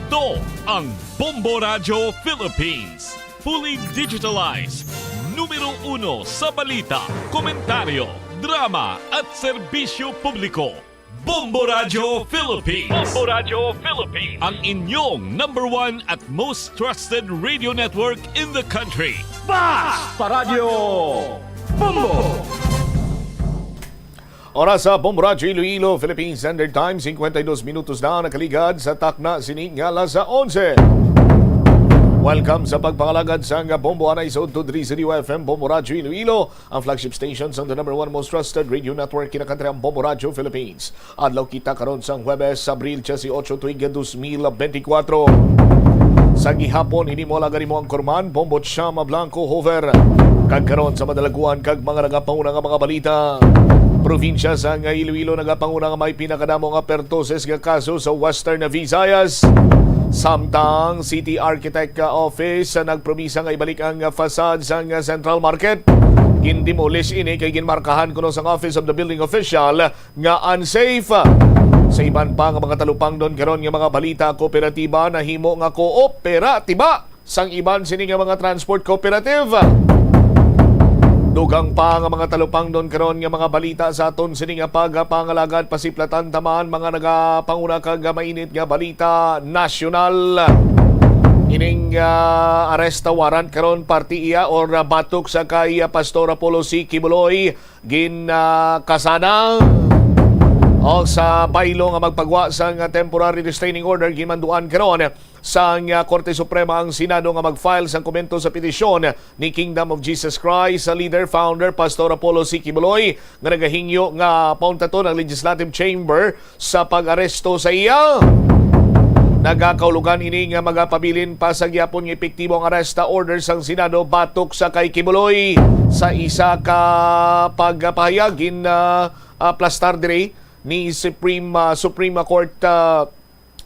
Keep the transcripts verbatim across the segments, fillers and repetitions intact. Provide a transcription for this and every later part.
Ito ang Bombo Radyo Philippines. Fully digitalized. Numero uno sa balita, komentaryo, drama at serbisyo publiko. Bombo Radyo Philippines. Bombo Radyo Philippines. Ang inyong number one at most trusted radio network in the country. Basta Radyo Bombo! Oras sa Bombo Radyo Iloilo, Philippine Standard Time, cincuenta y dos minutos na nakaligad sa takna sini nga alas onse. Welcome sa pagpangalagad sang Bombo anay sa Udto diri sa D Y F M, Bombo Radyo Iloilo, ang flagship station sang the number one most trusted radio network kinakantri, ang Bombo Radyo Philippines. Adlaw kita karon sang Huwebes, Abril dieciocho, tuig dos mil bentikwatro. Sa gihapon, ini mo alagan nimo ang kurman, Bombo Chama Blanco Hover. Kag karon sa madalaguan kag mga nagapanguna nga mga balita. Probinsya sang Iloilo nagapanguna nga may pinakadamo nga pertoses nga kaso sa Western Visayas. Samtang City Architect Office nagpromisa nga ibalik ang facade sang Central Market. Gindemolish ini kay ginmarkahan kuno sang Office of the Building Official nga unsafe. Sa iban pa nga mga talupangdon karon nga mga balita, kooperatiba nahimo nga kooperatiba sang iban sini nga mga transport cooperative. Dugang pa nga mga talupangdon karon nga mga balita sa aton sini nga pagpangalagad, pasiplatan ta man mga nagapanguna kag mainit nga balita nasyonal. Ining ah, arrest warrant karon, parte iya or ah, batok sa kay ah, Pastor Apollo C. Quiboloy, gin ah, kasana o sa baylo nga magpagwa sang temporary restraining order, ginmanduan karon sang ah, Korte Suprema ang Senado nga mag-file sang komento sa petisyon ni Kingdom of Jesus Christ sa leader, founder, Pastor Apollo C. Quiboloy, nga nagahingyo nga pauntaton ang Legislative Chamber sa pag-aresto sa iya. Nagakahulugan ini nga magapabilin pa sa gihapon nga epektibo ang arrest order sang Senado batok sa kay Quiboloy. Sa isa ka pagpahayag, gin ah, aplastar diri ni Supreme ah, Supreme Court ah,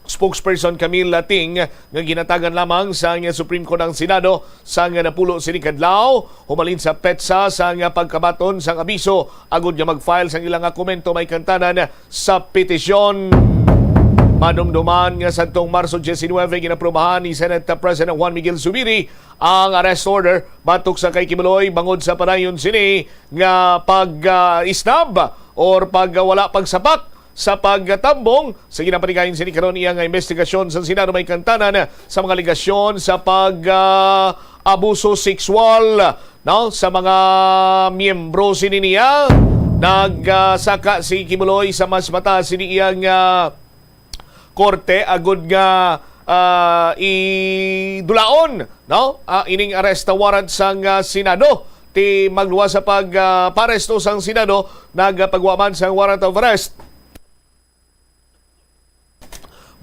spokesperson Camille Lating nga ginatagan lamang sang Supreme Court ang Senado sang napulo sini kadlaw humalin sa petsa sang pagkabaton sang abiso agud nga mag-file sang ila nga komento may kantanan sa petisyon. Madumduman nga sadtong Marso diecinuebe, ginaprubahan ni Senate President Juan Miguel Zubiri ang arrest order batok sa kay Quiboloy bangod sa padayon sini nga pag-isnab or pagwala pagsapak sa pagtambong sa ginapanigayon sini karon iya nga investigasyon sa Senado may kantanan sa mga alegasyon sa pag ah, abuso sexual, no, sa mga miyembro sini niya. Nagsaka si Quiboloy sa mas mataas sini iya nga korte agud nga ah, idulaon, no, ah, ining arrest warrant sang ah, Senado. Ti magluwas sa pag ah, paresto sang Senado, nagapagwa man sang warrant of arrest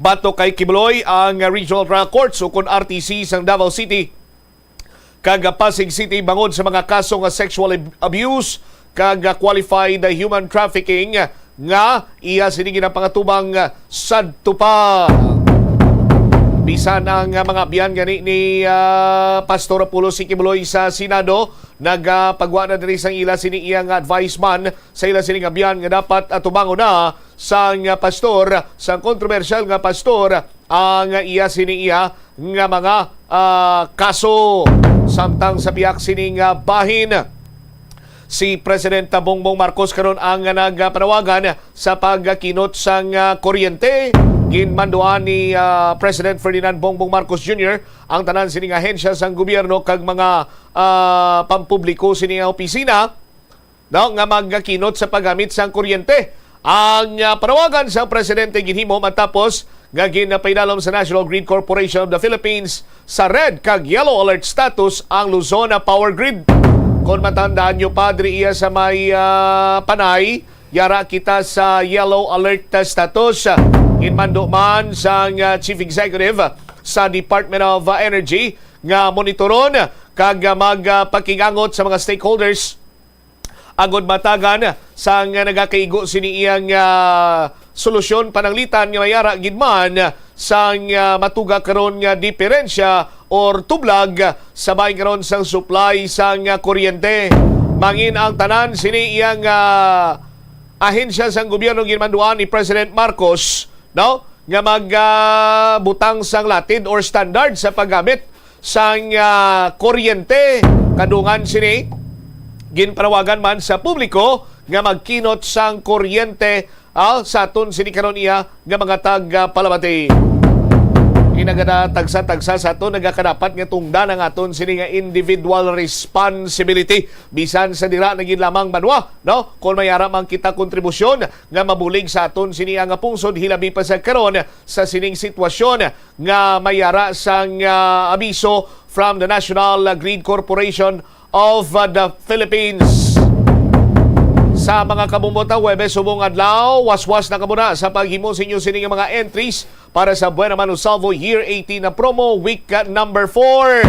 batok kay Quiboloy ang Regional Trial Courts ukon R T C sang Davao City kag Pasig City bangod sa mga kaso nga sexual ab- abuse kag qualified human trafficking nga iya sini ginapangatubang sadto pa. Bisan ang mga abyan gani ni ah, Pastor Apollo C. Quiboloy sa Senado, nagapagwa na diri sang ila sini iya nga advice man sa ila sini nga abyan nga dapat atubangon na sang pastor, sang kontrobersyal nga pastor, ang iya sini iya nga mga ah, kaso. Samtang sa pihak sini nga bahin, si President Bongbong Marcos karon ang nagapanawagan sa pagkinot sang ah, kuryente. Ginmanduan ni ah, President Ferdinand Bongbong Marcos Junior ang tanan sini nga ahensya sang gobyerno kag mga ah, pampubliko sini nga opisina, no, nga magkinot sa paggamit sang kuryente. Ang ah, panawagan sang presidente ginhimo matapos nga ginapaidalom sa National Grid Corporation of the Philippines sa red kag yellow alert status ang Luzon Power Grid. Kon matandaan nyo pa, diri iya sa may ah, Panay, yara kita sa yellow alert status. Ginmando man sang ah, Chief Executive sa Department of ah, Energy nga monitoron kag ah, magpakigangot sa mga stakeholders agud matagan sang nagakaigo sini iyang ah, solusyon pananglitan nga mayara gid man sang ah, matuga karon nga diperensya or tublag sa bahin karon sang supply sang ah, kuryente. Mangin ang tanan sini iyang ah, ahensya sang gobyerno ginmanduan ni President Marcos, no? nga mag, ah, butang sang latid or standard sa paggamit sang, ah, kuryente. Kadungan sini, ginpanawagan man sa publiko nga magkinot sang kuryente, ah, sa aton sini karon iya nga mga tag, ah, palamati. Inagada tagsa-tagsa sa aton nagakadapat nga tungdan ang aton sini nga individual responsibility. Bisan sa dira na gid lamang banwa, no? Kung may ara man kita kontribusyon nga mabulig sa aton sini nga pungsod, hilabi pa sa karon sa sining sitwasyon nga may ara sang, ah, abiso from the National Grid Corporation of, uh, the Philippines. Sa mga kabombo, ta Huwebes subong adlaw, waswas na kamo na sa paghimo sa inyo sini nga mga entries para sa Buena Mano Salvo Year eighteen na promo, week, uh, number four.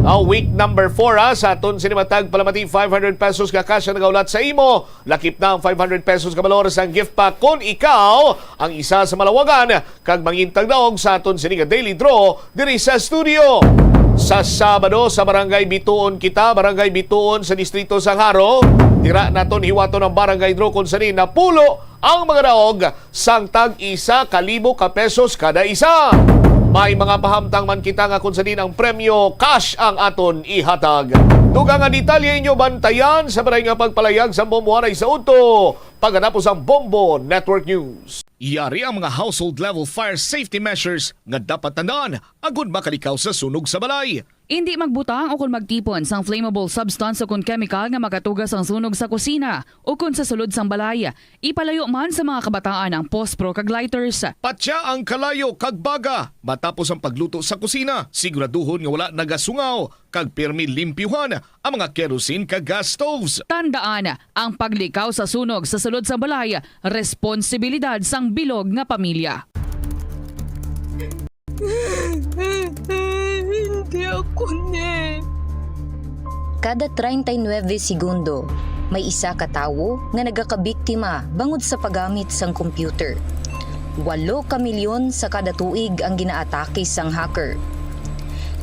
Ah, week number four, ah, sa aton sini matag palamati, five hundred pesos ka cash ang nagaulat sa imo. Lakip na ang five hundred pesos ka balor sang gift pack kon ikaw ang isa sa malawagan kag mangin tagdaog sa aton sini nga daily draw diri sa studio. Sa Sabado, sa Barangay Bituon kita, Barangay Bituon sa Distrito sang Jaro. Dira naton hiwaton ang barangay draw kung sani napulo ang mga daog sang tag isa ka libo ka pesos kada isa. May mga pahamtang man kita nga kung sani ang premyo cash ang aton ihatag. Dugang nga detalye inyo bantayan sa balay nga pagpalayag sa Bombo anay sa udto. Pagkatapos ang Bombo Network News. Yari ang mga household level fire safety measures nga dapat tandaan agud makalikaw sa sunog sa balay. Indi magbutang ukon magtipon sang flammable substance ukon kemikal nga makatuga sang sunog sa kusina ukon sa sulod sang balay. Ipalayo man sa mga kabataan ang pospro kag lighters. Patya ang kalayo kag baga matapos ang pagluto sa kusina. Siguraduhon nga wala nagasungaw kag pirmi limpyuhan ang mga kerosene kag gas stoves. Tandaan, ang paglikaw sa sunog sa sulod sang balay, responsibilidad sang bilog nga pamilya. Hindi ako ni. Kada treinta y nueve segundo, may isa ka tawo nga nagakabiktima bangod sa paggamit sang computer. Walo ka milyon sa kada tuig ang ginaatake sang hacker.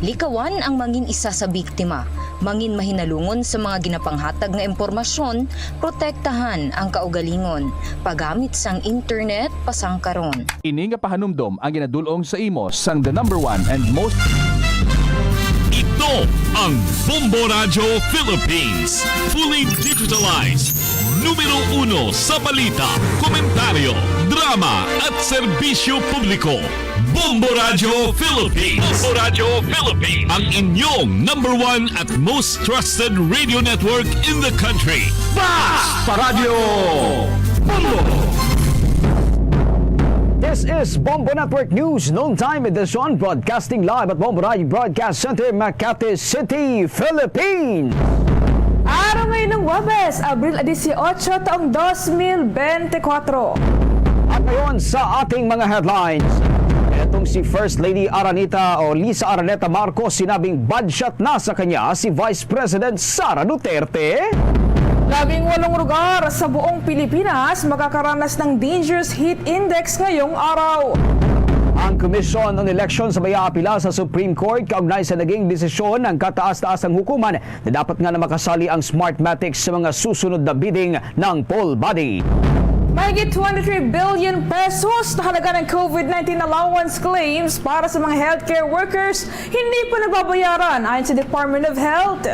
Likawan ang mangin isa sa biktima, mangin mahinalungon sa mga ginapanghatag nga impormasyon, protektahan ang kaugalingon, paggamit sang internet pasangkaron. Ini nga pahanumdom ang ginadul-ong sa imo sang the number one and most. Ito ang Bombo Radyo Philippines, fully digitalized. Numero uno sa balita, komentaryo, drama, at serbisyo publiko. Bombo Radyo Philippines. Bombo Radyo Philippines. Ang inyong number one at most trusted radio network in the country. Basta Radyo Bombo! This is Bombo Network News Noontime Edition, broadcasting live at Bombo Radyo Broadcast Center, Makati City, Philippines. Araw ngayon ng Huwebes, Abril dieciocho, taong dos mil bente kuwatro. At ngayon sa ating mga headlines, etong si First Lady Aranita o Lisa Araneta Marcos sinabing badshot na sa kanya si Vice President Sara Duterte. Labing walong lugar sa buong Pilipinas makakaranas ng dangerous heat index ngayong araw. Ang Commission on Elections sabay apila sa Supreme Court kaugnay sa naging desisyon ng kataas-taasang hukuman na dapat nga na makasali ang Smartmatic sa mga susunod na bidding ng poll body. Mahigit twenty-three billion pesos na halaga ng COVID nineteen allowance claims para sa mga healthcare workers hindi pa nababayaran ayon sa Department of Health.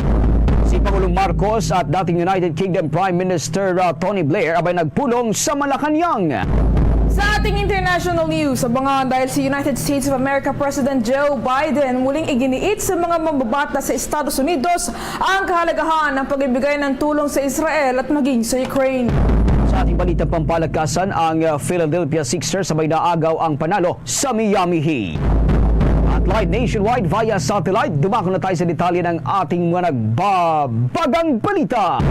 Si Pangulong Marcos at dating United Kingdom Prime Minister, uh, Tony Blair abay nagpulong sa Malacañang. Sa ating international news, abangan dahil si United States of America President Joe Biden muling iginiit sa mga mambabata sa Estados Unidos ang kahalagahan ng pag-ibigay ng tulong sa Israel at maging sa Ukraine. Sa ating balitang pampalakasan, ang, uh, Philadelphia Sixers sabay naagaw ang panalo sa Miami Heat. At live nationwide via satellite, dumako na tayo sa detalye ng ating mga nagbabagang balita.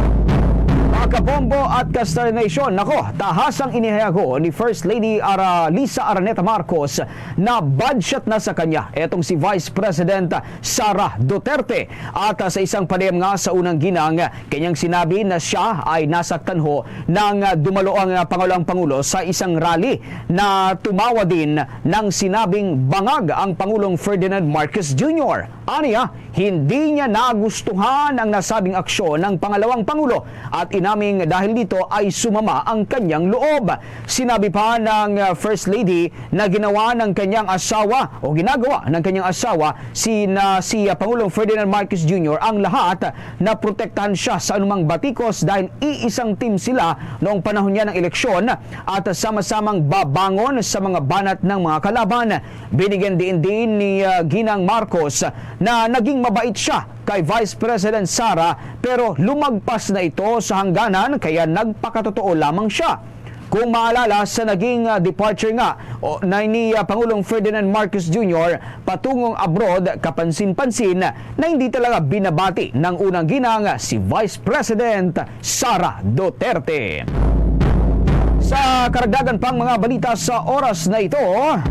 Mga kabombo at ka-Star Nation, nako, tahasang inihayago ni First Lady Ara-, Lisa Araneta Marcos na badshot na sa kanya etong si Vice President Sara Duterte. At, ah, sa isang panayam nga sa unang ginang, kanyang sinabi na siya ay nasaktan ho nang, ah, dumalo ang, ah, Pangulo, ang Pangulo sa isang rally na tumawa din ng sinabing bangag ang Pangulong Ferdinand Marcos Junior. Aniya, hindi niya nagustuhan ang nasabing aksyon ng pangalawang pangulo at inaming dahil dito ay sumama ang kanyang loob. Sinabi pa ng, uh, First Lady na ginawa ng kanyang asawa o ginagawa ng kanyang asawa si, na si, uh, Pangulong Ferdinand Marcos Junior ang lahat na protektahan siya sa anumang batikos dahil iisang team sila noong panahon niya ng eleksyon at sama-samang babangon sa mga banat ng mga kalaban. Binigyan diin din ni, ah, Ginang Marcos na naging mabait siya kay Vice President Sara, pero lumagpas na ito sa hangganan kaya nagpakatotoo lamang siya. Kung maalala, sa naging, ah, departure nga o, na ni, ah, Pangulong Ferdinand Marcos Junior patungong abroad, kapansin-pansin na hindi talaga binabati ng unang ginang si Vice President Sara Duterte. Sa karagdagan pang mga balita sa oras na ito, ah,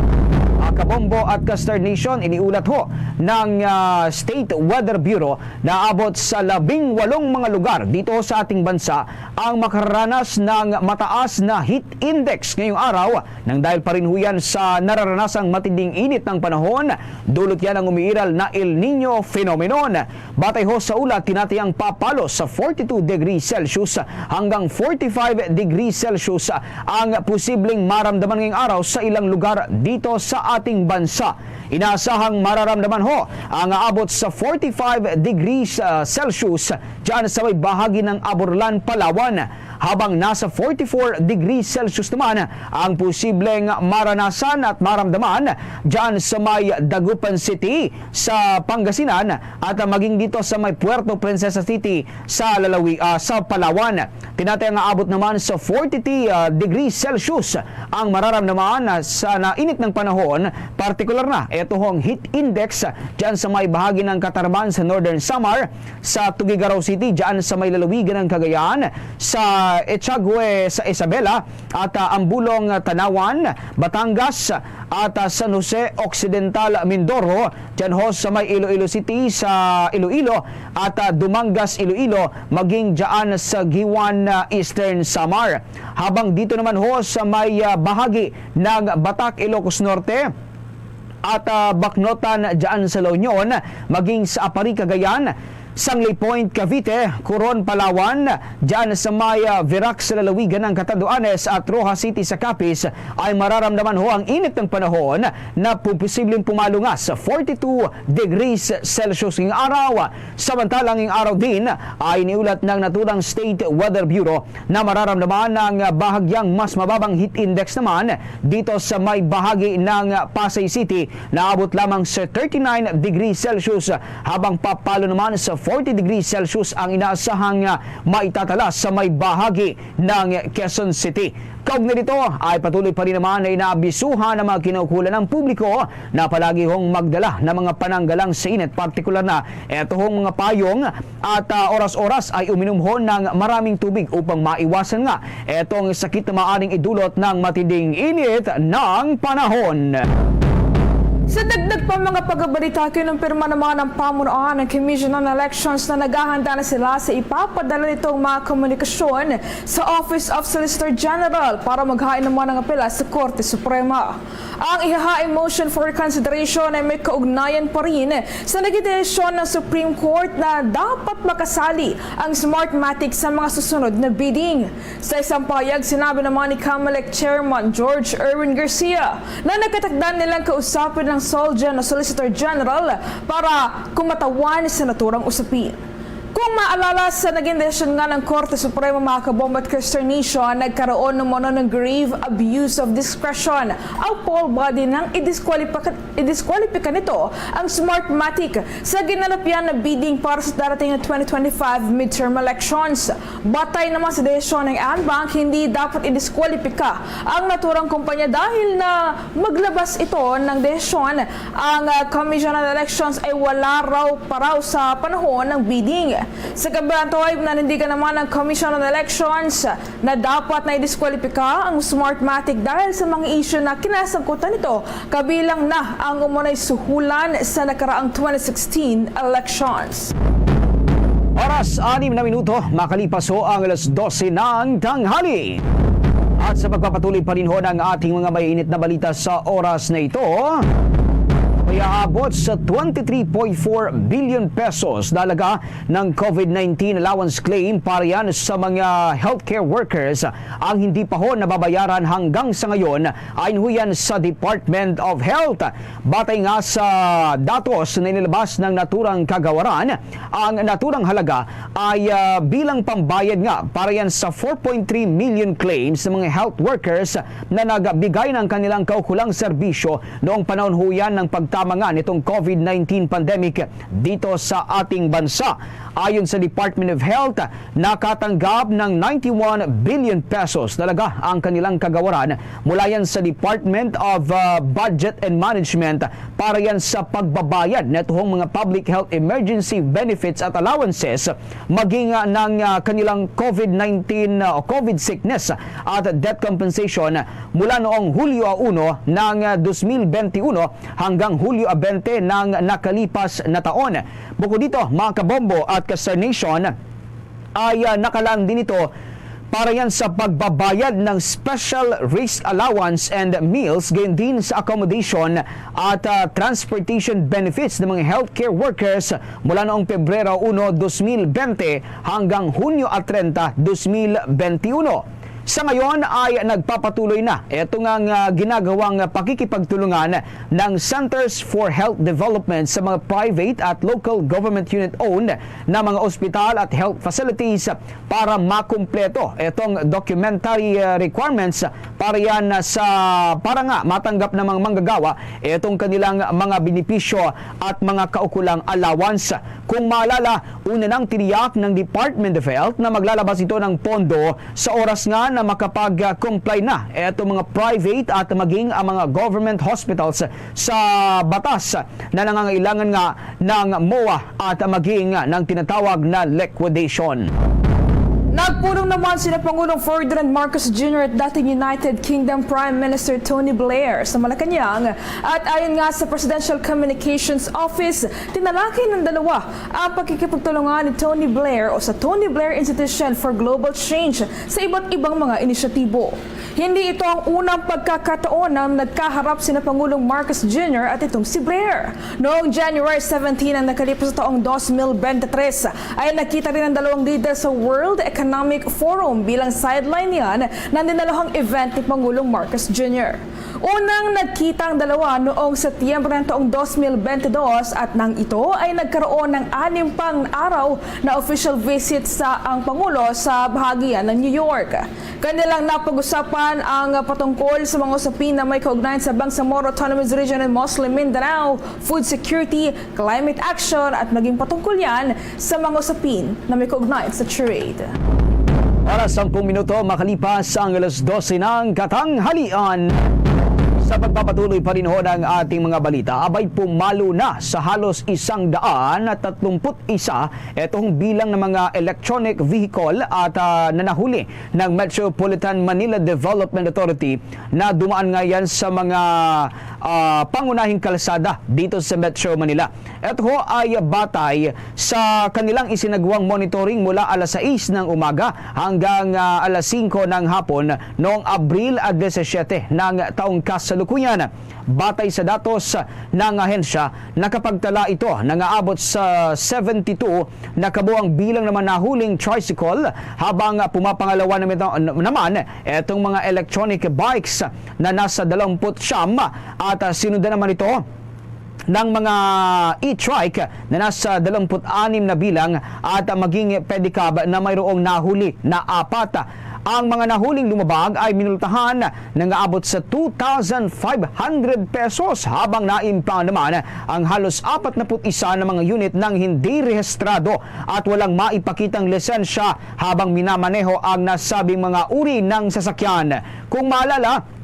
kabombo at ka-Star Nation, iniulat ho ng, ah, State Weather Bureau na abot sa labing walong mga lugar dito sa ating bansa ang makaranas ng mataas na heat index ngayong araw nang dahil pa rin ho yan sa nararanasang matinding init ng panahon, dulot yan ang umiiral na El Nino phenomenon. Batay ho sa ulat, tinatayang papalo sa forty-two degrees Celsius hanggang forty-five degrees Celsius ang posibleng maramdaman ngayong araw sa ilang lugar dito sa ating bansa. Inaasahang mararamdaman ho ang aabot sa forty-five degrees, ah, Celsius dyan sa may bahagi ng Aborlan, Palawan, habang nasa forty-four degrees Celsius naman ang posibleng maranasan at maramdaman dyan sa may Dagupan City sa Pangasinan at, ah, maging dito sa may Puerto Princesa City sa Lalawi-, ah, sa Palawan. Tinatayang aabot naman sa forty-three, ah, degrees Celsius ang mararamdaman, ah, sa nainit ng panahon, partikular na ito hong heat index, ah, dyan sa may bahagi ng Catarman sa Northern Samar, sa Tuguegarao City, dyan sa may lalawigan ng Cagayan, sa Echagüe, sa Isabela, at, ah, Ambulong, ah, Tanauan, Batangas, at, ah, San Jose Occidental, Mindoro, dyan ho sa may Iloilo City, sa Iloilo, at, ah, Dumangas, Iloilo, maging dyan sa Guiuan, ah, Eastern Samar. Habang dito naman ho sa may, ah, bahagi ng Batac, Ilocos Norte, at, ah, Bacnotan dyan sa La Union, maging sa Aparri, Cagayan, Sangley Point, Cavite, Coron, Palawan, dyan sa may, ah, Virac sa lalawigan ng Catanduanes at Roxas City sa Capiz ay mararamdaman ho ang init ng panahon na pu-, posibleng pumalo nga sa forty-two degrees Celsius ngayong araw. Samantala, ngayong araw din ay iniulat ng naturang State Weather Bureau na mararamdaman ang bahagyang mas mababang heat index naman dito sa may bahagi ng Pasay City, naabot lamang sa thirty-nine degrees Celsius, habang papalo naman sa forty degrees Celsius ang inaasahang maitatala sa may bahagi ng Quezon City. Kaugnay nito ay patuloy pa rin naman na inaabisuhan ang mga kinaukulan ng publiko na palagi hong magdala ng mga pananggalang sa init, partikular na eto hong mga payong at, ah, oras-oras ay uminom ho ng maraming tubig upang maiwasan nga etong sakit na maaring idulot ng matinding init ng panahon. Sa dagdag pa mga pagbabalita, kinumpirma naman ng pamunuan ng Commission on Elections na naghahanda na sila sa ipapadala nitong mga komunikasyon sa Office of Solicitor General para maghain naman ng apela sa Korte Suprema. Ang ihahaing motion for reconsideration ay may kaugnayan pa rin sa naging desisyon ng Supreme Court na dapat makasali ang Smartmatic sa mga susunod na bidding. Sa isang pahayag, sinabi naman ni Comelec Chairman George Erwin Garcia na nagkatakdan nilang kausapin ang Solgen na Solicitor General para kumatawan sa naturang usapin. Kung maalala, sa naging desisyon nga ng Korte Suprema, mga kabombo at consternation, nagkaroon umano ng grave abuse of discretion ang poll body nang idiskwalipika, idiskwalipika nito ang Smartmatic sa ginalapian na bidding para sa darating na twenty twenty-five midterm elections. Batay naman sa desisyon ng ANBAC, hindi dapat idiskwalipika ang naturang kumpanya dahil na maglabas ito ng desisyon ang, ah, Commission on Elections ay wala raw pa raw sa panahon ng bidding. Sa kabilang tuway, nanindigan naman ang Commission on Elections na dapat na idiskwalipika ang Smartmatic dahil sa mga isyu na kinasangkutan nito, kabilang na ang umunay suhulan sa nakaraang twenty sixteen elections. Oras, anim na minuto, makalipas ho ang alas dose ng tanghali. At sa pagpapatuloy pa rin ho ng ating mga mainit na balita sa oras na ito, Mayaabot sa twenty-three point four billion pesos na halaga ng COVID nineteen allowance claim para yan sa mga healthcare workers ang hindi pa ho nababayaran hanggang sa ngayon, ayon ho yan sa Department of Health. Batay nga sa datos na inilabas ng naturang kagawaran, ang naturang halaga ay, ah, bilang pambayad nga para yan sa four point three million claims ng mga health workers na nagbigay ng kanilang kaukulang serbisyo noong panahon ho yan ng pagtama nga nitong COVID nineteen pandemic dito sa ating bansa. Ayon sa Department of Health, nakatanggap ng ninety-one billion pesos talaga ang kanilang kagawaran mula yan sa Department of, uh, Budget and Management para yan sa pagbabayad nituhong mga public health emergency benefits at allowances, maging, uh, ng, uh, kanilang COVID nineteen, uh, o COVID sickness at death compensation mula noong Hulyo uno ng, uh, dos mil benti uno hanggang Hulyo bente ng nakalipas na taon. Bukod dito, mga kabombo at ka-Star Nation, ay, ah, nakalaan din ito para yan sa pagbabayad ng special risk allowance and meals, gayon din sa accommodation at, ah, transportation benefits ng mga healthcare workers mula noong Pebrero uno, dos mil bente hanggang Hunyo treinta, dos mil benti uno. Sa ngayon ay nagpapatuloy na ito nga, nga ginagawang pakikipagtulungan ng Centers for Health Development sa mga private at local government unit-owned na mga ospital at health facilities para makumpleto itong documentary, uh, requirements para yan sa, para nga matanggap ng mga manggagawa itong kanilang mga benepisyo at mga kaukulang allowance. Kung maalala, una nang tiniyak ng Department of Health na maglalabas ito ng pondo sa oras nga na makapag-comply na itong mga private at maging ang mga government hospitals sa batas na nangangailangan nga ng MOA at maging ng tinatawag na liquidation. Nagpulong naman sina Pangulong Ferdinand Marcos Junior at dating United Kingdom Prime Minister Tony Blair sa Malacañang, at ayon nga sa Presidential Communications Office, tinalakay ng dalawa ang pakikipagtulungan ni Tony Blair o sa Tony Blair Institution for Global Change sa iba't ibang mga inisyatibo. Hindi ito ang unang pagkakataon na nagkaharap sina Pangulong Marcos Junior at itong si Blair. Noong January seventeen ang nakalipas sa taong dos mil bente tres, ay nakita rin ang dalawang lider sa World Economic Forum bilang sideline niyan ng dinaluhang event ni Pangulong Marcos Junior. Unang nagkita ang dalawa noong Setyembre ng taong dos mil bente dos, at nang ito ay nagkaroon ng anim pang araw na official visit sa ang Pangulo sa bahagi yan ng New York. Kanilang napag-usapan ang patungkol sa mga usapin na may kaugnayan sa Bangsamoro Autonomous Region and Muslim Mindanao, food security, climate action, at naging patungkol yan sa mga usapin na may kaugnayan sa trade. Oras, sampung minuto makalipas ang alas dose ng katanghalian. Sa pagpapatuloy pa rin ho ng ating mga balita, abay, pumalo na sa halos isang daan at tatlumpu't isa itong bilang ng mga electronic vehicle at, ah, nanahuli ng Metropolitan Manila Development Authority na dumaan nga yan sa mga, ah, pangunahing kalsada dito sa Metro Manila. Ito ho ay batay sa kanilang isinagwang monitoring mula alas sais ng umaga hanggang, ah, alas singko ng hapon noong Abril, ah, disisiete ng taong kasalukuyan. Batay sa datos ng ahensya, nakapagtala ito na nga abot sa seventy-two na kabuang bilang naman nahuling tricycle, habang pumapangalawa naman ito, naman itong mga electronic bikes na nasa dalawampu't siyam, at, ah, sinundan naman ito ng mga e-trike na nasa dalawampu't anim na bilang at maging pedicab na mayroong nahuli na apat. Ang mga nahuling lumabag ay minultahan na nga abot sa two thousand five hundred pesos, habang naimpound naman ang halos apat na put isa na mga unit ng hindi rehistrado at walang maipakitang lisensya habang minamaneho ang nasabing mga uri ng sasakyan. Kung maalala,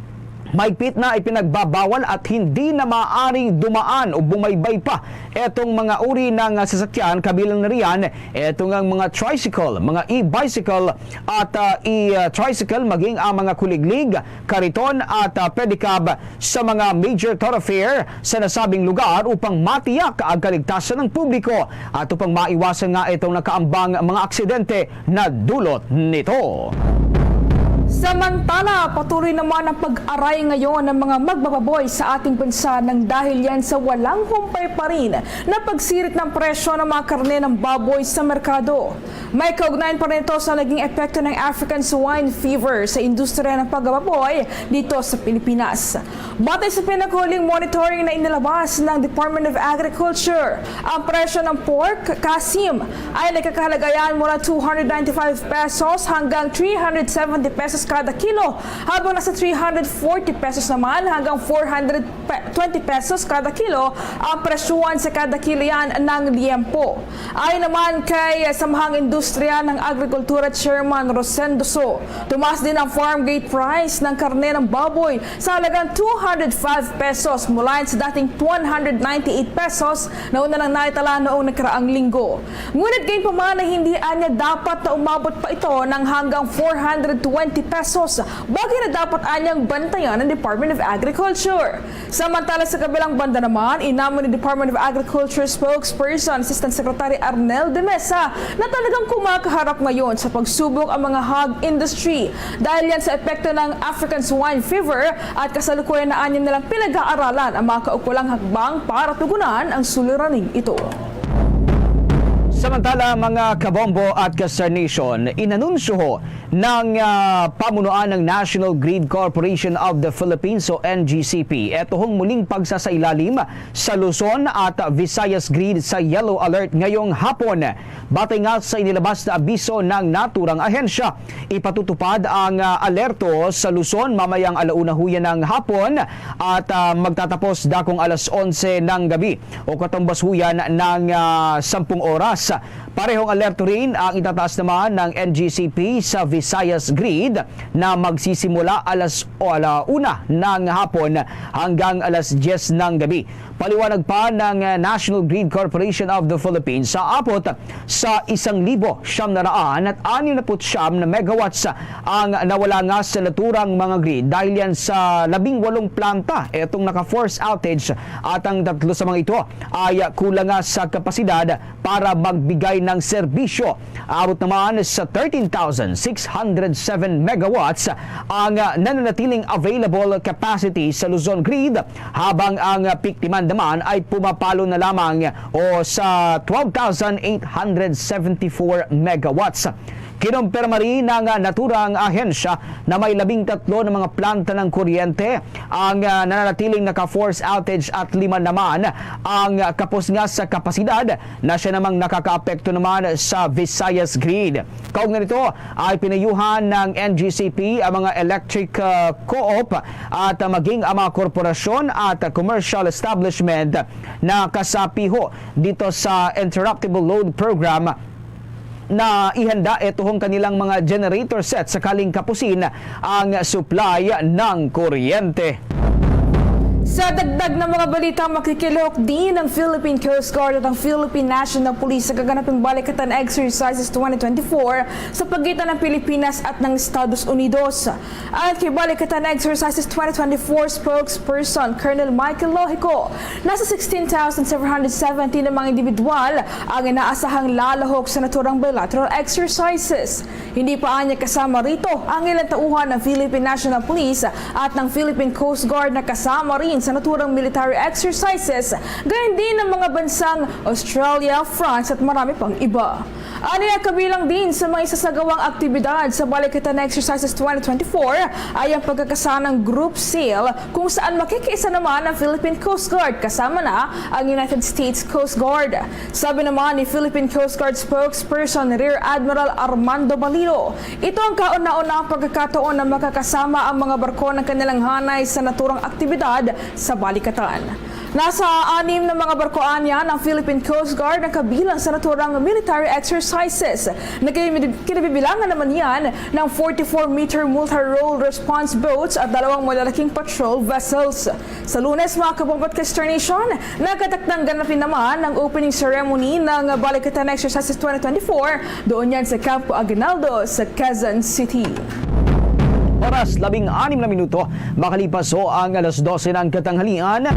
mahigpit na ipinagbabawal at hindi na maaaring dumaan o bumaybay pa etong mga uri ng, ah, sasakyan, kabilang na riyan etong ang mga tricycle, mga e-bicycle at, ah, e-tricycle, maging ang mga kuliglig, kariton at, ah, pedicab sa mga major thoroughfare sa nasabing lugar upang matiyak ang kaligtasan ng publiko at upang maiwasan nga itong nakaambang mga aksidente na dulot nito. Samantala, patuloy naman ang pag-aray ngayon ng mga magbababoy sa ating bansa nang dahil yan sa walang humpay pa rin na pagsirit ng presyo ng mga karne ng baboy sa merkado. May kaugnayan pa rin ito sa naging epekto ng African Swine Fever sa industriya ng pagbababoy dito sa Pilipinas. Batay sa pinakahuling monitoring na inilabas ng Department of Agriculture, ang presyo ng pork kasim ay nagkakahalaga yan mula two hundred ninety-five pesos hanggang three hundred seventy pesos kada kilo, habang nasa three hundred forty pesos naman hanggang four hundred twenty pesos kada kilo ang presyuhan sa kada kilo yan ng liempo. Ayon naman kay Samahang Industriya ng Agrikultura Chairman Rosendo So, tumaas din ang farm gate price ng karne ng baboy sa halagang two hundred five pesos mula sa dating one hundred ninety-eight pesos na una nang naitala noong nakaraang linggo. Ngunit gayunpaman ay hindi anya dapat na umabot pa ito ng hanggang four hundred twenty pesos. Bagay na dapat anyang bantayan ng Department of Agriculture. Samantala, sa kabilang banda naman, inamon ni Department of Agriculture spokesperson Assistant Secretary Arnel de Mesa na talagang kumakaharap ngayon sa pagsubok ang mga hog industry dahil yan sa epekto ng African Swine Fever at kasalukuyan na anya nilang pinag-aaralan ang mga kaukulang hakbang para tugunan ang suliraning ito. Samantala, mga kabombo at ka-Star Nation, inanunsyo ho ng ah, pamunuan ng National Grid Corporation of the Philippines o N G C P ito hong muling pagsasailalim sa Luzon at Visayas Grid sa yellow alert ngayong hapon. Batay nga sa inilabas na abiso ng naturang ahensya, ipatutupad ang ah, alerto sa Luzon mamayang alauna huyan ng hapon at ah, magtatapos dakong alas onse ng gabi o katumbas huyan ng ah, sampung oras. Parehong alerto rin ang itataas naman ng N G C P sa Visayas Grid na magsisimula alas o ala una ng hapon hanggang alas diyes ng gabi. Paliwanag pa ng ah, National Grid Corporation of the Philippines, sa abot sa isang libo siyam na raan at anim na put siyam na megawatts ang nawala nga sa naturang mga grid dahil yan sa labing walong planta itong naka-force outage at ang tatlo sa mga ito ay kulang nga sa kapasidad para magbigay ng serbisyo. Abot naman sa thirteen thousand six hundred seven megawatts ang nananatiling available capacity sa Luzon Grid, habang ang peak demand naman ay pumapalo na lamang o sa twelve thousand eight hundred seventy-four megawatts. Kinumpirma rin ng naturang ahensya na may labing tatlo na mga planta ng kuryente ang nananatiling naka-force outage at lima naman ang kapos nga sa kapasidad na siya namang nakakaapekto naman sa Visayas Grid. Kaugnay nito ay pinayuhan ng N G C P ang mga electric ah, co-op at ah, maging ang mga korporasyon at ah, commercial establishment na kasapiho dito sa Interruptible Load Program na ihanda ito ang kanilang mga generator set sakaling kapusin ang supply ng kuryente. Sa dagdag na mga balita, makikilahok din ang Philippine Coast Guard at ang Philippine National Police sa gaganaping Balikatan Exercises twenty twenty-four sa pagitan ng Pilipinas at ng Estados Unidos. Ayon kay Balikatan Exercises twenty twenty-four spokesperson Colonel Michael Lojico, nasa sixteen thousand seven hundred seventeen na mga individual ang inaasahang lalahok sa naturang bilateral exercises. Hindi pa anya kasama rito ang ilang tauhan ng Philippine National Police at ng Philippine Coast Guard na kasama rin sa naturang military exercises, gayon din ang mga bansang Australia, France at marami pang iba. Ania kabilang din sa mga isasagawang aktibidad sa Balikatan Exercises twenty twenty-four ay ang pagkakasa ng group sale kung saan makikiisa naman ang Philippine Coast Guard kasama na ang United States Coast Guard. Sabi naman ni Philippine Coast Guard spokesperson Rear Admiral Armando Balilo, ito ang kauna-unahang pagkakataon na makakasama ang mga barko ng kanilang hanay sa naturang aktibidad sa Balikatan. Nasa anim na mga barko anya ng Philippine Coast Guard ang kabilang sa naturang military exercises. Nagkinabibilangan naman yan ng forty-four meter multi-role response boats at dalawang malalaking patrol vessels. Sa Lunes, mga kabombo at ka-Star Nation, nakatakdang ganapin naman ang opening ceremony ng Balikatan Exercises twenty twenty-four doon yan sa Campo Aguinaldo sa Quezon City. Oras, labing anim na minuto, makalipas ho ang alas dose ng katanghalian.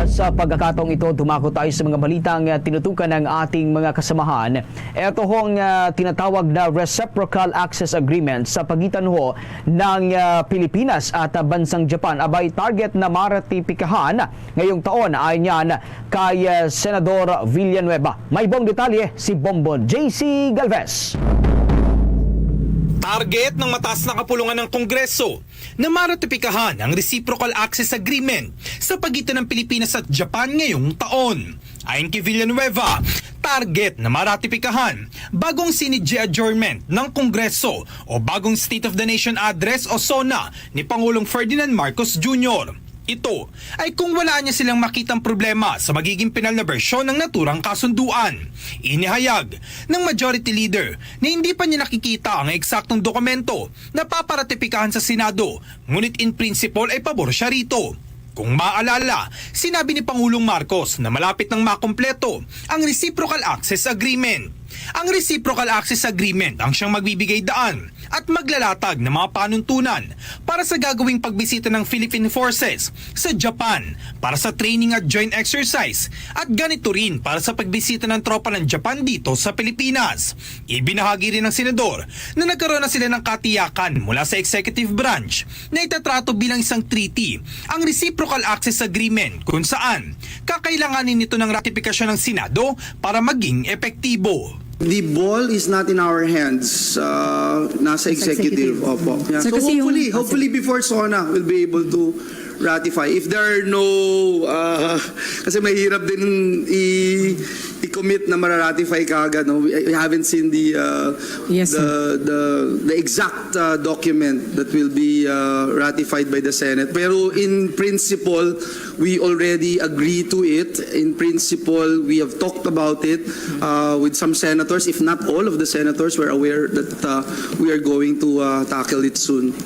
Sa pagkakataong ito, dumako tayo sa mga balitang, ah, tinutukan ng ating mga kasamahan. Ito hong, ah, tinatawag na Reciprocal Access Agreement sa pagitan ho ng, ah, Pilipinas at, ah, bansang Japan. Abay, target na maratipikahan ngayong taon ay niyan kay, ah, Senador Villanueva. May buong detalye si Bombo J C Galvez. Target ng mataas na kapulungan ng Kongreso na maratipikahan ang Reciprocal Access Agreement sa pagitan ng Pilipinas at Japan ngayong taon. Ayon kay Villanueva, target na maratipikahan bago ang Senate adjournment ng Kongreso o bagong State of the Nation Address o SONA ni Pangulong Ferdinand Marcos Junior. Ito ay kung wala niya silang makitang problema sa magiging pinal na bersyon ng naturang kasunduan. Inihayag ng Majority Leader na hindi pa niya nakikita ang eksaktong dokumento na paparatipikahan sa Senado, ngunit in principle ay pabor siya rito. Kung maalala, sinabi ni Pangulong Marcos na malapit nang makumpleto ang Reciprocal Access Agreement. Ang Reciprocal Access Agreement ang siyang magbibigay daan at maglalatag ng mga panuntunan para sa gagawing pagbisita ng Philippine Forces sa Japan para sa training at joint exercise at ganito rin para sa pagbisita ng tropa ng Japan dito sa Pilipinas. Ibinahagi rin ng Senador na nagkaroon na sila ng katiyakan mula sa executive branch na itatrato bilang isang treaty ang Reciprocal Access Agreement, kung saan kakailanganin nito ng ratifikasyon ng Senado para maging epektibo. The ball is not in our hands. Uh, nasa executive. Opo. Yeah. Sir, So kasi yung hopefully, hopefully before SONA will be able to ratify. If there are no, uh, kasi mahirap din i- i-commit na mararatify kaagad. No? We, we haven't seen the, uh, Yes, the, the, the exact uh, document that will be uh, ratified by the Senate. Pero in principle, we already agree to it. In principle, we have talked about it uh, with some senators. If not all of the senators, we're aware that uh, we are going to uh, tackle it soon.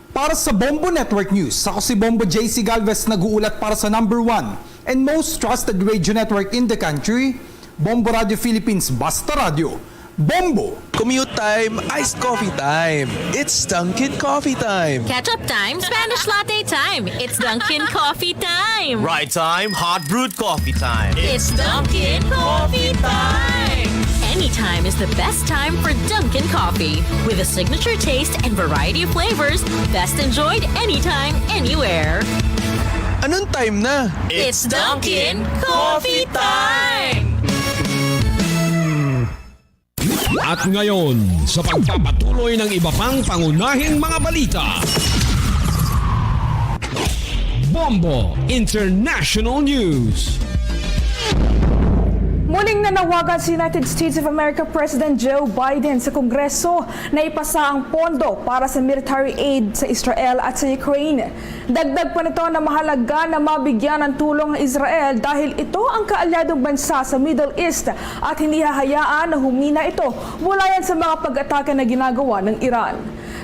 Para sa Bombo Network News, ako si Bombo J C Galvez, nag-uulat para sa number one and most trusted radio network in the country, Bombo Radio Philippines, Basta Radio. Bombo! Commute time, iced coffee time. It's Dunkin' Coffee time. Ketchup time, Spanish latte time. It's Dunkin' Coffee time. Ride time, hot brewed coffee time. It's Dunkin' Coffee time. Anytime is the best time for Dunkin' Coffee. With a signature taste and variety of flavors, best enjoyed anytime, anywhere. Anong time na? It's Dunkin' Coffee time. At ngayon, sa pagpapatuloy ng iba pang pangunahing mga balita, Bombo International News. Muling nanawagan si United States of America President Joe Biden sa Kongreso na ipasa ang pondo para sa military aid sa Israel at sa Ukraine. Dagdag pa nito na mahalaga na mabigyan ng tulong ang Israel dahil ito ang kaalyadong bansa sa Middle East at hindi hahayaan na humina ito mula yan sa mga pag-atake na ginagawa ng Iran.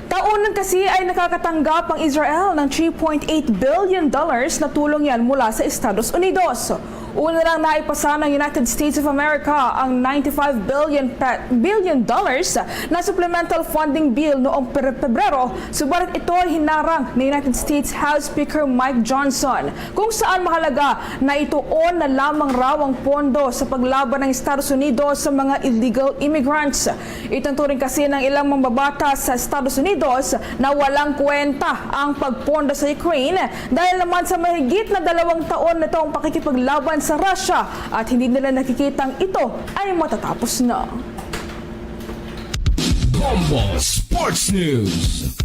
Taon-taon kasi ay nakakatanggap ang Israel ng three point eight billion dollars na tulong yan mula sa Estados Unidos. Una lang naipasa ng United States of America ang ninety-five billion pe- billion dollars na supplemental funding bill noong Pe- Pebrero, subalit ito ay hinarang ni United States House Speaker Mike Johnson, kung saan mahalaga na ituon na lamang raw ang pondo sa paglaban ng Estados Unidos sa mga illegal immigrants. Ituturing kasi ng ilang mambabatas sa Estados Unidos na walang kwenta ang pagpondo sa Ukraine dahil naman sa mahigit na dalawang taon nitong pakikipaglaban sa Russia at hindi nila nakikitang ito ay matatapos na. Bombo Sports News.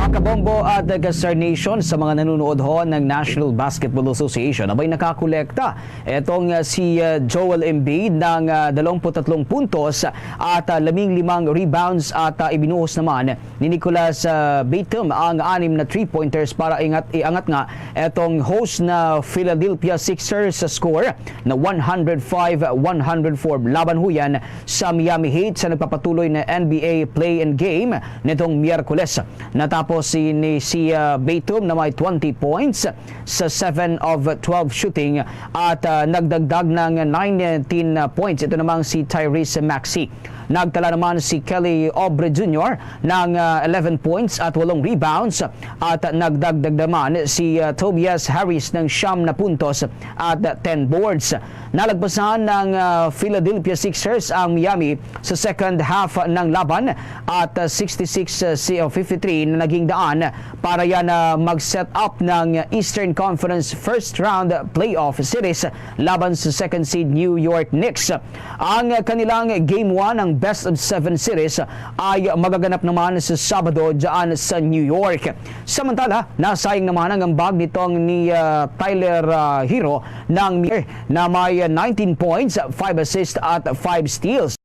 Mga kabombo at ka-Star Nation, sa mga nanonood ho ng National Basketball Association, abay, nakakolekta etong, ah, si, ah, Joel Embiid ng, ah, dalawampu't tatlong puntos at, ah, labing limang rebounds at, ah, ibinuhos naman ni Nicolas, ah, Batum ang anim na three-pointers para ingat, iangat nga etong host na Philadelphia Sixers sa score na one hundred five one hundred four laban huyan sa Miami Heat sa nagpapatuloy na N B A play-in game nitong Miyerkules. Natapos si, ni si, ah, Batum na may twenty points sa seven of twelve shooting at, ah, nagdagdag ng nineteen points ito namang si Tyrese Maxey. Nagtala naman si Kelly Oubre Junior ng, ah, eleven points at walong rebounds, at nagdagdag naman si, ah, Tobias Harris ng siyam na puntos at ten boards. Nalagpasan ng, ah, Philadelphia Sixers ang Miami sa second half ng laban at, ah, sixty-six, ah, si, ah, fifty-three na naging daan para yan, ah, mag-set up ng Eastern Conference first round playoff series laban sa second seed New York Knicks. Ang kanilang Game one ng Best of Seven Series ay magaganap naman sa Sabado dyan sa New York. Samantala, nasayang naman ang ambag nitong ni, ah, Tyler, ah, Herro ng Mir na may nineteen points, five assists at five steals.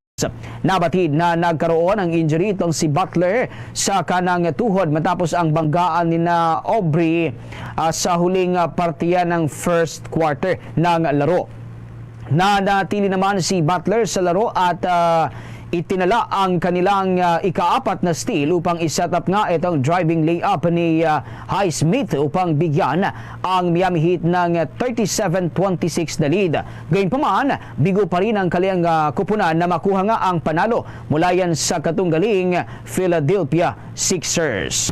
Nabatid na nagkaroon ng injury itong si Butler sa kanang tuhod matapos ang banggaan ni na Aubrey, ah, sa huling, ah, partiya ng first quarter ng laro. Nanatili naman si Butler sa laro at, ah, itinala ang kanilang, ah, ikaapat na steal upang i-set up nga itong driving layup ni, ah, Highsmith upang bigyan ang Miami Heat ng thirty-seven twenty-six na lead. Gayunpaman, bigo pa rin ang kanilang, ah, kupunan na makuha nga ang panalo mula yan sa katunggaling Philadelphia Sixers.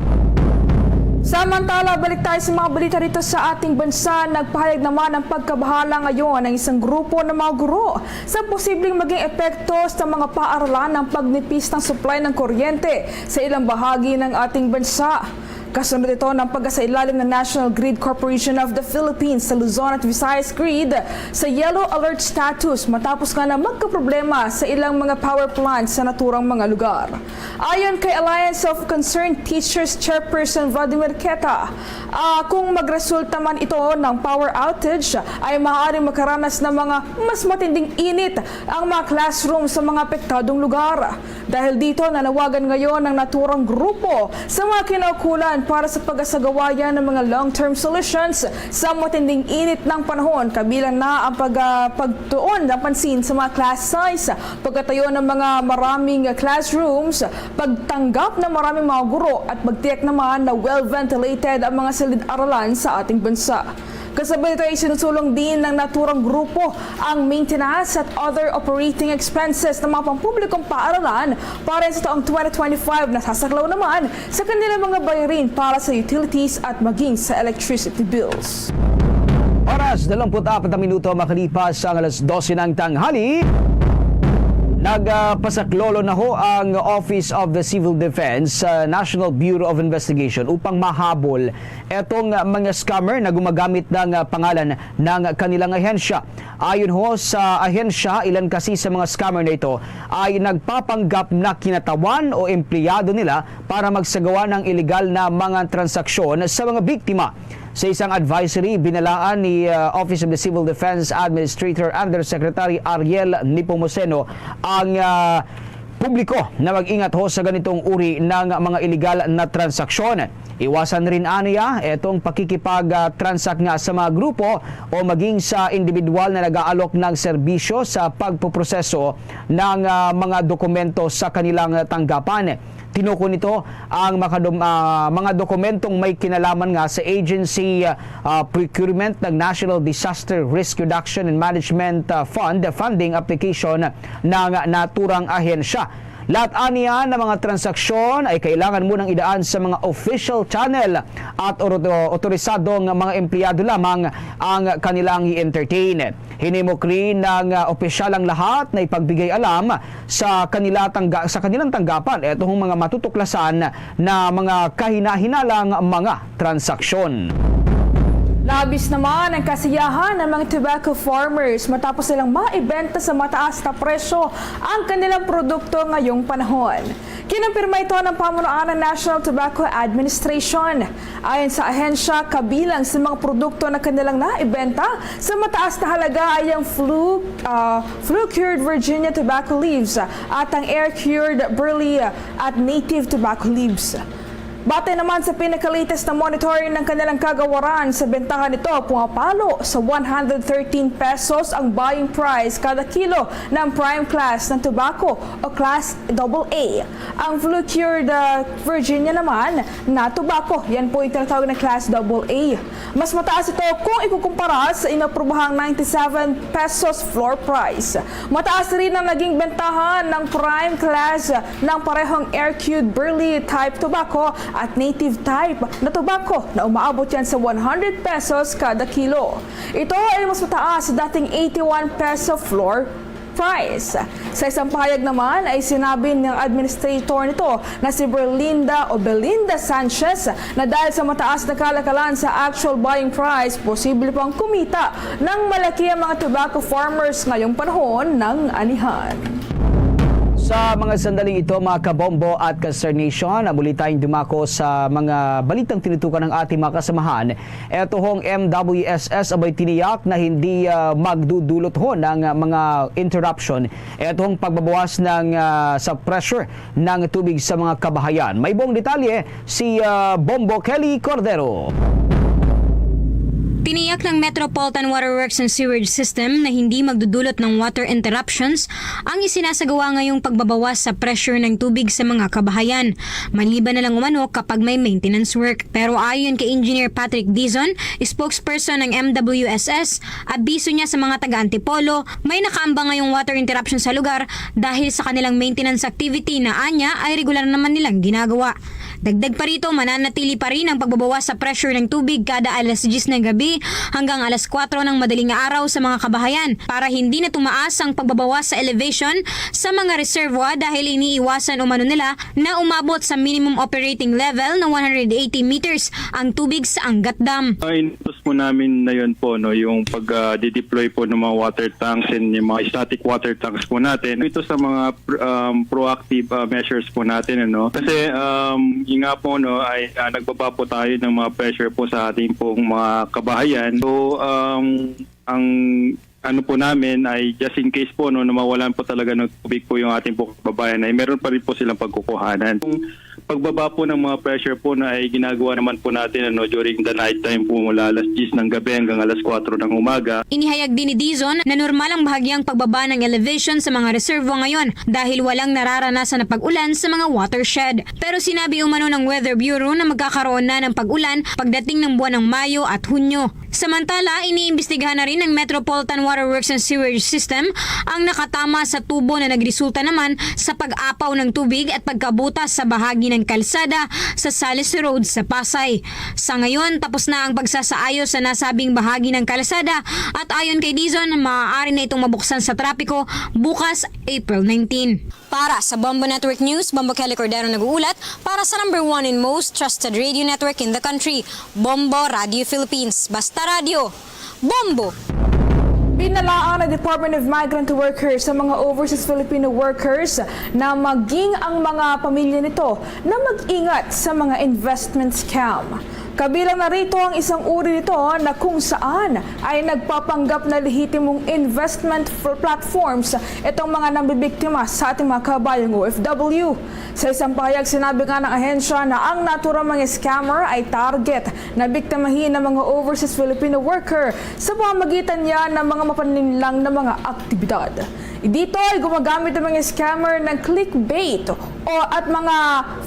Samantala, balik tayo sa mga balita dito sa ating bansa. Nagpahayag naman ng pagkabahala ngayon ang isang grupo ng mga guro sa posibleng maging epekto sa mga paaralan ng pagnipis ng supply ng kuryente sa ilang bahagi ng ating bansa. Kasunod ito ng pagkasailalim ng National Grid Corporation of the Philippines sa Luzon at Visayas Grid sa yellow alert status matapos nga na magkaproblema sa ilang mga power plant sa naturang mga lugar. Ayon kay Alliance of Concerned Teachers Chairperson Vladimir Queta, ah, kung magresulta man ito ng power outage, ay maaaring makaranas ng mga mas matinding init ang mga classroom sa mga apektadong lugar. Dahil dito, nanawagan ngayon ang naturang grupo sa mga kinaukulan para sa pag-asagawayan ng mga long-term solutions sa matinding init ng panahon, kabilang na ang pag-, ah, pagtuon ng pansin sa mga class size, pagkatayo ng mga maraming classrooms, pagtanggap ng maraming mga guro, at pagtiyak naman na well-ventilated ang mga silid-aralan sa ating bansa. Kasabay nito ay sinusulong din ng naturang grupo ang maintenance at other operating expenses ng mga pampublikong paaralan para sa taong twenty twenty-five na sasaklaw naman sa kanilang mga bayarin para sa utilities at maging sa electricity bills. Oras, dalawampu't apat na minuto makalipas ang alas dose ng tanghali. Nagpasaklolo na ho ang Office of the Civil Defense sa National Bureau of Investigation upang mahabol etong mga scammer na gumagamit ng pangalan ng kanilang ahensya. Ayon ho sa ahensya, ilan kasi sa mga scammer na ito ay nagpapanggap na kinatawan o empleyado nila para magsagawa ng iligal na mga transaksyon sa mga biktima. Sa isang advisory, binalaan ni, uh, Office of the Civil Defense Administrator Undersecretary Ariel Nepomuceno ang, uh, publiko na mag-ingat ho sa ganitong uri ng mga iligal na transaksyon. Iwasan rin aniya itong pakikipag-, ah, transak nga sa mga grupo o maging sa individual na nag-aalok ng serbisyo sa pagpoproseso ng, ah, mga dokumento sa kanilang tanggapan. Tinukoy nito ang makadum-, ah, mga dokumentong may kinalaman nga sa agency, ah, procurement ng National Disaster Risk Reduction and Management, ah, Fund funding application ng naturang ahensya. Lahat aniya na mga transaksyon ay kailangan munang idaan sa mga official channel at oro-, otorisado nga mga empleyado lamang ang kanilang i-entertain. Hinimok rin ng, ah, opisyal ang lahat na ipagbigay alam sa kanila tangga-, sa kanilang tanggapan itong mga matutuklasan na mga kahinahinalang mga transaksyon. Labis naman ang kasiyahan ng mga tobacco farmers matapos nilang maibenta sa mataas na presyo ang kanilang produkto ngayong panahon. Kinumpirma ito ng pamunuan ng National Tobacco Administration. Ayon sa ahensya, kabilang sa mga produkto na kanilang naibenta sa mataas na halaga ay ang flu, ah, flu-cured Virginia tobacco leaves at ang air-cured burley at native tobacco leaves. Batay naman sa pinaka-latest na monitoring ng kanilang kagawaran, sa bentahan nito, pumapalo sa one hundred thirteen pesos ang buying price kada kilo ng prime class ng tobacco o class double A. Ang flue-cured, ah, Virginia naman na tobacco, yan po yung tinatawag na class double A. Mas mataas ito kung ikukumpara sa inaprobahang ninety-seven pesos floor price. Mataas rin ang naging bentahan ng prime class ng parehong air-cured burley type tobacco at native type na tobacco na umaabot yan sa one hundred pesos kada kilo. Ito ay mas mataas sa dating eighty-one peso floor price. Sa isang pahayag naman ay sinabi ng administrator nito na si Berlinda o Belinda Sanchez na dahil sa mataas na kalakalan sa actual buying price, posible pang kumita ng malaki ang mga tobacco farmers ngayong panahon ng anihan. Sa mga sandaling ito, mga kabombo at ka-Star Nation, muli tayong dumako sa mga balitang tinutukan ng ating mga kasamahan. Eto hong M W S S abay tiniyak na hindi, ah, magdudulot ho ng, ah, mga interruption. Eto hong pagbabawas ng, ah, sa pressure ng tubig sa mga kabahayan. May buong detalye si, ah, Bombo Kelly Cordero. Tiniyak ng Metropolitan Water Works and Sewerage System na hindi magdudulot ng water interruptions ang isinasagawa ngayong pagbabawas sa pressure ng tubig sa mga kabahayan, maliban na lang umano kapag may maintenance work. Pero ayon kay Engineer Patrick Dizon, spokesperson ng M W S S, abiso niya sa mga taga-Antipolo, may nakaambang ngayong water interruption sa lugar dahil sa kanilang maintenance activity na anya ay regular naman nilang ginagawa. Dagdag pa rito, mananatili pa rin ang pagbabawas sa pressure ng tubig kada alas diyes ng gabi hanggang alas kuwatro ng madaling araw sa mga kabahayan para hindi na tumaas ang pagbabawas sa elevation sa mga reservoir dahil iniiwasan umano nila na umabot sa minimum operating level na one hundred eighty meters ang tubig sa Angat Dam. Ah, inutos po namin na yun po, no, yung pag, ah, di-deploy po ng mga water tanks and yung mga static water tanks po natin. Ito sa mga pr-, um, proactive, ah, measures po natin, ano. Kasi, um, yun nga po, no, ay, ah, nagbaba po tayo ng mga pressure po sa ating pong mga kabahayan. So, um, ang ano po namin ay just in case po, no, na mawalan po talaga ng tubig po yung ating po kababayan, ay meron pa rin po silang pagkukuhanan. Yung pagbaba po ng mga pressure po na ay ginagawa naman po natin, ano, during the night time po, mula alas diyes ng gabi hanggang alas kuwatro ng umaga. Inihayag din ni Dizon na normal ang bahagyang pagbaba ng elevation sa mga reservoir ngayon dahil walang nararanasan na pag-ulan sa mga watershed. Pero sinabi umano ng Weather Bureau na magkakaroon na ng pag-ulan pagdating ng buwan ng Mayo at Hunyo. Samantala, iniimbestigahan na rin ng Metropolitan Water Works and Sewerage System ang nakatama sa tubo na nagresulta naman sa pag-apaw ng tubig at pagkabutas sa bahagi ng kalsada sa Sales Road sa Pasay. Sa ngayon, tapos na ang pagsasaayos sa nasabing bahagi ng kalsada at ayon kay Dizon, maaari na itong mabuksan sa trapiko bukas, April nineteen. Para sa Bombo Network News, Bombo Kelly Cordero nag-uulat para sa number one and most trusted radio network in the country, Bombo Radio Philippines. Basta radyo, Bombo! Binalaan ng Department of Migrant Workers sa mga overseas Filipino workers na maging ang mga pamilya nito na mag-ingat sa mga investment scam. Kabilang na rito ang isang uri nito na kung saan ay nagpapanggap na lehitimong investment fl-, platforms itong mga nabibiktima sa ating mga kabayong O F W. Sa isang pahayag, sinabi nga ng ahensya na ang naturang mga scammer ay target na biktimahin ng mga overseas Filipino worker sa pamamagitan niya ng mga mapanlinlang na mga aktibidad. Dito ay gumagamit ang mga scammer ng clickbait o at mga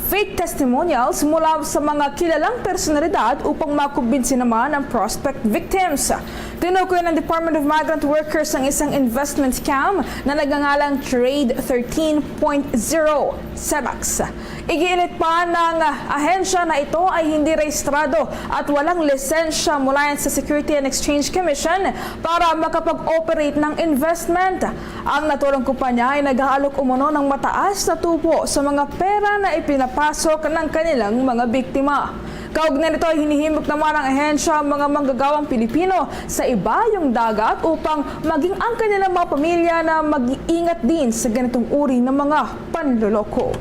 fake testimonials mula sa mga kilalang personalidad upang makumbinsi naman ang prospect victims. Tinukoy ng Department of Migrant Workers ang isang investment scam na nagngangalang Trade thirteen point zero Cemex. Igiinit pa ng ahensya na ito ay hindi rehistrado at walang lisensya mula yan sa Security and Exchange Commission para makapag-operate ng investment. Ang naturang kumpanya ay nag-aalok umano ng mataas na tubo sa mga pera na ipinapasok ng kanilang mga biktima. Kaugnay nito ay hinihimok naman ng ahensya ang mga manggagawang Pilipino sa ibayong dagat upang maging ang kanilang mga pamilya na mag-iingat din sa ganitong uri ng mga panloloko.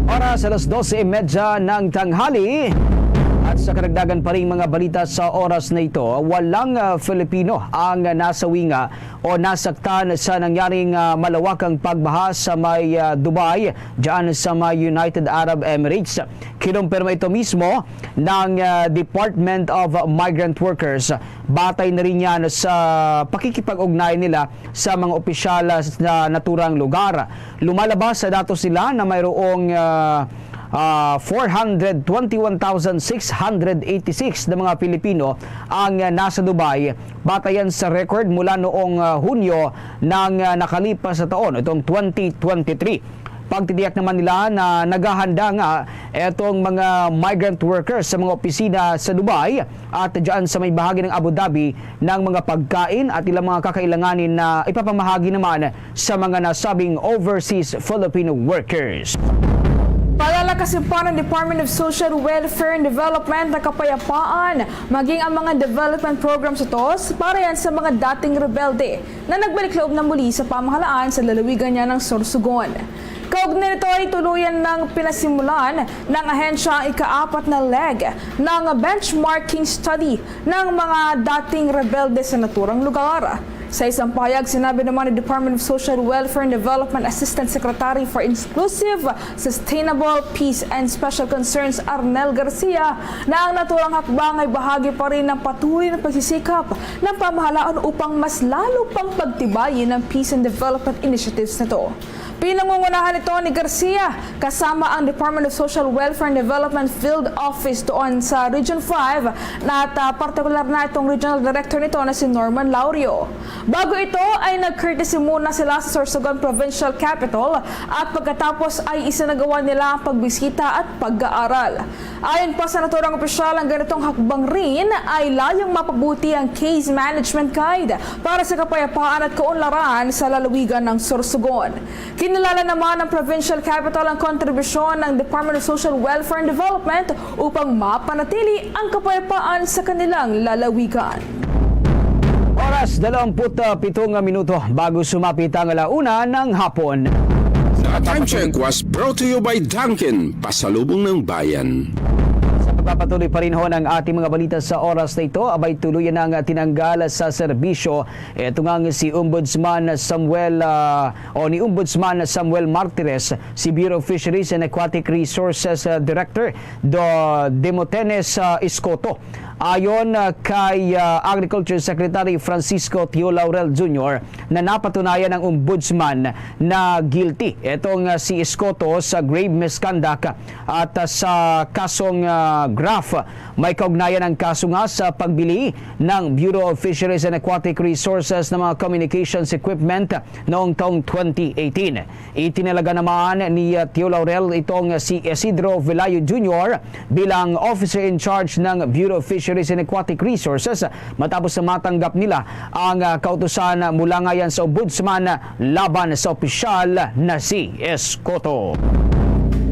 Oras alas dose y media ng tanghali. At Sa karagdagan pa ring mga balita sa oras na ito, walang, ah, Filipino ang nasawinga o nasaktan sa nangyaring, ah, malawakang pagbaha sa may, ah, Dubai, dyan sa may United Arab Emirates. Kinumpirma ito mismo ng, ah, Department of Migrant Workers. Batay na rin yan sa pakikipag-ugnayan nila sa mga opisyal sa naturang lugar. Lumalabas sa datos nila na mayroong, ah, ah, four hundred twenty-one thousand six hundred eighty-six na mga Pilipino ang, ah, nasa Dubai, batayan sa record mula noong, ah, Hunyo ng, ah, nakalipas na taon, itong twenty twenty-three. Pagtitiyak naman nila na naghahanda nga itong mga migrant workers sa mga opisina sa Dubai at dyan sa may bahagi ng Abu Dhabi ng mga pagkain at ilang mga kakailanganin na ipapamahagi naman sa mga nasabing overseas Filipino workers. Paalala, kasipanan ng Department of Social Welfare and Development ang kapayapaan, maging ang mga development programs ito para yan sa mga dating rebelde na nagbalik loob na muli sa pamahalaan sa lalawigan niya ng Sorsogon. Kaugnay nito ay tuluyan ng pinasimulan ng ahensya ang ikaapat na leg ng benchmarking study ng mga dating rebelde sa naturang lugar. Sa isang pahayag, sinabi naman ni Department of Social Welfare and Development Assistant Secretary for Inclusive, Sustainable Peace and Special Concerns, Arnel Garcia, na ang naturang hakbang ay bahagi pa rin ng patuloy na pagsisikap ng pamahalaan upang mas lalo pang pagtibayin ang peace and development initiatives na ito. Pinangungunahan ito ni Garcia kasama ang Department of Social Welfare and Development Field Office doon sa Region five, na at, ah, partikular na itong regional director nito na si Norman Laurio. Bago ito ay nag-courtesy muna sila sa Sorsogon Provincial Capitol at pagkatapos ay isinagawa nila ang pagbisita at pag-aaral. Ayon pa sa naturang opisyal, ang ganitong hakbang rin ay layong mapabuti ang case management guide para sa kapayapaan at kaunlaran sa lalawigan ng Sorsogon. Kinilala naman ang provincial capital ang kontribusyon ng Department of Social Welfare and Development upang mapanatili ang kapayapaan sa kanilang lalawigan. Oras, dalawampu't pito nga minuto bago sumapit ang ala una ng hapon. Sa Time Check was brought to you by Dunkin, pasalubong ng bayan. Sa pagpapatuloy pa rin ho ng ating mga balita sa oras na ito, abay, tuluyan na ang tinanggal sa serbisyo. Ito nga ang si Ombudsman Samuel, ah, o ni Ombudsman Samuel Martires, si Bureau of Fisheries and Aquatic Resources, ah, Director Do Demotenes, ah, Escoto. Ayon, ah, kay, ah, Agriculture Secretary Francisco Tio Laurel Junior, na napatunayan ang Ombudsman na guilty itong, ah, si Escoto sa grave misconduct at, ah, sa kasong, ah, graft. May kaugnayan ang kaso nga sa pagbili ng Bureau of Fisheries and Aquatic Resources ng mga communications equipment noong taong twenty eighteen. Itinalaga naman ni, uh, Tio Laurel itong si Isidro Velayo Junior bilang officer in charge ng Bureau of Fisheries and Aquatic Resources matapos na matanggap nila ang, uh, kautusan mula ngayon sa Ombudsman laban sa opisyal na si Escoto.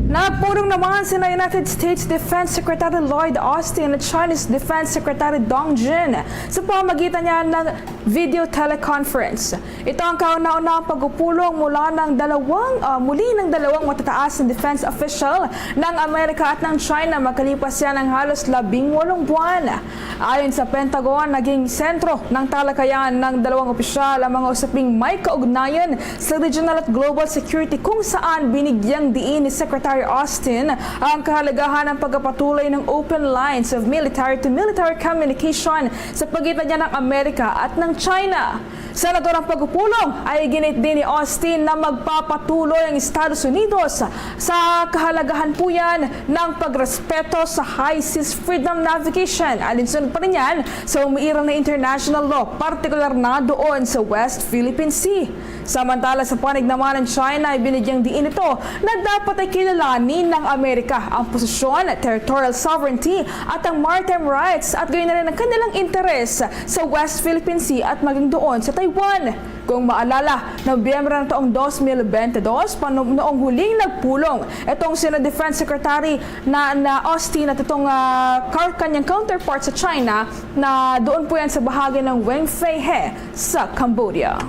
Nagpulong naman sina United States Defense Secretary Lloyd Austin at Chinese Defense Secretary Dong Jin sa pamagitan niya ng video teleconference. Ito ang kauna-unahang pagpupulong mula ng dalawang, ah, muli ng dalawang matataas na defense official ng Amerika at ng China makalipas yan ng halos labing walong buwan. Ayon sa Pentagon, naging sentro ng talakayan ng dalawang opisyal ang mga usaping may kaugnayan sa regional at global security, kung saan binigyang diin ni Secretary Austin ang kahalagahan ng pagpapatuloy ng open lines of military-to-military communication sa pagitan niya ng Amerika at ng China. Sa naturang pagpupulong ay ginit din ni Austin na magpapatuloy ang Estados Unidos sa kahalagahan po yan ng pagrespeto sa high seas freedom navigation, alinsunod pa rin yan sa umiiral na international law, partikular na doon sa West Philippine Sea. Samantala, sa panig naman ng China ay binigyang diin ito na dapat ay kilalanin ng Amerika ang posisyon, territorial sovereignty at ang maritime rights at gayon na rin ang kanilang interes sa West Philippine Sea at maging doon sa Taiwan. Kung maalala, Nobyembre ng taong dos mil bente dos, pa no-, noong huling nagpulong itong sina Defense Secretary na, na Austin at itong, ah, kar-, kanyang counterpart sa China na doon po yan sa bahagi ng Wengfeihe sa Cambodia.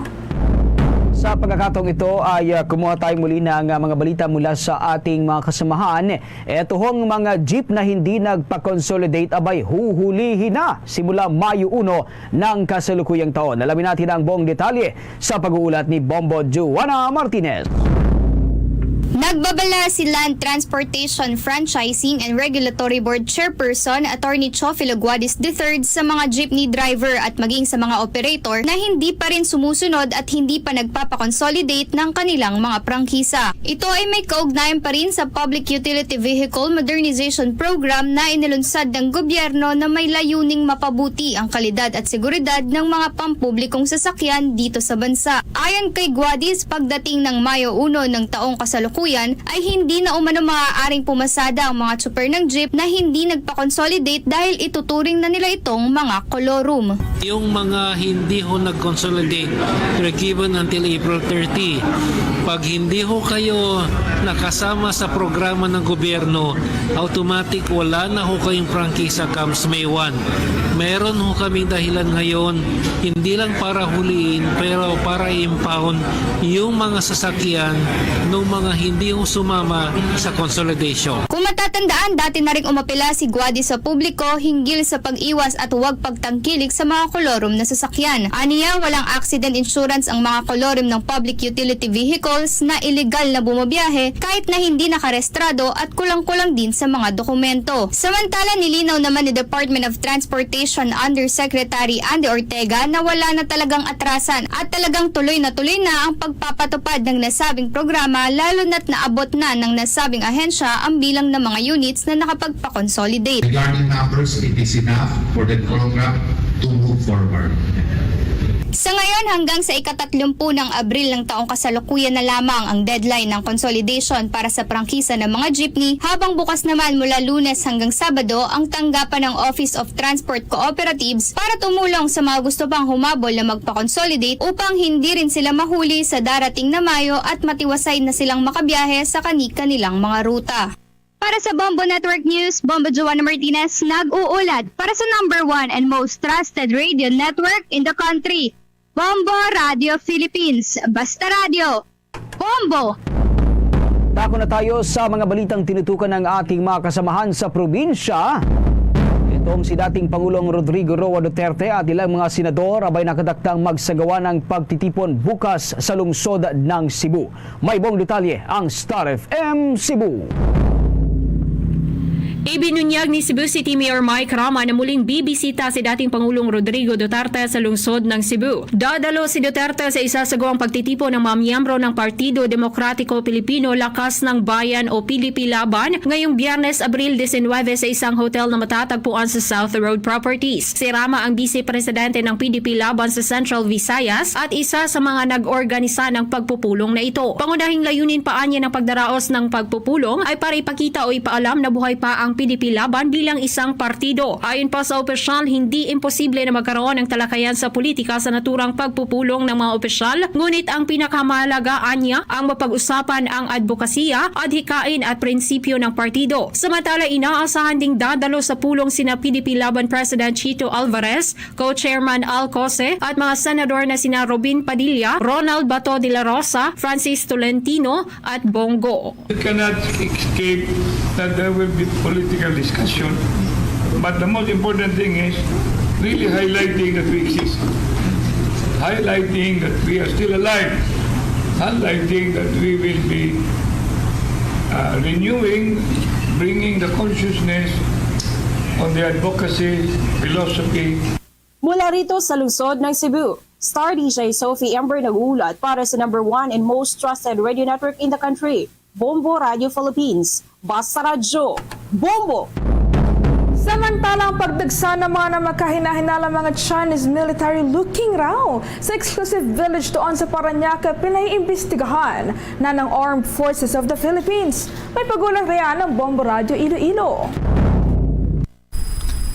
Sa pagkakataong ito ay, ah, kumuha tayo muli ng, ah, mga balita mula sa ating mga kasamahan. Eto hong mga jeep na hindi nagpa-consolidate, abay, huhulihin na simula Mayo uno ng kasalukuyang taon. Alamin natin ang buong detalye sa pag-uulat ni Bombo Joanna Martinez. Nagbabala si Land Transportation Franchising and Regulatory Board Chairperson Attorney Teofilo Guadis the third sa mga jeepney driver at maging sa mga operator na hindi pa rin sumusunod at hindi pa nagpapakonsolidate ng kanilang mga prangkisa. Ito ay may kaugnayan pa rin sa Public Utility Vehicle Modernization Program na inilunsad ng gobyerno na may layuning mapabuti ang kalidad at seguridad ng mga pampublikong sasakyan dito sa bansa. Ayon kay Guadis, pagdating ng Mayo uno ng taong kasalukuyan ay hindi na umano maaaring pumasada ang mga tsuper ng jeep na hindi nagpa-consolidate dahil ituturing na nila itong mga kolorum. Yung mga hindi ho nag-consolidate, they're given until April thirty. Pag hindi ho kayo nakasama sa programa ng gobyerno, automatic wala na ho kayong prangkisa comes May one. Meron ho kaming dahilan ngayon, hindi lang para huliin, pero para i-impound yung mga sasakyan ng mga hindi ho sumama sa consolidation. Kung matatandaan, dati na ring umapela si Guadis sa publiko hinggil sa pag-iwas at huwag pagtangkilik sa mga kolorum na sasakyan. Aniya, walang accident insurance ang mga kolorum ng public utility vehicles na iligal na bumabiyahe kahit na hindi nakarestrado at kulang-kulang din sa mga dokumento. Samantala, nilinaw naman ni Department of Transportation Undersecretary Andy Ortega na wala na talagang atrasan at talagang tuloy na tuloy na ang pagpapatupad ng nasabing programa, lalo na't naabot na ng nasabing ahensya ang bilang ng mga units na nakapagpa-consolidate. Regarding numbers, it is enough for the program to move forward. Sa ngayon, hanggang sa ikatatlumpu ng Abril ng taong kasalukuyan na lamang ang deadline ng consolidation para sa prangkisa ng mga jeepney, habang bukas naman mula Lunes hanggang Sabado ang tanggapan ng Office of Transport Cooperatives para tumulong sa mga gusto pang humabol na magpa-consolidate upang hindi rin sila mahuli sa darating na Mayo at matiwasay na silang makabiyahe sa kani-kanilang mga ruta. Para sa Bombo Network News, Bombo Joanna Martinez nag-uulat para sa number one and most trusted radio network in the country, Bombo Radio Philippines. Basta Radio, Bombo! Dako na tayo sa mga balitang tinutukan ng ating mga kasamahan sa probinsya. Itong si dating Pangulong Rodrigo Roa Duterte at ilang mga senador abay nakadaktang magsagawa ng pagtitipon bukas sa lungsod ng Cebu. May buong detalye ang Star F M Cebu. Ibinunyag ni Cebu City Mayor Mike Rama na muling bibisita si dating Pangulong Rodrigo Duterte sa lungsod ng Cebu. Dadalo si Duterte sa isa sa gawang pagtitipon ng mga miyembro ng Partido Demokratiko Pilipino Lakas ng Bayan o P D P Laban ngayong Biyernes, Abril diecinuebe, sa isang hotel na matatagpuan sa South Road Properties. Si Rama ang Vice Presidente ng P D P Laban sa Central Visayas at isa sa mga nag-organisa ng pagpupulong na ito. Pangunahing layunin pa anya ng pagdaraos ng pagpupulong ay para ipakita o ipaalam na buhay pa ang P D P Laban bilang isang partido. Ayon pa sa opisyal, hindi imposible na magkaroon ng talakayan sa politika sa naturang pagpupulong ng mga opisyal, ngunit ang pinakamahalaga anya ang mapag-usapan ang adbokasiya, adhikain at prinsipyo ng partido. Samantala, inaasahan ding dadalo sa pulong sina P D P Laban President Chito Alvarez, Co-Chairman Al Cose at mga senador na sina Robin Padilla, Ronald Bato de la Rosa, Francis Tolentino at Bong Go. You cannot escape that there will be political discussion. But the most important thing is really highlighting that we exist, highlighting that we are still alive, highlighting that we will be uh, renewing, bringing the consciousness on the advocacy, philosophy. Mula rito sa lungsod ng Cebu, Star D J Sophie Amber nag-uulat para sa number one and most trusted radio network in the country, Bombo Radio Philippines. Basta Radyo, Bombo! Samantala, ang pagdagsa ng mga namakahinahinala mga Chinese military looking raw sa exclusive village doon sa Parañaque, pinaiimbestigahan na ng Armed Forces of the Philippines. May pag-ulat riyan ng Bombo Radio Iloilo.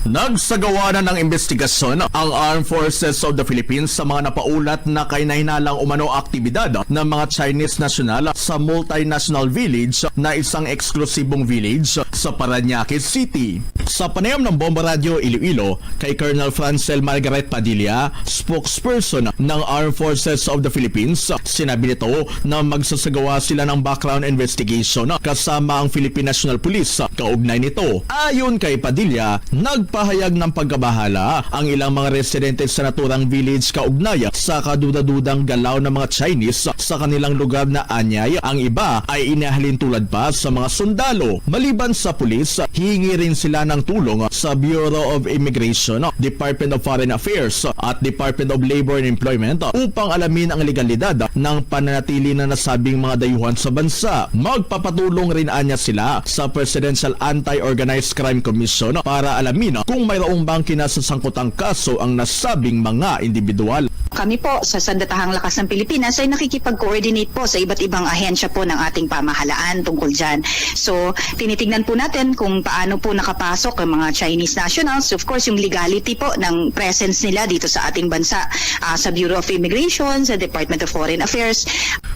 Nagsagawa na ng investigasyon ang Armed Forces of the Philippines sa mga napaulat na kahinahinalang umano aktibidad ng mga Chinese national sa multinational village na isang eksklusibong village sa Parañaque City. Sa panayam ng Bombo Radio Iloilo kay Colonel Francel Margaret Padilla, spokesperson ng Armed Forces of the Philippines, sinabi nito na magsasagawa sila ng background investigation kasama ang Philippine National Police kaugnay nito. Ayon kay Padilla, nagpahayag ng pagkabahala ang ilang mga residente sa naturang village kaugnay sa kaduda-dudang galaw ng mga Chinese sa kanilang lugar na anyay ang iba ay inahalin tulad pa sa mga sundalo. Maliban sa pulis, hingi rin sila ng tulong sa Bureau of Immigration, Department of Foreign Affairs at Department of Labor and Employment upang alamin ang legalidad ng pananatili na nasabing mga dayuhan sa bansa. Magpapatulong rin anya sila sa Presidential Anti-Organized Crime Commission para alamin kung mayroong bang kinasasangkutang kaso ang nasabing mga individual. Kami po sa Sandatahang Lakas ng Pilipinas ay nakikipag-coordinate po sa iba't ibang ahensya po ng ating pamahalaan tungkol dyan. So, tinitignan po natin kung paano po nakapasok ang mga Chinese nationals. Of course, yung legality po ng presence nila dito sa ating bansa, ah, sa Bureau of Immigration, sa Department of Foreign Affairs.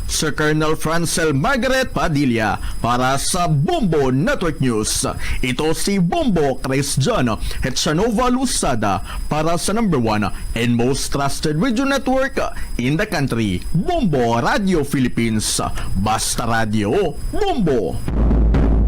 Sir Colonel Francel Margaret Padilla para sa Bombo Network News. Ito si Bombo Christian Hetsanova Luzada para sa number one and most trusted radio network in the country, Bombo Radio Philippines. Basta Radio, Bombo!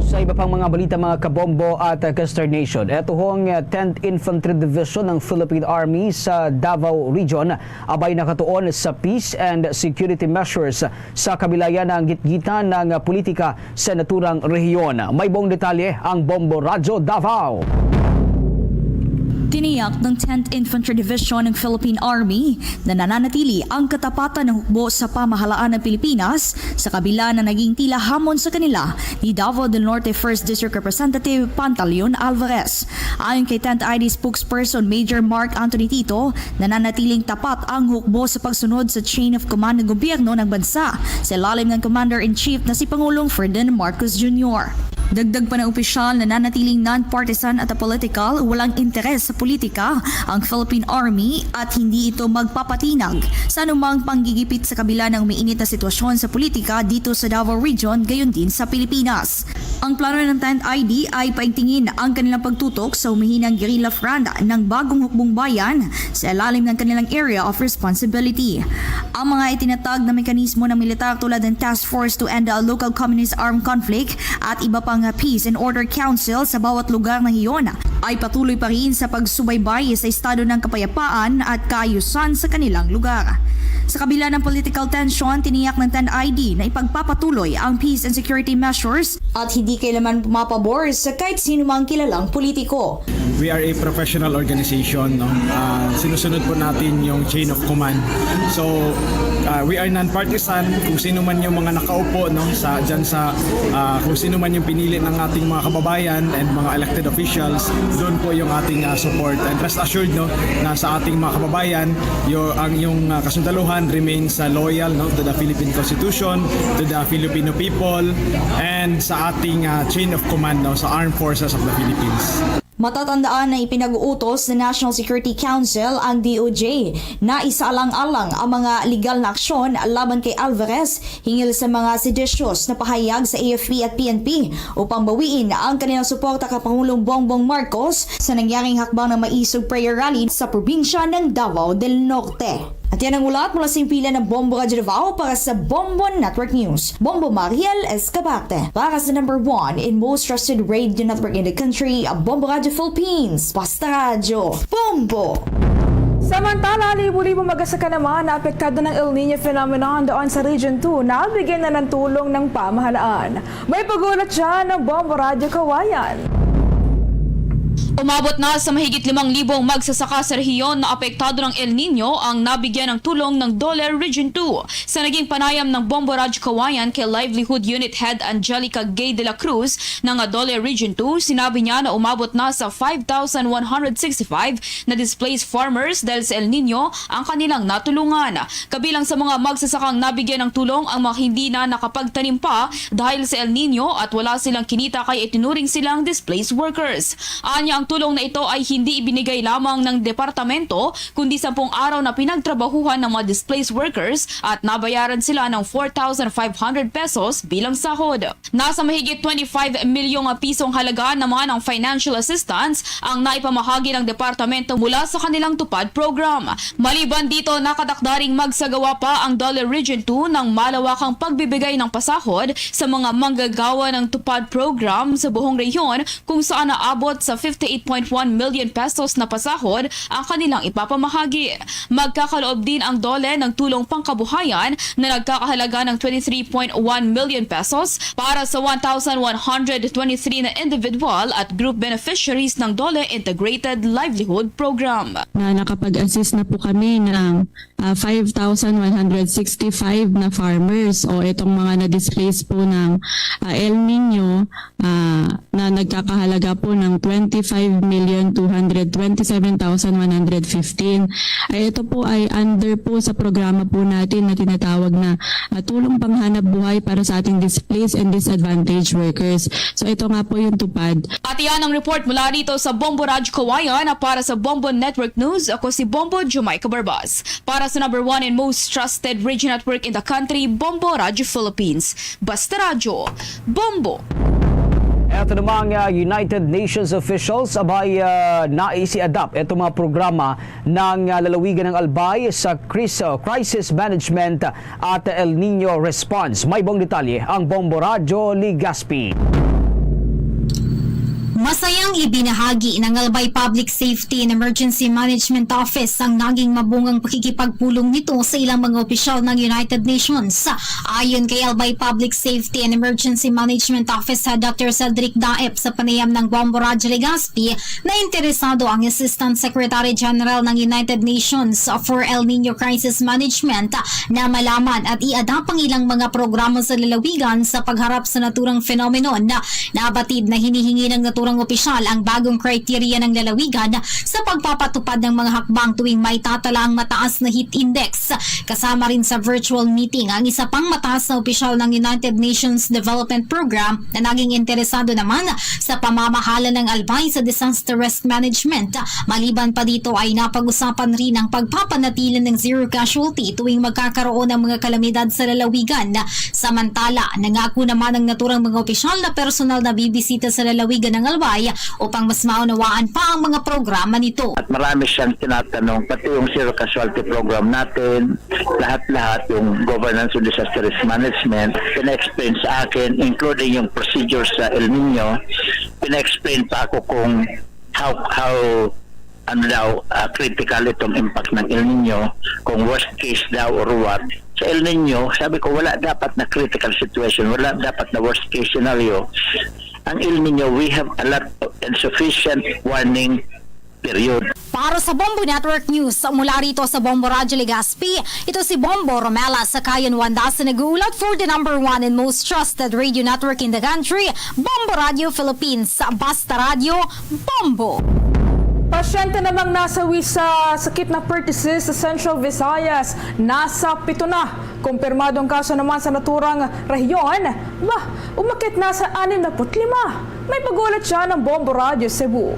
Sa iba pang mga balita, mga kabombo at, uh, Kester Nation, eto hong, uh, tenth Infantry Division ng Philippine Army sa Davao Region abay nakatuon sa peace and security measures sa kabilayan ng gitgitan ng politika sa naturang rehiyon. May buong detalye ang Bombo Radyo Davao. Tiniyak ng tenth Infantry Division ng Philippine Army na nananatili ang katapatan ng hukbo sa pamahalaan ng Pilipinas sa kabila na naging tila hamon sa kanila ni Davao del Norte First District Representative Pantaleon Alvarez. Ayon kay tenth I D spokesperson Major Mark Anthony Tito, nananatiling tapat ang hukbo sa pagsunod sa chain of command ng gobyerno ng bansa sa ilalim ng Commander-in-Chief na si Pangulong Ferdinand Marcos Junior. Dagdag pa ng opisyal, nananatiling non-partisan at apolitical, walang interes sa politika ang Philippine Army at hindi ito magpapatinag sa anumang panggigipit sa kabila ng umiinit na sitwasyon sa politika dito sa Davao Region, gayon din sa Pilipinas. Ang plano ng tenth I D ay paigtingin ang kanilang pagtutok sa humihinang guerrilla front ng Bagong Hukbong Bayan sa ilalim ng kanilang area of responsibility. Ang mga itinatag na mekanismo ng militar tulad ng Task Force to End the Local Communist Armed Conflict at iba pang Peace and Order Council sa bawat lugar ng hiyon ay patuloy pa rin sa pagsubaybay sa estado ng kapayapaan at kaayusan sa kanilang lugar. Sa kabila ng political tension, tiniyak ng tenth I D na ipagpapatuloy ang peace and security measures at hindi kailanman pumapabor sa kahit sino mang kilalang politiko. We are a professional organization, no? Ah, sinusunod po natin yung chain of command. So, ah, we are non-partisan. Kung sino man yung mga nakaupo, no, sa, dyan sa, ah, kung sino man yung pinili ng ating mga kababayan and mga elected officials, doon po yung ating, ah, support. And rest assured, no, na sa ating mga kababayan, yung, ang yung, ah, kasundaluhan remains, ah, loyal, no, to the Philippine Constitution, to the Filipino people, and sa ating, ah, chain of command, no, sa Armed Forces of the Philippines. Matatandaan na ipinag-uutos ng National Security Council ang D O J na isaalang-alang ang mga legal na aksyon laban kay Alvarez hinggil sa mga seditious na pahayag sa A F P at P N P upang bawiin ang kanilang suporta kay Pangulong Bongbong Marcos sa nangyaring hakbang ng maisog prayer rally sa probinsya ng Davao del Norte. At yan ang ulat mula sa himpilan ng Bombo Radyo Davao para sa Bombo Network News. Bombo Mariel Escabarte para sa number one and most trusted radio network in the country, Bombo Radyo Philippines. Basta Radyo, Bombo! Samantala, libo-libo magsasaka naman na apektado ng El Niño phenomenon doon sa Region two na bigyan na ng tulong ng pamahalaan. May pag-ulat siya ng Bombo Radyo Kawayan. Umabot na sa mahigit limang libong magsasaka sa rehiyon na apektado ng El Niño ang nabigyan ng tulong ng DOLE Region two. Sa naging panayam ng Bombo Radyo Kawayan kay Livelihood Unit Head Angelica Gay de la Cruz ng DOLE Region two, sinabi niya na umabot na sa five thousand one hundred sixty-five na displaced farmers dahil sa El Niño ang kanilang natulungan. Kabilang sa mga magsasakang nabigyan ng tulong ang mga hindi na nakapagtanim pa dahil sa El Niño at wala silang kinita kaya itinuring silang displaced workers. Anya ang Tulong na ito ay hindi ibinigay lamang ng departamento, kundi sampung araw na pinagtrabahuhan ng mga displaced workers at nabayaran sila ng four thousand five hundred pesos bilang sahod. Nasa mahigit twenty-five milyong pisong halaga naman ang financial assistance ang naipamahagi ng departamento mula sa kanilang TUPAD program. Maliban dito, nakatakda ring magsagawa pa ang DOLE Region two ng malawakang pagbibigay ng pasahod sa mga manggagawa ng TUPAD program sa buong rehiyon, kung saan naabot sa fifty-eight point one million pesos na pasahod ang kanilang ipapamahagi. Magkakaloob din ang DOLE ng tulong pangkabuhayan na nagkakahalaga ng twenty-three point one million pesos para sa one thousand one hundred twenty-three na individual at group beneficiaries ng DOLE Integrated Livelihood Program. Na nakapag-assist na po kami ng, ah, five thousand one hundred sixty-five na farmers o itong mga na-displace po ng, ah, El Nino, ah, na nagkakahalaga po ng twenty-five million two hundred twenty-seven thousand one hundred fifteen. Ay, ito po ay under po sa programa po natin na tinatawag na, ah, Tulong Panghanap Buhay para sa ating displaced and disadvantaged workers. So, ito nga po yung TUPAD. At iyan ang report mula rito sa Bombo Radyo Kawayan. Para sa Bombo Network News, ako si Bombo Jamaica Barbas. Para sa number one and most trusted radio network in the country, Bombo Radyo Philippines. Basta Radyo, Bombo! Eto namang, ah, United Nations officials, abay, ah, naisi-adapt itong mga programa ng, ah, lalawigan ng Albay sa cris-, ah, crisis management at El Nino response. May buong detalye ang Bombo Radyo Legazpi. Masayang ibinahagi ng Albay Public Safety and Emergency Management Office ang naging mabungang pakikipagpulong nito sa ilang mga opisyal ng United Nations. Ayon kay Albay Public Safety and Emergency Management Office Head Doctor Cedric Daep, sa panayam ng Bombo Radyo Legazpi, na interesado ang Assistant Secretary General ng United Nations for El Nino Crisis Management na malaman at i-adapt ang ilang mga programa sa lalawigan sa pagharap sa naturang phenomenon. Nabatid na hinihingi ng naturang opisyal ang bagong kriteriya ng lalawigan sa pagpapatupad ng mga hakbang tuwing may tatala ang mataas na heat index. Kasama rin sa virtual meeting ang isa pang mataas na opisyal ng United Nations Development Program na naging interesado naman sa pamamahala ng Albay sa disaster risk management. Maliban pa dito ay napag-usapan rin ang pagpapanatili ng zero casualty tuwing magkakaroon ng mga kalamidad sa lalawigan. Samantala, nangako naman ang naturang mga opisyal na personal na bibisita sa lalawigan ng Albay upang mas maunawaan pa ang mga programa nito. At marami siyang tinatanong, pati yung zero casualty program natin, lahat-lahat, yung governance of disaster risk management, pina-explain sa akin, including yung procedures sa El Nino, pina-explain pa ako kung how, how, ano daw, ah, critical itong impact ng El Nino, kung worst case daw or what. Sa El Nino, sabi ko, wala dapat na critical situation, wala dapat na worst case scenario. Ang El Nino, we have a lot of insufficient warning period. Para sa Bombo Network News, mula rito sa Bombo Radyo Legazpi, ito si Bombo Romela Sakayan Wanda sa nag-uulat for the number one and most trusted radio network in the country, Bombo Radyo Philippines. Basta Radyo, Bombo! Pasyente namang nasawi sa sakit na pertussis sa Central Visayas, nasa pito na. Kumpirmadong kaso naman sa naturang rehiyon, ba, umakyat na sa anim na put lima. May pag-ulat siya ng Bombo Radyo Cebu.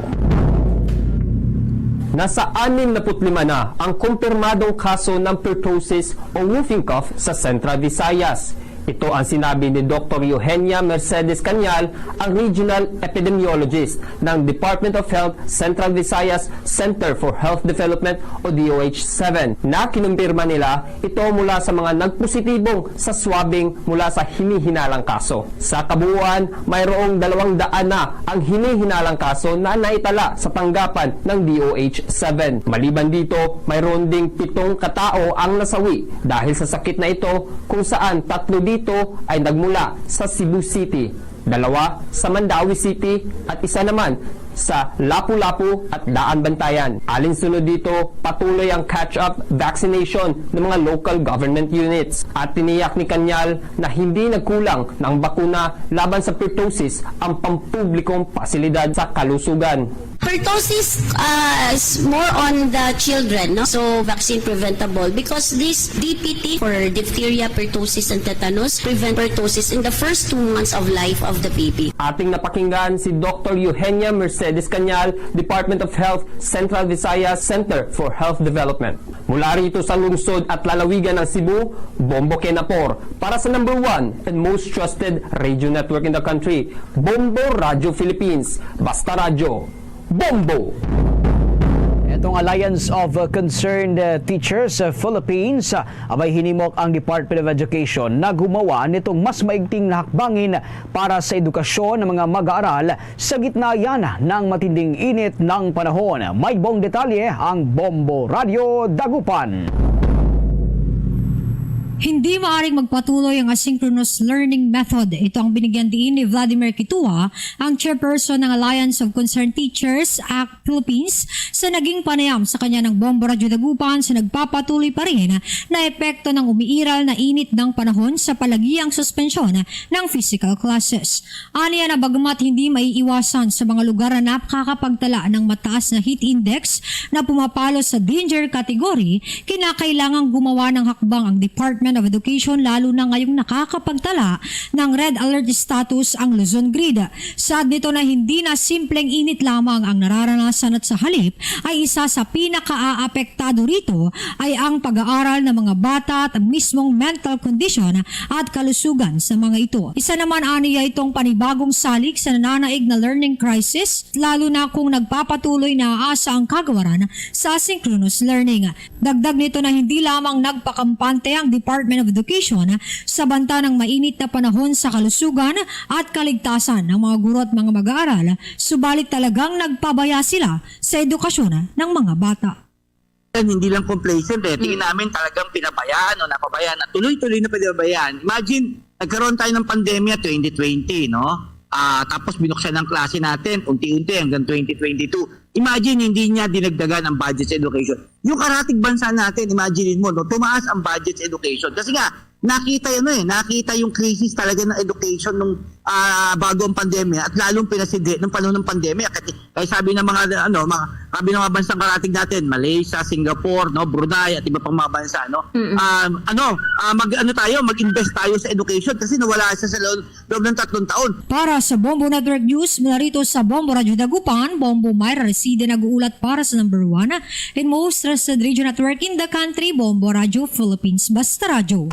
Nasa anim na put lima na ang kumpirmadong kaso ng pertussis o whooping cough sa Central Visayas. Ito ang sinabi ni Doktor Eugenia Mercedes Cañal, ang Regional Epidemiologist ng Department of Health Central Visayas Center for Health Development o D O H seven, na kinumpirma nila ito mula sa mga nagpositibong sa swabbing mula sa hinihinalang kaso. Sa kabuuan, mayroong dalawang daan na ang hinihinalang kaso na naitala sa tanggapan ng D O H seven. Maliban dito, mayroon ding pitong katao ang nasawi dahil sa sakit na ito, kung saan tatlo dito ay nagmula sa Cebu City, dalawa sa Mandaue City at isa naman sa Lapu-Lapu at Daanbantayan. Alinsunod dito, patuloy ang catch-up vaccination ng mga local government units. At tiniyak ni Cañal na hindi nagkulang ng bakuna laban sa pertussis ang pampublikong pasilidad sa kalusugan. Pertussis uh, is more on the children, no? So vaccine preventable because this D P T for diphtheria, pertussis, and tetanus prevent pertussis in the first two months of life of the baby. Ating napakinggan si Doctor Eugenia Mercedes Cañal, Department of Health, Central Visayas Center for Health Development. Mula rito sa lungsod at lalawigan ng Cebu, Bombo Kenapor para sa number one and most trusted radio network in the country, Bombo Radio Philippines. Basta Radyo, Bombo! Itong Alliance of Concerned Teachers Philippines, abay, hinimok ang Department of Education na gumawa nitong mas maigting na hakbangin para sa edukasyon ng mga mag-aaral sa gitna yan ng matinding init ng panahon. May buong detalye ang Bombo Radio Dagupan. Hindi maaring magpatuloy ang asynchronous learning method. Ito ang binigyan diin ni Vladimir Kitua, ang chairperson ng Alliance of Concerned Teachers, ACT Philippines, sa naging panayam sa kanya ng Bombo Radyo Dagupan sa nagpapatuloy pa rin na epekto ng umiiral na init ng panahon sa palagiang suspensyon ng physical classes. Aniya na bagamat hindi maiiwasan sa mga lugar na nakakapagtala ng mataas na heat index na pumapalo sa danger category, kinakailangang gumawa ng hakbang ang Department of Education, lalo na ngayong nakakapagtala ng red alert status ang Luzon Grid. Sad nito na hindi na simpleng init lamang ang nararanasan at sa halip ay isa sa pinakaaapekto apektado rito ay ang pag-aaral ng mga bata at ang mismong mental condition at kalusugan sa mga ito. Isa naman aniya itong panibagong salig sa nananaig na learning crisis, lalo na kung nagpapatuloy na aasa ang kagawaran sa asynchronous learning. Dagdag nito na hindi lamang nagpakampante ang Department of Education sa banta ng mainit na panahon sa kalusugan at kaligtasan ng mga guro at mga mag-aaral, subalit talagang nagpabaya sila sa edukasyon ng mga bata. Hindi lang complacent eh. Tingin namin talagang pinabayaan o napabayaan at tuloy-tuloy na pinabayaan. Imagine, nagkaroon tayo ng pandemya twenty twenty, no? Ah, tapos binuksan ang klase natin unti-unti hanggang twenty twenty-two. Imagine, hindi niya dinagdagan ang budget sa education. Yung karatig bansa natin, imagine mo, no? Tumaas ang budget sa education. Kasi nga, nakita yun eh, nakita yung crisis talaga ng education nung ah, bago ang pandemya at lalong pinasidhi ng panahon ng pandemya. Kasi, kaya sabi ng mga ano, mga sabi ng mga bansang karatig natin, Malaysia, Singapore, no, Brunei at iba pang mga bansa, no. Um, ano, ah, mag ano tayo, mag-invest tayo sa education kasi nawala siya sa loob, loob ng tatlong taon. Para sa Bombo Network News, mula rito sa Bombo Radyo Dagupan, Bombo Myra Reside nag-uulat para sa number one and most trusted radio network in the country, Bombo Radyo Philippines. Basta Radyo,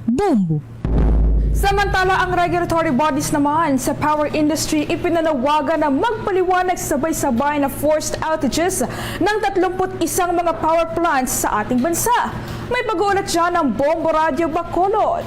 Bombo. Samantala, ang regulatory bodies naman sa power industry ipinanawagan na magpaliwanag sabay-sabay na forced outages ng tatlumpu't isang mga power plants sa ating bansa. May pag-uulat dyan ang Bombo Radyo Bacolod.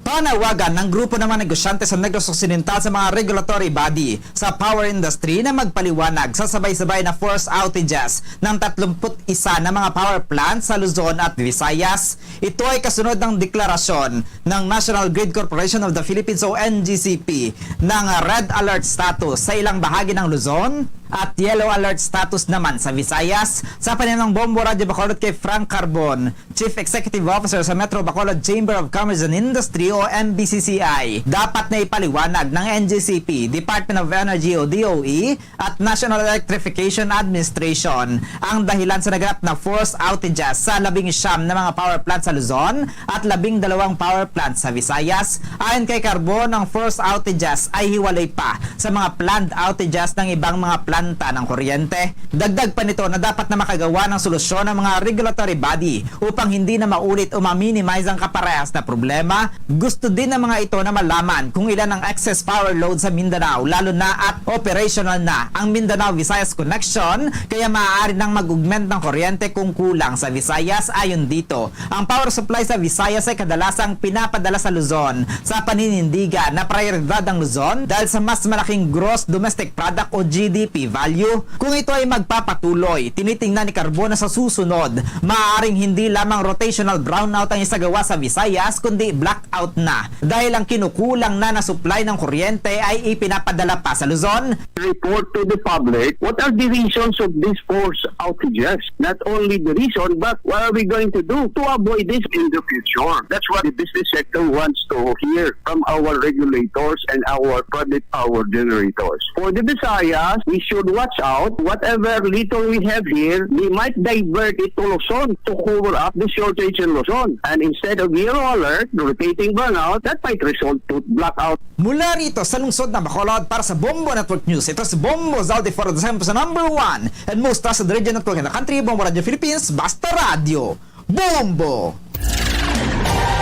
Panawagan ng grupo ng mga negosyante sa Negros Occidental sa mga regulatory body sa power industry na magpaliwanag sa sabay-sabay na forced outages ng tatlumpu't isa na mga power plant sa Luzon at Visayas. Ito ay kasunod ng deklarasyon ng National Grid Corporation of the Philippines o N G C P ng red alert status sa ilang bahagi ng Luzon at yellow alert status naman sa Visayas. Sa panayam ng Bombo Radyo Bacolod kay Frank Carbon, Chief Executive Officer sa Metro Bacolod Chamber of Commerce and Industry o M B C C I, dapat na ipaliwanag ng N G C P, Department of Energy o D O E, at National Electrification Administration ang dahilan sa naganap na forced outages sa labing siyam na mga power plant sa Luzon at labing dalawang power plant sa Visayas. Ayon kay Carbon, ang forced outages ay hiwalay pa sa mga planned outages ng ibang mga planta ng kuryente. Dagdag pa nito na dapat na makagawa ng solusyon ang mga regulatory body upang hindi na maulit o ma-minimize ang kaparehas na problema. Gusto din ng mga ito na malaman kung ilan ang excess power load sa Mindanao, lalo na at operational na ang Mindanao Visayas Connection, kaya maaari nang mag-augment ng kuryente kung kulang sa Visayas. Ayon dito, ang power supply sa Visayas ay kadalasang pinapadala sa Luzon. Sa paninindigan na prioridad ang Luzon dahil sa mas malaking gross domestic product o G D P value. Kung ito ay magpapatuloy, tinitingnan ni Carbona sa susunod, maaaring hindi lamang rotational brownout ang isagawa sa Visayas, kundi blackout na, dahil ang kinukulang na na supply ng kuryente ay ipinapadala pa sa Luzon. Report to the public what are the reasons of these forced outages. Not only the reason, but what are we going to do to avoid this in the future? That's what the business sector wants to hear from our regulators and our public power generators. For the Visayas, we should watch out. Whatever little we have here, we might divert it to Luzon to cover up the shortage in Luzon. And instead of yellow alert, rotating brownout, that might result to blackout. Mula rito sa lungsod ng Bacolod, para sa Bombo Network News, ito si Bombo Zaldi for the sa number one and most trusted radio network in the country, Bombo Radio Philippines, Basta Radio. Bombo!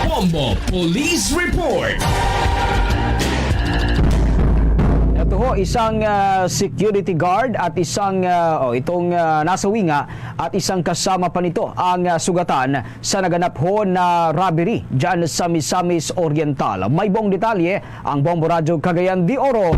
Bombo Police Report. Ito ho, isang, ah, security guard at isang, ah, oh, itong, ah, nasawi nga at isang kasama pa nito ang, ah, sugatan sa naganap ho na robbery dyan sa Misamis Oriental. May buong detalye ang Bombo Radyo Cagayan de Oro.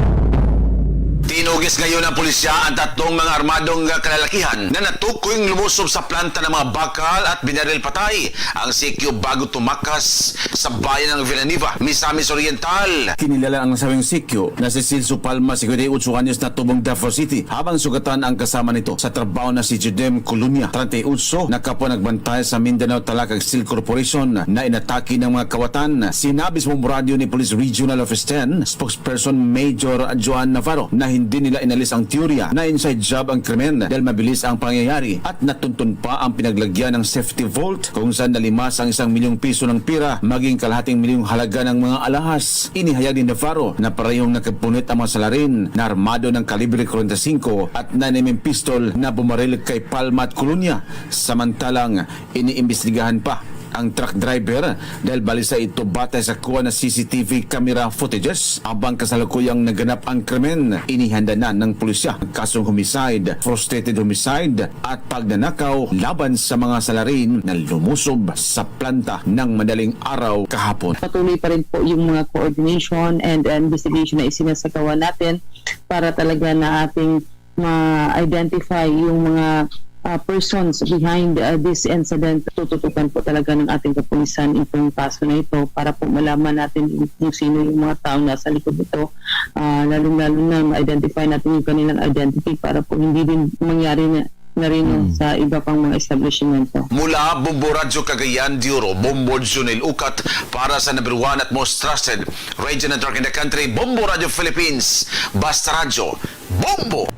Tinugis ngayon ng pulisya ang tatlong mga armadong kalalakihan na natukoy lumusob sa planta ng mga bakal at binaril patay ang sikyo bago tumakas sa bayan ng Villanueva, Misamis Oriental. Kinilala ang nasabing sikyo na si Celso Palma, singkwenta y ocho anyos, natubong Davao City, habang sugatan ang kasama nito sa trabaho na si Judem Colonia, treinta y ocho, na kapwa nagbantay sa Mindanao Talakag Steel Corporation, na inatake ng mga kawatan. Sinabi sa Bombo Radyo ni Police Regional Office ten spokesperson Major Joan Navarro na hindi nila inalis ang teorya na inside job ang krimen dahil mabilis ang pangyayari at natuntun pa ang pinaglagyan ng safety vault kung saan nalimas ang isang milyong piso ng pira, maging kalahating milyong halaga ng mga alahas. Inihayag ni Navarro na parehong nakapunit ang mga salarin na armado ng kalibre forty-five at nine M M pistol na bumaril kay Palma at Colonia. Samantalang, iniimbestigahan pa ang truck driver dahil balisa ito batay sa kuha na C C T V camera footages. Habang kasalukuyang naganap ang krimen, inihanda na ng pulisya ang kasong homicide, frustrated homicide at pagnanakaw laban sa mga salarin na lumusob sa planta ng madaling araw kahapon. Patuloy pa rin po yung mga coordination and, uh, investigation na isinasagawa natin para talaga na ating ma-identify yung mga, uh, persons behind, uh, this incident. Tututukan po talaga ng ating kapulisan itong kaso na ito para po malaman natin kung sino yung mga taong nasa likod nito. Ah, lalong-lalo na ma-identify natin yung kanilang identity para po hindi din mangyari na, na rin, no, Mm. sa iba pang mga establishmento. Mula Bombo Radyo Cagayan de Oro, Bombo Junel Ukat para sa number one at most trusted radio network in the country, Bombo Radyo Philippines. Basta Radyo, Bombo!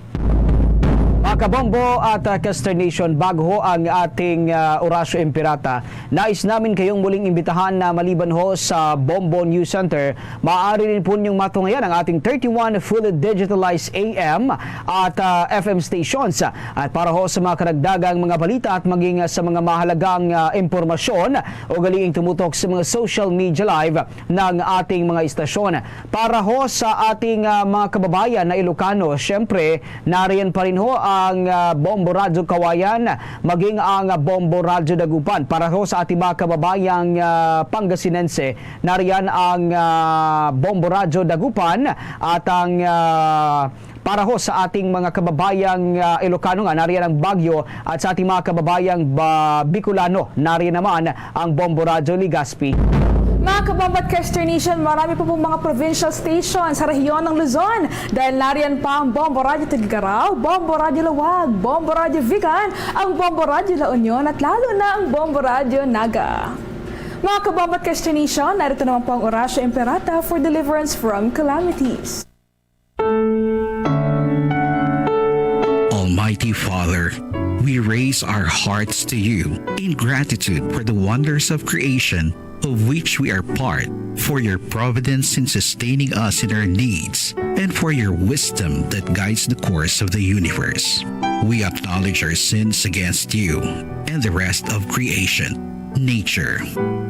Mga kabombo at, ah, Kester Nation, bago ho ang ating, ah, Orasyo Imperata, nais namin kayong muling imbitahan na maliban ho sa Bombo News Center, maaari rin po ninyong matungayan ang ating thirty-one fully digitalized A M at, ah, F M stations. At para ho sa mga karagdagang mga balita at maging, ah, sa mga mahalagang, ah, impormasyon, ugaliing tumutok sa mga social media live ng ating mga istasyon. Para ho sa ating, ah, mga kababayan na Ilocano, syempre, nariyan pa rin ho ang, ah, Bombo Radyo Kawayan, maging ang, ah, Bombo Radyo Dagupan. Para ho sa ating mga kababayang, ah, Pangasinense, nariyan ang, ah, Bombo Radyo Dagupan at ang, ah, para ho sa ating mga kababayang, ah, Ilocano nga, nariyan ang Baguio at sa ating mga kababayang ba-, Bicolano, nariyan naman ang Bombo Radyo Legazpi. Mga kabombo at Kester Nation, marami pa pong mga provincial station sa rehiyon ng Luzon dahil nariyan pa ang Bombo Radyo Tuguegarao, Bombo Radyo Laoag, Bombo Radyo Vigan, ang Bombo Radyo La Union at lalo na ang Bombo Radyo Naga. Mga kabombo at Kester Nation, narito naman po ang Orasyo Imperata for deliverance from calamities. Almighty Father, we raise our hearts to you in gratitude for the wonders of creation of which we are part, for your providence in sustaining us in our needs, and for your wisdom that guides the course of the universe. We acknowledge our sins against you and the rest of creation, nature.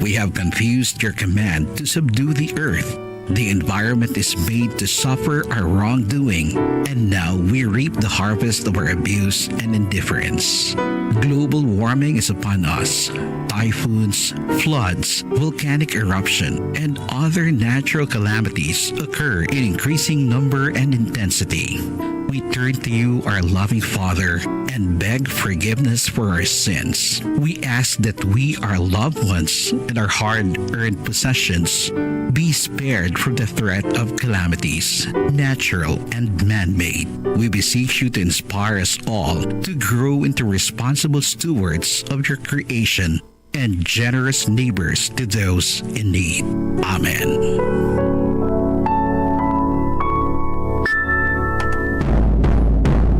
We have confused your command to subdue the earth. The environment is made to suffer our wrongdoing, and now we reap the harvest of our abuse and indifference. Global warming is upon us. Typhoons, floods, volcanic eruption, and other natural calamities occur in increasing number and intensity. We turn to you, our loving Father, and beg forgiveness for our sins. We ask that we, our loved ones, and our hard earned possessions be spared from the threat of calamities, natural and man made. We beseech you to inspire us all to grow into responsible stewards of your creation and generous neighbors to those in need. Amen.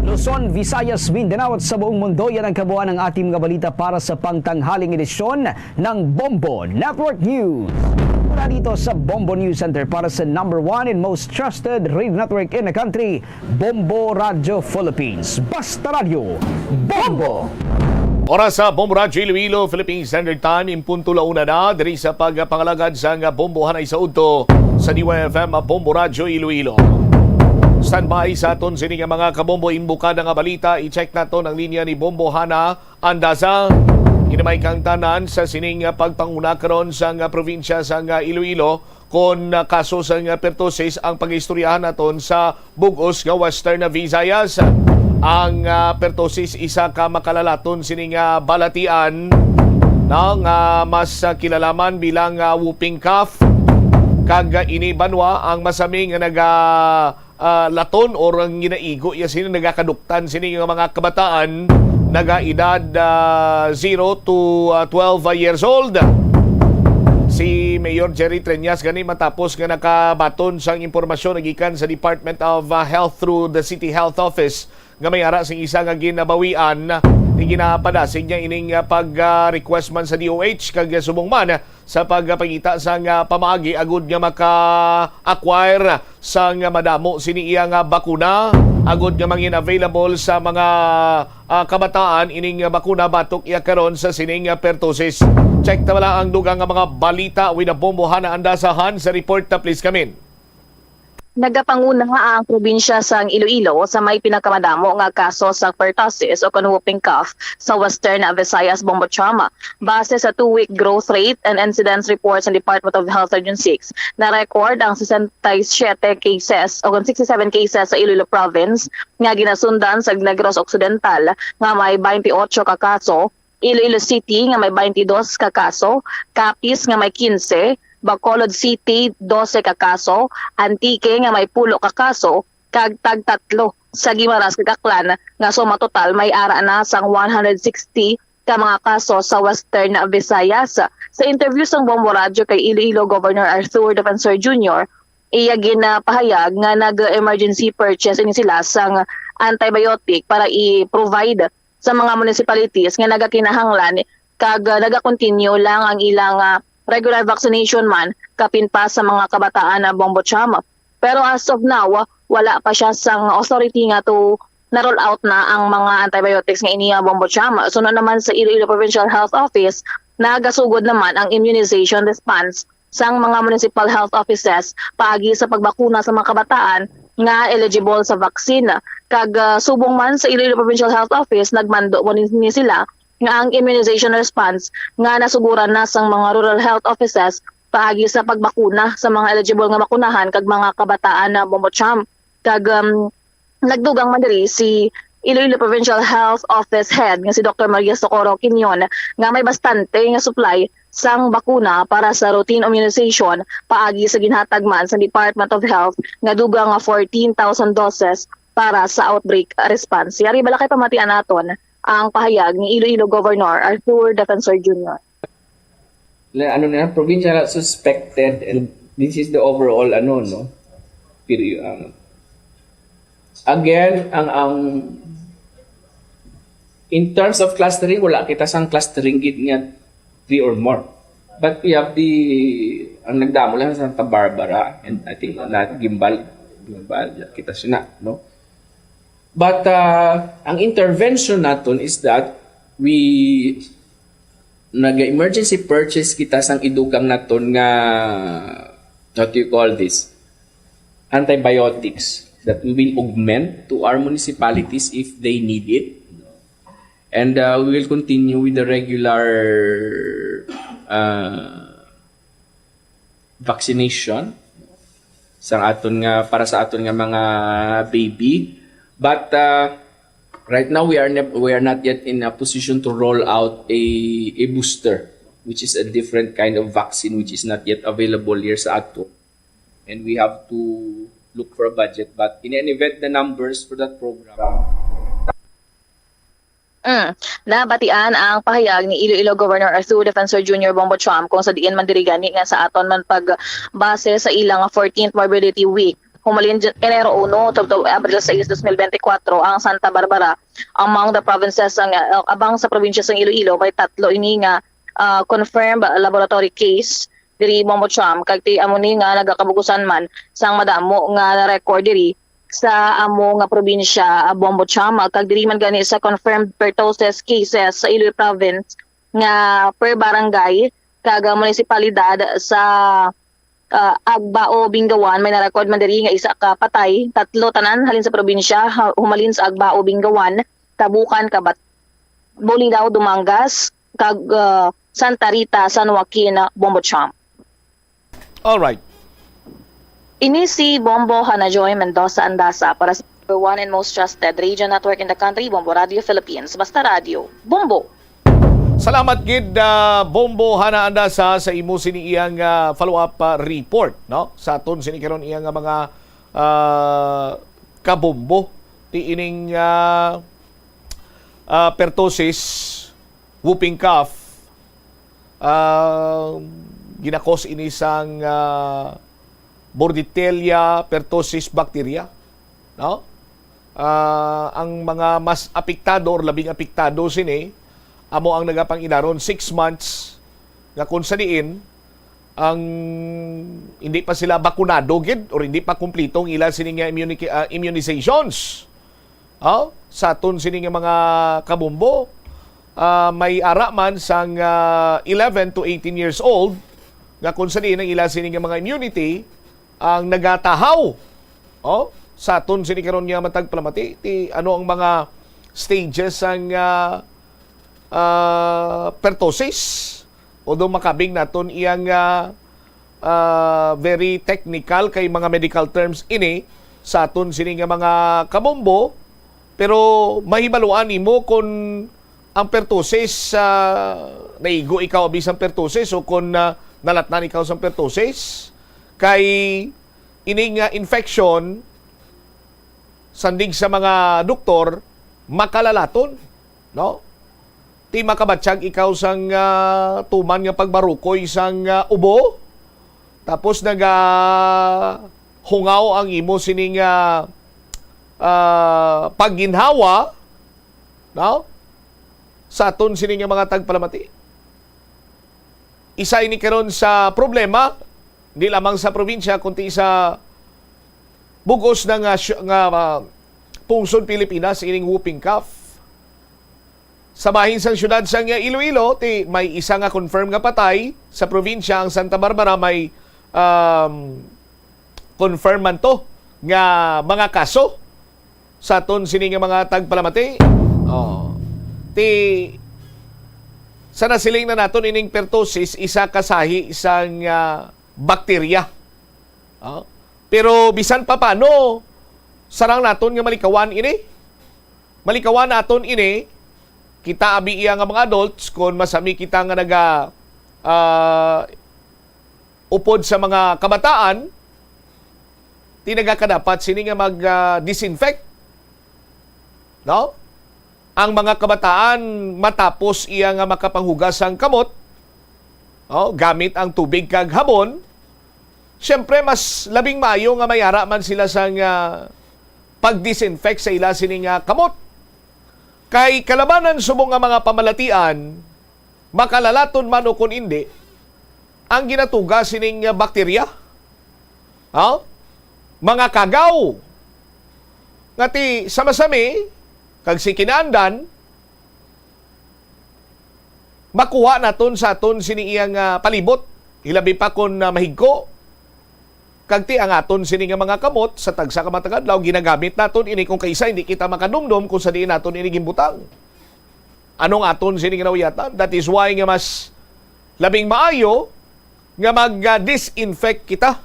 Luzon, Visayas, Mindanao at sa buong mundo, yan ang kabuuan ng ating mga balita para sa pangtanghaling edisyon ng Bombo Network News. Mula dito sa Bombo News Center para sa number one and most trusted radio network in the country, Bombo Radio Philippines. Basta Radyo, Bombo! Oras sa Bombo Radyo Iloilo, Philippine Standard Time, in punto la una na, diri sa pagpangalagad sang bombohanay sa udto sa D Y F M Bombo Radyo Iloilo. Standby sa aton sini nga mga kabombo, imbukada nga balita, i-check naton ang linya ni Bombo Hana Andaza. Hinamay kang tanan sa sining pagpanguna karon sang probinsya sang Iloilo. Kon, ah, kaso sang, ah, pertussis ang pag-istoryahan naton sa bug-os nga Western Visayas. Ang, ah, pertussis isa ka makalalaton sini nga balatian, no, nga mas, ah, kilala man bilang, ah, whooping cough. Kag, ah, ini banwa ang masami nga naga, ah, laton or ang ginaigo iya sini, nagakaduktan sini nga mga kabataan, nagaedad, ah, zero to, ah, twelve years old. Si Mayor Jerry Treñas gani matapos nga nakabaton sang impormasyon nagikan sa Department of, ah, Health through the City Health Office nga may ara sing isa nga ginabawian, iginapadasig niya ining, ah, pag, ah, request man sa D O H kag subong man sa pagpangita sang, ah, pamaagi agud nga maka-acquire sang madamo sini iya nga bakuna, agud nga mangin available sa mga, ah, kabataan ining bakuna batok iya karon sa sining, ah, pertussis. Check ta bala ang dugang nga mga balita with a Bombo Hana Andaza. Hans, report ta please kamin. Nagapanguna ang probinsya sang Iloilo sa may pinakamadamo nga kaso sa pertussis o kon whooping cough sa Western Visayas Bombo Trauma. Base sa two-week growth rate and incidence report sa Department of Health Region six, na-record ang sixty-seven cases o kon sixty-seven cases sa Iloilo Province nga ginasundan sa Negros Occidental nga may twenty-eight ka kaso, Iloilo City nga may twenty-two ka kaso, Capiz nga may quince, Bacolod City, doce ka kaso, Antique nga may pulo ka kaso, kag tagtatlo sa Guimaras kag Aklan, nga suma total may ara na sang one hundred sixty ka mga kaso sa Western Visayas. Sa interview sang Bombo Radyo kay Iloilo Governor Arthur Defensor Junior, iya ginapahayag nga nag-emergency purchase ini sila sang antibiotic para i-provide sa mga municipalities nga nagakinahanglan kag, ah, nagakontinue lang ang ilang, ah, regular vaccination man kapin pa sa mga kabataan na Bombo Trauma. Pero as of now, wala pa siya sang authority nga to na-roll out na ang mga antibiotics nga ini nga Bombo Trauma. Suno naman sa Iloilo Provincial Health Office, nagasugod naman ang immunization response sang mga municipal health offices paagi sa pagbakuna sa mga kabataan nga eligible sa vaccine. Kag, ah, subong man sa Iloilo Provincial Health Office, nagmando mo ni, ni sila nga ang immunization response nga nasuguran na sang mga rural health offices paagi sa pagbakuna sa mga eligible nga bakunahan kag mga kabataan na Bombo Trauma. Kag, um, nagdugang man diri si Iloilo Provincial Health Office Head nga si Doctor Maria Socorro Quinion nga may bastante nga supply sang bakuna para sa routine immunization paagi sa ginhatag man sa Department of Health nga dugang nga fourteen thousand doses para sa outbreak response. Yari bala kay pamatian naton ang pahayag ni Iloilo Governor Arthur Defensor Junior. Na, ano na, provincial suspected, and this is the overall, ano, no? Pero, um, again, ang, ang, in terms of clustering, wala kita sang clustering gid nga three or more. But we have the, ang nagdamo lang sa Santa Barbara, and I think na Guimbal, Guimbal, kita sina, no? But, uh, ang intervention naton is that we nag-emergency purchase kita sang idugang naton nga, what do you call this, antibiotics that we will augment to our municipalities if they need it. And, uh, we will continue with the regular, uh, vaccination sa aton nga, para sa aton nga mga baby. But uh, right now, we are ne- we are not yet in a position to roll out a a booster, which is a different kind of vaccine, which is not yet available here sa ato. And we have to look for a budget. But in any event, the numbers for that program. Mm. Nabatian ang pahayag ni Iloilo Governor Arthur Defensor Junior Bombo Cham kung sa diin man diri gani nga sa aton man pagbase sa ilang fourteenth Morbidity Week. Humalin jan-, Enero uno tubtob Abril sais, dos mil bente kuwatro ang Santa Barbara. Among the provinces sang, uh, abang sa probinsya sang Iloilo, may tatlo ini nga, uh, confirmed laboratory case diri Bombo Cham, kag ti amo ni nga nagakabugusan man sang madamo nga na-record diri sa amo nga probinsya, uh, Bombo Cham, kag diri man gani sa confirmed pertussis cases sa Iloilo province nga per barangay kag, uh, munisipalidad sa, uh, Agbao, Bingawan, may na-record man diri nga isa ka patay, tatlo tanan halin sa probinsya, ha-, humalin sa Agbao, Bingawan, Tabucan, Kabat-, Bulilao, Dumangas, kag, uh, Santa Rita, San Joaquin, Bombo Cham. All right. Ini si Bombo Hana Joy Mendoza Andasa para sa number one and most trusted radio network in the country, Bombo Radio Philippines. Basta Radio, Bombo! Salamat gid, ah, Bombo Hana Andasa, sa imo sini iyang, ah, follow-up, ah, report, no? Sa aton sini karon iyang, ah, mga, ah, kabombo ti ining, ah, ah, pertussis, whooping cough, ah, ginakos ini sang, ah, Bordetella pertussis bacteria, no? Ah, ang mga mas apektado or labing apektado sini amo ang nagapang-inaron six months, nga kung sa diin ang hindi pa sila bakunado gid or hindi pa kumpleto ang ila sini nga immuni-, ah, immunizations. Oh, sa aton sini nga mga kabombo, ah, may ara man sang, ah, eleven to eighteen years old nga kung sa diin ang ila sini nga mga immunity ang nagatahaw. Oh, sa aton sini karon nga matag palamati, ti ano ang mga stages sang, ah, ah, pertussis? Although makabig naton iyang, ah, ah, very technical kay mga medical terms ini sa aton sini nga mga kabombo, pero mahibaluan nimo kung ang pertussis, ah, naigo ikaw abi sang pertussis o kung, ah, nalatnan ikaw sang pertussis, kay ini nga infection, sandig sa mga doktor, makalalaton, no? Ti makabatyag ikaw sang, ah, tuman nga pagbarukoy sang, ah, ubo, tapos naga hungaw ang imo sining, ah, ah, pagginhawa, no? Sa aton sini nga mga tagpalamati. Isa ini karon sa problema, di lamang sa probinsya, kundi sa bugos na nga, syu- nga, ah, pungsod Pilipinas, ining whooping cough. Sa bahin sang siyudad sang Iloilo, ti may isa nga confirm nga patay. Sa probinsya ang Santa Barbara, may, um, confirm man to nga mga kaso sa aton sini nga mga tagpalamati. Oh. Ti sa nasiling na naton ining pertussis, isa ka sahi sang, ah, bakterya. Oh. Pero bisan pa paano, sarang naton nga malikawan ini. Malikawan naton ini, kita abi iya nga mga adults, kung masami kita nga naga, ah, upod sa mga kabataan, ti nagakadapat sini nga mag, ah, disinfect. No? Ang mga kabataan, matapos iya nga makapanghugas sang kamot, no, gamit ang tubig kag habon, siyempre mas labing maayo nga mayara man sila sang, ah, pag-disinfect sa ila sini nga kamot. Kay kalabanan subong nga mga pamalatian, makalalaton man o kon indi, ang ginatuga sining bakterya, ha? Mga kagaw. Nga ti sa masami, kag si kinaandan, makuha naton sa aton sini iyang, ah, palibot. Hilabi pa kon, ah, mahigko. Kag ti ang aton sini nga mga kamot sa tagsa ka matag adlaw, ginagamit naton ini kung kaisa hindi kita makadumdom kung sa diin naton ini ginbutang. Anong aton sini ginawayatan? That is why nga mas labing maayo nga mag-disinfect kita.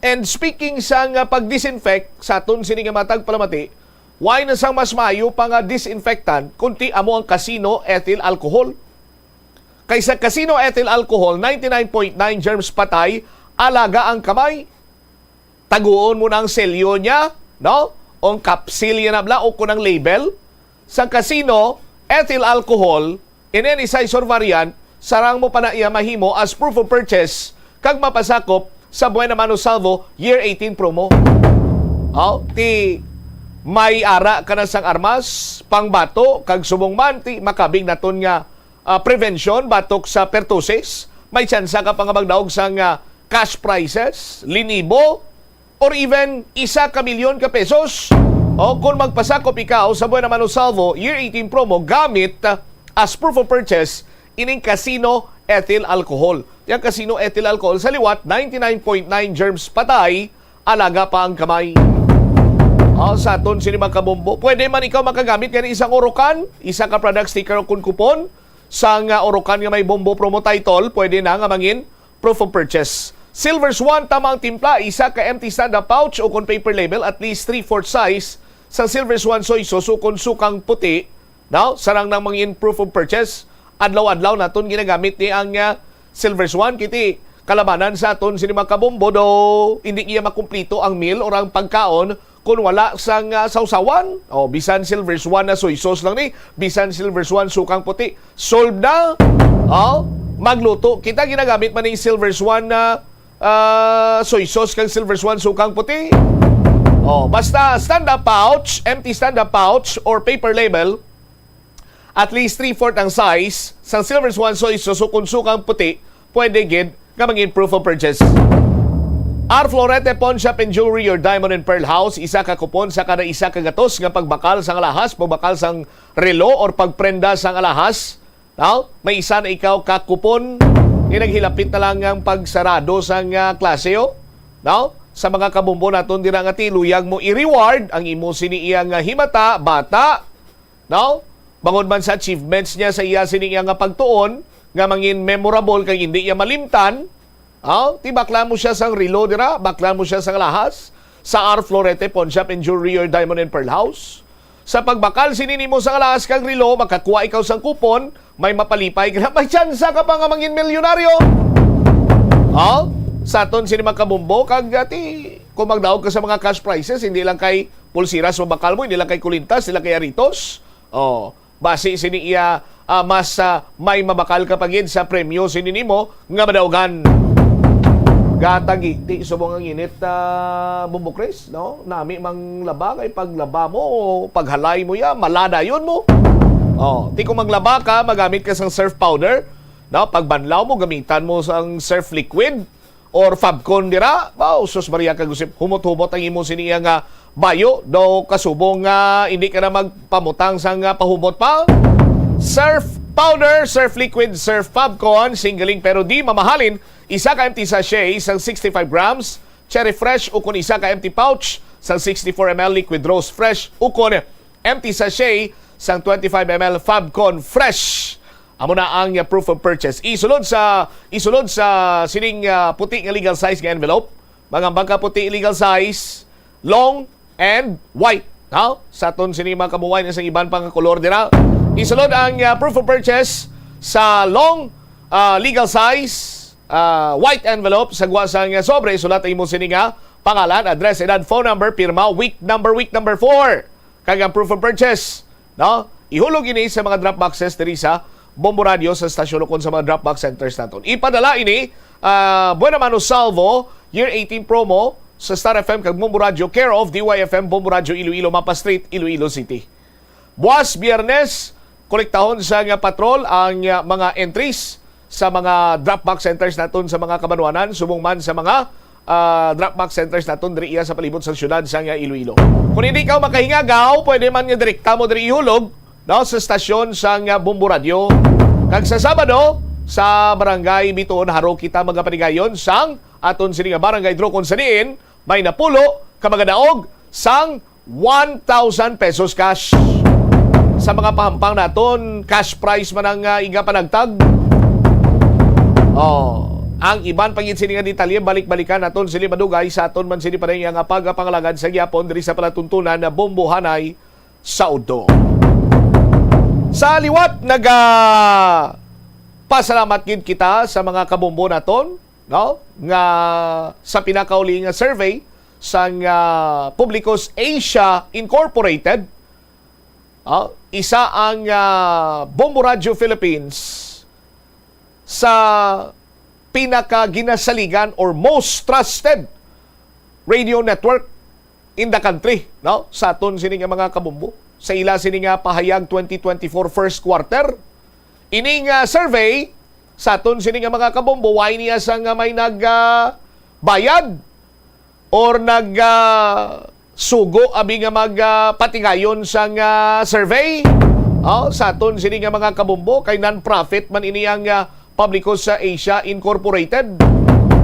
And speaking sa nga pag-disinfect sa aton sini nga matag palamati, Why na sang mas maayo pa nga disinfectant kundi amo ang casino ethyl alcohol? Kay sa casino ethyl alcohol, ninety-nine point nine germs patay, alaga ang kamay. Taguon mo na ang selyo niya, no? O ang kapsilya na bala, o kung ang label. Sa casino ethyl alcohol, in any size or variant, sarang mo pa na iya mahimo as proof of purchase kag mapasakop sa Buena Mano Salvo Year eighteen promo. Oh, ti may ara ka na sang armas, pangbato, kag subong man ti makabig naton nga, ah, prevention batok sa pertussis, may tsansa ka pa nga magdaog sang, ah, cash prizes, linibo, or even isa ka milyon ka pesos. O kung magpasakop ikaw sa Buena Mano Salvo Year eighteen promo gamit, ah, as proof of purchase ining casino ethyl alcohol. Yang casino ethyl alcohol sa liwat, ninety-nine point nine germs patay, alaga pa ang kamay. Ah, sa aton sini, mga kabombo, pwede man ikaw makagamit gani isang Orocan, isa ka product sticker o kun kupon sang, ah, Orocan nga may Bombo promo title, pwede na nga mangin proof of purchase. Silver Swan, tama ang timpla, isa ka empty stand-up pouch o kon paper label, at least three-fourth size sa Silver Swan soy sauce o kon sukang puti, no? Sarang nang mangin proof of purchase. Adlaw-adlaw naton ginagamit ni ang, ah, Silver Swan, kiti kalabanan sa aton sini, mga kabombo, do hindi iya makumplito ang meal or ang pagkaon kung wala sang, ah, sawsawan. O, bisan Silver Swan na soy sauce lang ni, bisan Silver Swan sukang puti, solve na. O, magluto kita, ginagamit man ni Silver Swan na, ah, soy sauce kag Silver Swan sukang puti. O, basta stand-up pouch, empty stand-up pouch or paper label, at least three-fourth ang size sang Silver Swan soy sauce o kon sukang puti, pwede gid nga mangin proof of purchase. Ar Florete Pawn Shop and Jewelry, your diamond and pearl house. Isa ka kupon sa kada isa ka gatos nga pagbakal sang alahas, pagbakal sang relo, or pagprenda sang alahas. Now, may isa na ikaw ka kupon nga naghilapit na lang ang pagsarado sang, ah, klase, oh. Now, sa mga kabombo naton dira nga ti luyag mo i-reward ang imo sini iya nga himata, bata, no? Bangod man sa achievements niya sa iya sini iya nga pagtuon nga mangin memorable kag hindi iya malimtan, oh, ti baklan mo siya sang relo dira, baklan mo siya sang lahas sa Ar Florete Pawn Shop and Jewelry, your diamond and pearl house. Sa pagbakal sini nimo sang lahas kag relo, makakuha ikaw sang kupon, may mapalipay ka na, may tsansa ka pa nga mangin milyonaryo. Oh, sa aton sini, mga kabombo, kag, ah, ti, kung magdaog ka sa mga cash prizes, hindi lang kay pulsiras mabakal mo, hindi lang kay kulintas, hindi lang kay aritos. Oh, basi sini iya, ah, mas, ah, may mabakal ka pa gid sa premyo sini nimo nga madaugan. Gatagiti subong ang init, ah, Bombo Chris, no? Nami manglaba kay paglaba mo, paghalay mo ya, maladayon mo. Oh, ti kung maglaba ka, magamit ka sang surf powder, no? Pagbanlaw mo, gamitan mo sang surf liquid or Fabcon dira. Wow, sus Maria kag Josep, humot-humot ang imo sini iya nga bayo, daw kasubong nga hindi ka na magpamutang sang, ah, pahumot pa. Surf powder, surf liquid, surf Fabcon, singgaling pero di mamahalin, isa ka empty sachet sang sixty-five grams, Cherry Fresh, ukon isa ka empty pouch sang sixty-four M L Liquid Rose Fresh, ukon empty sachet sang twenty-five M L Fabcon Fresh. Amo na ang, uh, proof of purchase. Isulod sa, isulod sa sining, uh, puti nga legal size nga envelope. Mga bangka puti legal size, long and white. Ha? Sa aton sini, mga kabuway, na sa iban pa nga kolor dira. Isulod ang, uh, proof of purchase sa long, uh, legal size, uh, white envelope. Sa gwa sang, uh, sobre, isulat ang imo sini nga pangalan, address, edad, phone number, pirma, week number, week number four. Kag ang proof of purchase, no? Ihulog ini sa mga drop boxes diri sa Bombo Radio sa stasyon ukon sa mga drop box centers naton. Ipadala ini, ah, Buena Mano Salvo Year eighteen promo sa Star F M kag Bombo Radio, care of D Y F M, Bombo Radio Iloilo, Mapa Street, Iloilo City. Buwas, Biyernes, kolektahon sa nga patrol ang, ah, mga entries sa mga drop box centers naton sa mga kabanwanan, subong man sa mga, ah, drop box centers naton diri iya sa palibot sa siyudad sa nga Iloilo. Kung hindi ka makahingagaw, pwede man nga direkta mo diri ihulog, no, sa stasyon sa nga Bombo Radio. Kag sa Sabado, sa Barangay Bituon, haro kita magapanigayon sang aton sini nga Barangay Draw, kung sa diin may napulo ka magadaog sang one thousand pesos cash. Sa mga pahampang naton, cash prize man ang, ah, iga panagtag. Oh, ang iban pa gid sini nga detalye, balik-balikan naton sini madugay sa aton man sini pa rin nga pagpangalagad sa gihapon diri sa palatuntunan na Bombohanay sa udto. Sa liwat, naga pasalamat gid kita sa mga kabombo naton, no, nga sa pinakauli nga survey sang, ah, Publicus Asia Incorporated, ah, isa ang, ah, Bombo Radio Philippines sa pinakaginasaligan or most trusted radio network in the country, no? Sa aton sini nga mga kabombo. Sa ila sini nga pahayag twenty twenty-four first quarter, ini nga survey sa aton sini nga mga kabombo, wala niya sa nga may nag, ah, bayad or nag, ah, sugo abi nga mag, ah, patigayon sang, ah, survey. Oh, sa aton sini nga mga kabombo, kay non-profit man ini ang, ah, Publicus Asia Incorporated.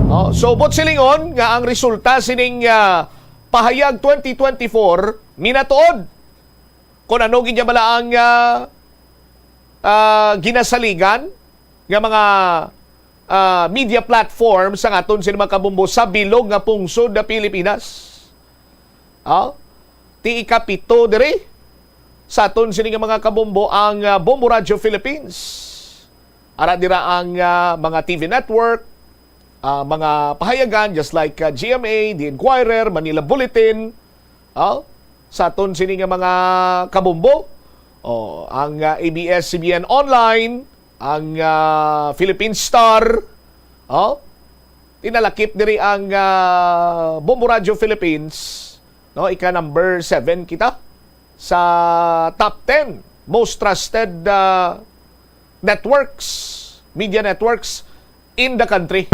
Oh, so, buot silingon nga ang resulta sining, ah, pahayag twenty twenty-four minatuod. Kung ano gid bala ang, ah, ah, ginasaligan nga mga, ah, media platform sang aton sini mga kabombo sa bilog nga pungsod na Pilipinas. Ah, ti ikapito diri sa aton sini nga mga kabombo ang, ah, Bombo Radio Philippines. Ara dira ang, ah, mga T V network, ah, mga pahayagan just like, ah, G M A, The Inquirer, Manila Bulletin, ah, sa aton sini nga mga kabombo. Oh, ang, ah, A B S C B N Online, ang, ah, Philippine Star, oh, tinalakip diri ang, ah, Bombo Radio Philippines, no? Ika number seven kita sa top ten most trusted, ah, networks, media networks in the country.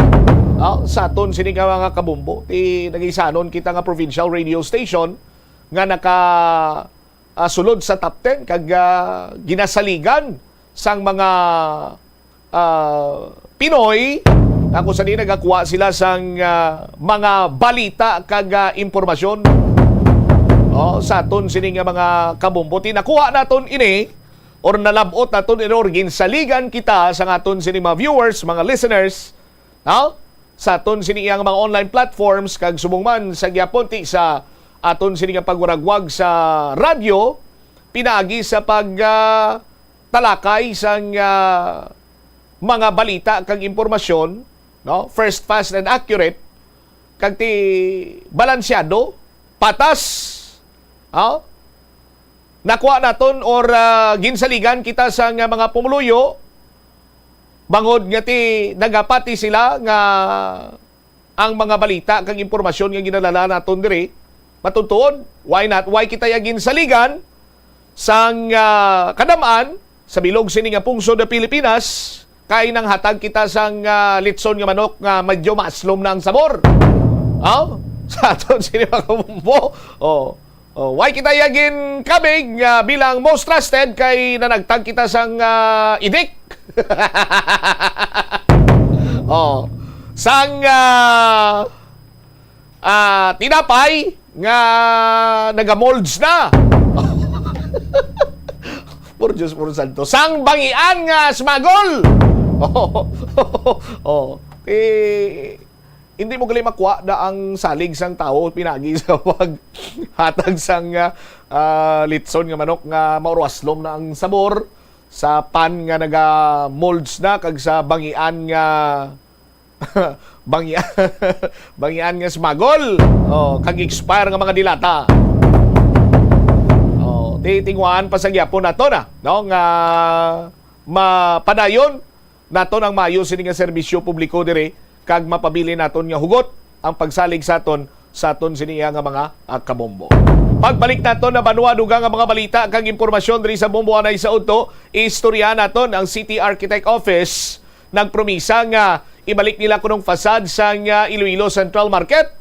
Ah, sa aton sini nga mga kabombo, ti nagisanon kita nga provincial radio station nga naka, ah, sulod sa top ten kag, ah, ginasaligan sang mga, ah, Pinoy, nga kung sa diin nagakuha sila sang, ah, mga balita kag, ah, impormasyon. Oh, sa aton sini nga mga kabombo, ti nakuha naton ini or nalab-ot naton ini or ginsaligan kita sang aton sini mga viewers, mga listeners, no? Sa aton sini iyang mga online platforms kag subong man sa gyapon ti sa aton sini nga pagwaragwag sa radyo, pinaagi sa pag, ah, talakay sang, ah, mga balita kag impormasyon, no? First, fast, and accurate, kag ti balansyado, patas, no? Nakuha naton or, ah, ginsaligan kita sang mga pumuluyo, bangod nga ti nagapati sila nga ang mga balita kag impormasyon nga ginadala naton diri matuod. Why not? Why kita ya ginsaligan sang, ah, kadam-an sa bilog sini nga pungsod na Pilipinas, kay nanghatag kita sang, ah, litson nga manok nga medyo maaslom na ang sabor. Oh? Sa aton sini mga kabombo. Oh. Oh, why kita ya ginkabig nga bilang most trusted kay nanagtag kita sang, ah, idik? Oh. Sang, ah, ah, tinapay nga nagamolds na. Por Diyos, por Santo. Sang bangian nga smagol. Oh. Oh. Eh, hindi mo gali makuha na ang salig sang tawo pinagi sa paghatag sang, ah, ah, litson nga manok nga maurwaslom na ang sabor sa pan nga naga-molds na kag sa bangian nga bangian, bangian nga smagol. Oh, kag expire nga mga dilata. Oh, titingwaan pa sa gyapon nato na, no, nga mapadayon naton ang maayo sini nga serbisyo publiko diri kag mapabilin naton nga hugot ang pagsalig sa aton sa aton sini nga mga, ah, kabombo. Pagbalik naton na banwa, dugang nga mga balita kag impormasyon diri sa Bombo Anay sa Udto, istorya naton ang City Architect Office nagpromisa nga ibalik nila kunong facade sang, ah, Iloilo Central Market.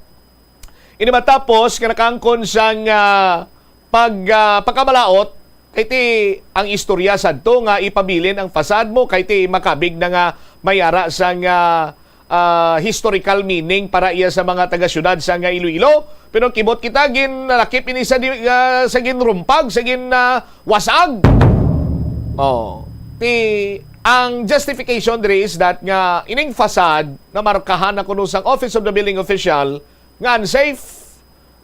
Ini matapos nga nakaangkon sang, ah, pag, ah, pagkamalaot, kay ti ang istorya sadto nga ipabilin ang facade mo, kay ti makabig na nga may ara sang, ah, ah, historical meaning para iya sa mga taga-siyudad sang, ah, Iloilo. Pero kibot kita, ginalakip ini sa di-, ah, sa ginrumpag, sa gin, ah, wasag. Oh, ti ang justification diri is that nga ining facade na markahan na kuno sang Office of the Building Official nga unsafe.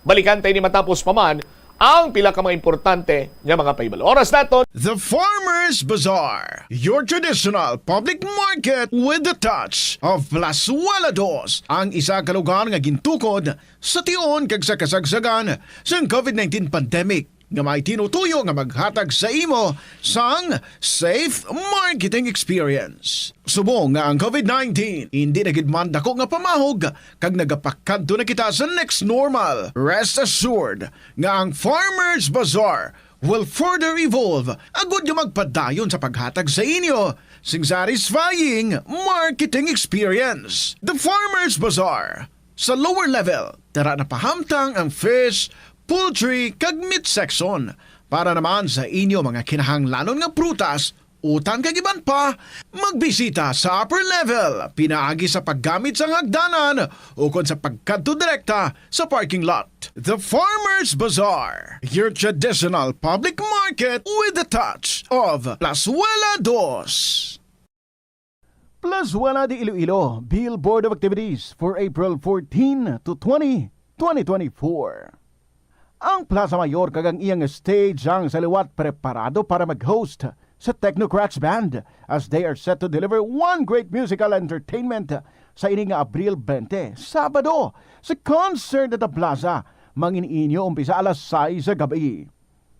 Balikan ta ini matapos pa man ang pila ka mga importante nga mga pahibalo. Oras naton. The Farmers Bazaar, your traditional public market with the touch of Plazuela Dos, ang isa ka lugar nga gintukod sa tion kag sa kasagsagan sang covid nineteen pandemic, nga may tinutuyo nga maghatag sa imo sang safe marketing experience. Subong nga ang covid nineteen hindi na gid man dako nga pamahog kag nagapakadto na kita sa next normal, rest assured nga ang Farmers Bazaar will further evolve agud nga magpadayon sa paghatag sa inyo sing satisfying marketing experience. The Farmers Bazaar, sa lower level, tara na pahamtang ang fish, poultry, kag meat section. Para naman sa inyo mga kinahanglanon nga prutas, utan kag iban pa, magbisita sa upper level pinaagi sa paggamit sang hagdanan ukon sa pagkadto direkta sa parking lot. The Farmers Bazaar, your traditional public market with the touch of Plazuela Dos. Plazuela de Iloilo, Bill Board of Activities for April fourteen to twenty, twenty twenty-four. Ang Plaza Mayor kag ang iyang stage ang sa liwat preparado para mag-host sa Technocrats Band, as they are set to deliver one great musical entertainment sa ini nga Abril twenty, Sabado, sa concert at the Plaza. Mangin-inyo umpisa alas sais sa gabi.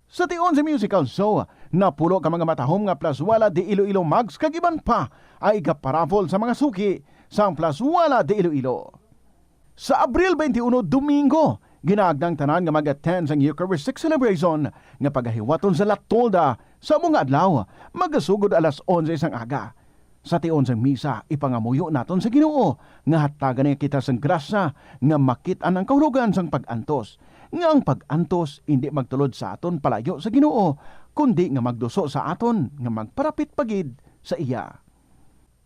Sa tion sa musical show, napulo ka mga matahom nga Plazuela de Iloilo mugs kag iban pa ay igaparaffle sa mga suki sang Plazuela de Iloilo. Sa Abril twenty-one, Domingo, ginaagda ang tanan nga mag-attend sang Eucharistic celebration nga pagahiwaton sa La Tolda sa amo nga adlaw, magasugod alas onse sang aga. Sa tion sang misa, ipangamuyo naton sa Ginoo nga hatagan niya kita sang grasya nga makit-an ang kahulogan sang pag-antos, nga ang pag-antos indi magtulod sa aton palayo sa Ginoo, kundi nga magduso sa aton nga magparapit pa gid sa iya.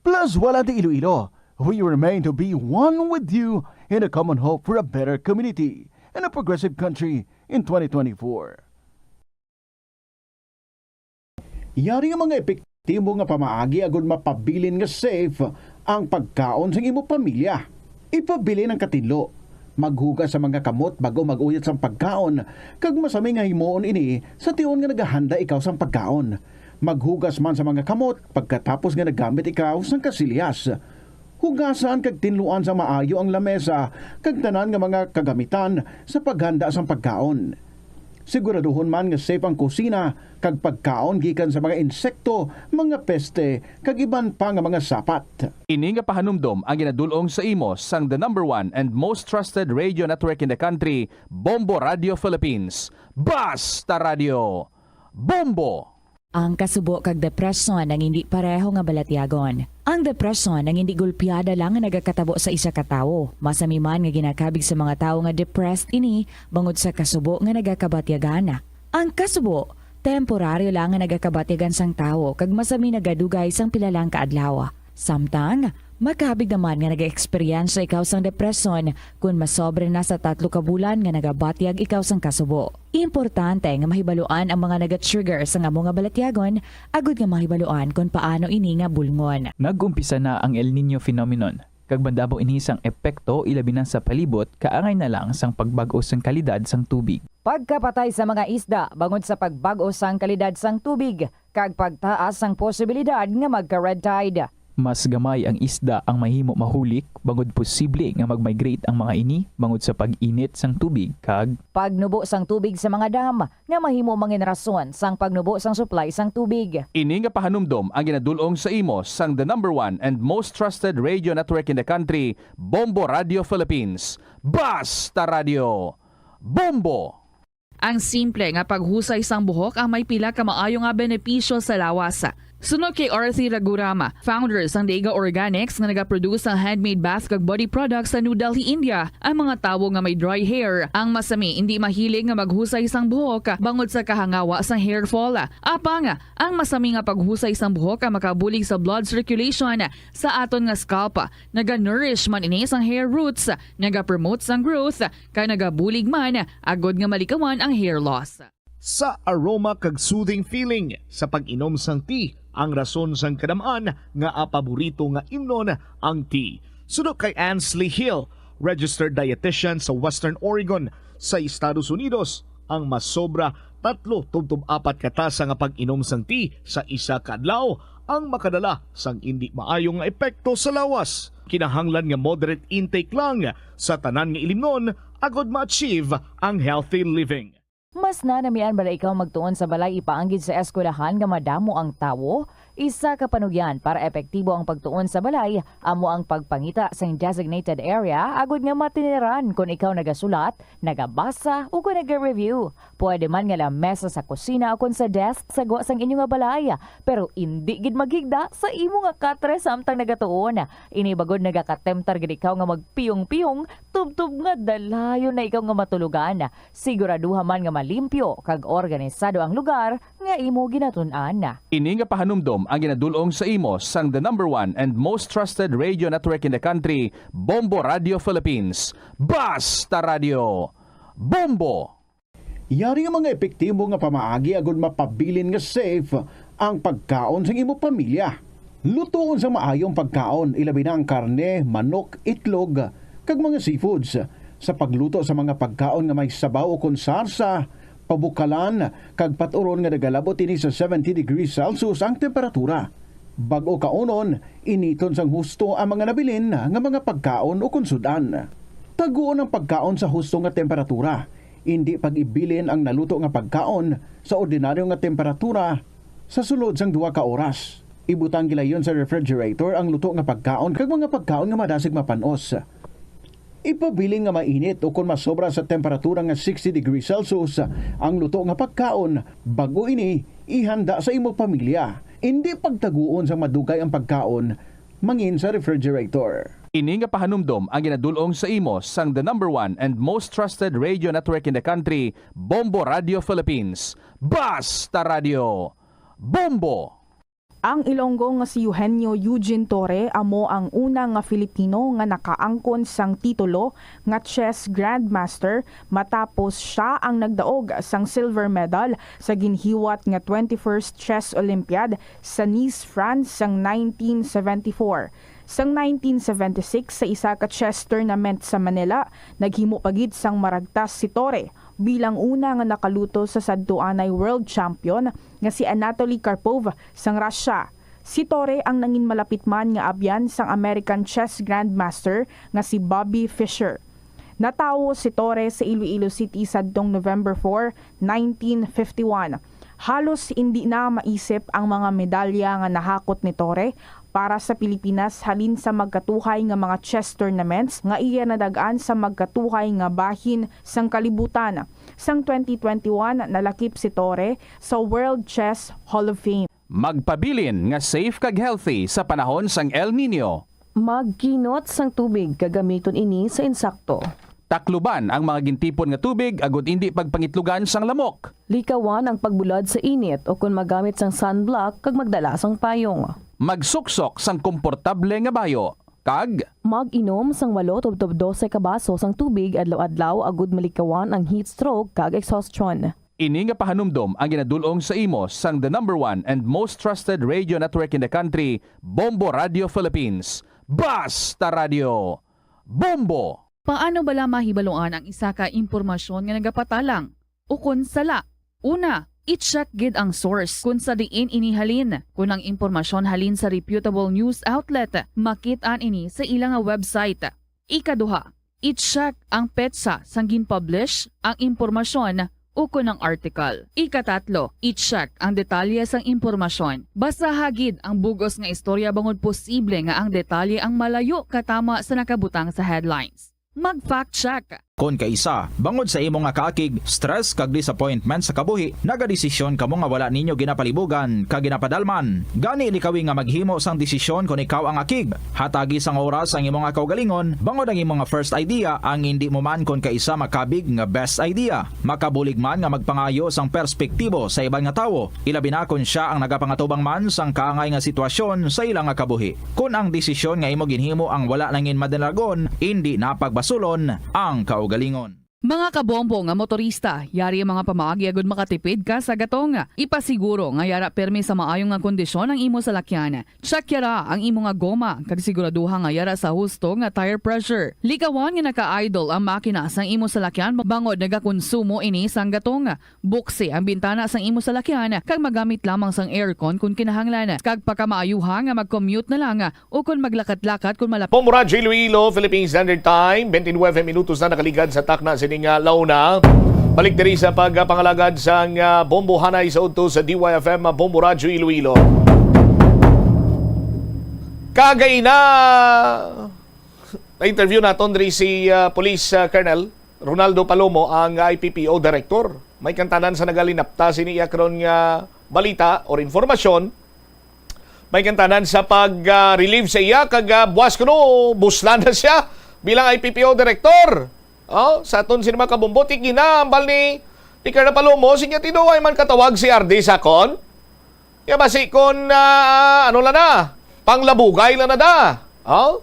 Plazuela de Iloilo, we remain to be one with you in a common hope for a better community and a progressive country in twenty twenty-four. Yari nga mga epektibo nga pamaagi agud mapabilin nga safe ang pagkaon sang imo pamilya. Ipabilin ang katinlo. Maghugas sa mga kamot bag-o mag-uyat sang pagkaon, kag masami nga himuon ini sa tion nga nagahanda ikaw sang pagkaon. Maghugas man sa mga kamot pagkatapos nga naggamit ikaw sang kasilyas. Hugasan kag tinluan sa maayo ang lamesa kag tanan nga mga kagamitan sa paghanda sang pagkaon. Siguraduhon man nga safe ang kusina kag pagkaon gikan sa mga insekto, mga peste, kag iban pa nga mga sapat. Ini nga pahanumdom ang ginadul-ong sa imo sang the number one and most trusted radio network in the country, Bombo Radio Philippines. Basta Radio! Bombo! Ang kasubo kag depresyon ang indi pareho nga balatyagon. Ang depresyon ang indi golpeada lang nga nagakatabo sa isa ka tawo. Masami man nga ginakabig sa mga tawo nga depressed ini bangod sa kasubo nga nagakabatyagan. Ang kasubo, temporaryo lang nga nagakabatyagan sang tawo kag masami nagadugay sang pila lang ka adlaw. Samtang, makabig naman nga nag-eksperyensya ikaw sang depresyon kon masobra na sa tatlo ka bulan nga nagabatyag ikaw sang kasubo. Importante nga mahibaluan ang mga naga-trigger sang amo nga balatyagon agud nga mahibaluan kon paano ini nga bulngon. Nag-umpisa na ang El Niño phenomenon, kag mandamo ini sang epekto ilabi na sa palibot kaangay na lang sang pagbag-o sang kalidad sang tubig. Pagkapatay sa mga isda bangod sa pagbag-o sang kalidad sang tubig, kag pagtaas sang posibilidad nga magka-red tide. Mas gamay ang isda ang mahimo mahulik bangod posible nga mag-migrate ang mga ini bangod sa pag-init sang tubig kag pagnubo sang tubig sa mga dam nga mahimo mangin rason sang pagnubo sang supply sang tubig. Ini nga pahanumdom ang ginadul-ong sa imo sang the number one and most trusted radio network in the country, Bombo Radio Philippines. Basta Radio! Bombo! Ang simple nga paghusay sang buhok ang may pila ka maayo nga benepisyo sa lawas. Suno kay Arthi Raghuram, founder sang Dega Organics nga nagaproduce sang handmade bath kag body products sa New Delhi, India, ang mga tawo nga may dry hair ang masami indi mahilig nga maghusay sang buhok bangod sa kahangawa sang hair fall. Apang, ang masami nga paghusay sang buhok ang makabulig sa blood circulation sa aton nga scalp. Naga-nourish man ini sang hair roots, naga-promote sang growth, kag nagabulig man agud nga malikawan ang hair loss. Sa aroma kag soothing feeling sa pag-inom sang tea ang rason sang kadam-an nga paborito nga imnon ang tea. Suno kay Ansley Hill, registered dietitian sa Western Oregon sa Estados Unidos, Ang masobra tatlo tubtob apat ka tasa nga pag-inom sang tea sa isa ka adlaw ang makadala sang indi maayo nga epekto sa lawas. Kinahanglan nga moderate intake lang sa tanan nga ilimnon agod ma-achieve ang healthy living. Mas nanamian bala ikaw magtuon sa balay ipaanggid sa eskwelahan nga madamo ang tawo? Isa ka panugyan para epektibo ang pagtuon sa balay amo ang pagpangita sang designated area agod nga matiniran kon ikaw nagasulat, nagabasa, o kon naga-review. Pwede man nga lamesa sa kusina o kon sa desk sa gwa sang inyo nga balay, pero indi gid maghigda sa imo nga katre samtang nagatuon. Ini bagod nagakatemtar gid ikaw nga magpiyong-piyong tubtob nga dalayon na ikaw nga matulogan. Siguraduha man nga malimpyo kag organisado ang lugar nga imo ginatun-an. Ini nga pahanumdom ang ginadul-ong sa imo sang the number one and most trusted radio network in the country, Bombo Radio Philippines. Basta Radio, Bombo! Yari nga mga epektibo nga pamaagi agud mapabilin nga safe ang pagkaon sang imo pamilya. Lutoon sa maayo ang pagkaon, ilabi na ang karne, manok, itlog, kag mga seafoods. Sa pagluto sa mga pagkaon nga may sabaw ukon sarsa, pabukalan, kag pat-uron nga nagalabot ini sa seventy degrees Celsius ang temperatura. Bag-o kaunon, initon sang husto ang mga nabilin nga mga pagkaon ukon sud-an. Taguon ang pagkaon sa husto nga temperatura. Indi pag-ibilin ang naluto nga pagkaon sa ordinaryo nga temperatura sa sulod sang duha ka oras. Ibutang gilayon sa refrigerator ang luto nga pagkaon kag mga pagkaon nga madasig mapan-os. Ipabilin nga mainit o kon masobra sa temperatura nga sixty degrees Celsius ang luto nga pagkaon bag-o ini ihanda sa imo pamilya. Indi pagtaguon sang madugay ang pagkaon mangin sa refrigerator. Ini nga pahanumdom ang ginadul-ong sa imo sang the number one and most trusted radio network in the country, Bombo Radio Philippines. Basta Radio, Bombo! Ang Ilonggo nga si Eugenio Eugene Torre amo ang una nga Filipino nga nakaangkon sang titulo nga chess grandmaster matapos sia ang nagdaog sang silver medal sa ginhiwat nga twenty-first Chess Olympiad sa Nice, France sang nineteen seventy-four. Sang nineteen seventy-six, sa isa ka chess tournament sa Manila, naghimo pa gid sang maragtas si Torre bilang una nga nakaluto sa sadtuanay world champion nga si Anatoly Karpov sang Russia. Si Torre ang nangin malapit man nga abyan sang American chess grandmaster nga si Bobby Fischer. Natawo si Torre sa Iloilo City sadtong November four, nineteen fifty-one. Halos indi na maisip ang mga medalya nga nahakot ni Torre para sa Pilipinas halin sa magkatuhay nga mga chess tournaments nga iya nadag-an sa magkatuhay nga bahin sang kalibutan. Sang twenty twenty-one, nalakip si Torre sa World Chess Hall of Fame. Magpabilin nga safe kag healthy sa panahon sang El Niño. Magkinot sang tubig kag gamiton ini sa insakto. Takluban ang mga gintipon nga tubig agud indi pagpangitlugan sang lamok. Likawan ang pagbulad sa init o kon magamit sang sunblock kag magdala sang payong. Magsuksok sang komportable nga bayo kag mag-inom sang walo tubtob dose ka baso sang tubig adlaw-adlaw agud malikawan ang heat stroke kag exhaustion. Ini nga pahanumdom ang ginadul-ong sa imo sang the number one and most trusted radio network in the country, Bombo Radio Philippines. Basta Radio, Bombo! Paano bala mahibaluan ang isa ka impormasyon nga nagapatalang ukon sala? Una, i-check gid ang source kon sa diin ini halin. Kon ang impormasyon halin sa reputable news outlet, makit-an ini sa ila nga website. Ikaduha, i-check ang petsa sang gin-publish ang impormasyon ukon ang article. Ikatatlo, i-check ang detalye sang impormasyon. Basaha gid ang bug-os nga istorya bangod posible nga ang detalye ang malayo katama sa nakabutang sa headlines. Mag-fact check. Kon kaisa, bangod sa imo nga kaakig, stress kag disappointment sa kabuhi, nagadesisyon kamo nga wala ninyo ginapalibugan kag ginapadalman. Gani, likawi nga maghimo sang desisyon kon ikaw ang akig. Hatagi sang oras ang imo nga kaugalingon, bangod ang imo nga first idea ang indi mo man kon kaisa makabig nga best idea. Makabulig man nga magpangayo sang perspektibo sa iban nga tawo, ilabi na kon sia ang nagapangatubang man sang kaangay nga sitwasyon sa ila nga kabuhi. Kon ang desisyon nga imo ginhimo ang wala nangin madalagon, indi na pagbasulon ang kaugalingon. Mga kabombo nga motorista, yari ang mga pamaagi agud makatipid ka sa gatong. Ipasiguro nga yara permi sa maayo nga kondisyon ang imo salakyan. Check yara ang imo nga goma kag siguraduha nga yara sa husto nga tire pressure. Likawan nga naka-idle ang makina sang imo salakyan bangod nagakonsumo ini sang gatong. Buksi ang bintana sang imo salakyan kag magamit lamang sang aircon kon kinahanglan. Kag pakamaayuha nga mag-commute na lang o kon maglakat-lakat kon malapit. Bombo Radyo Iloilo, Philippine Standard Time, twenty-nine minutos na nakaligad sa takna sining, ah, launa. Balik diri sa pagpangalagad sang, ah, Bombo Hanay sa udto sa D Y F M, ah, Bombo Radyo Iloilo. Kagay na, na-interview naton diri si, ah, Police, ah, Colonel Ronaldo Palomo, ang I P P O Director. May kantanan sa nagalinapta sini iya karon nga balita or informasyon. May kantanan sa pag, ah, relieve sa iya kag, ah, buwas kuno buslan na siya bilang I P P O Director. Oh, sa aton sini mga kabombo, tigina, ambal ni, ni Colonel Palomo, sinya tinuay man katawag si R D sa akon. Kaya basi kon, ah, ano lang na, panglabugay lang na da. Oh?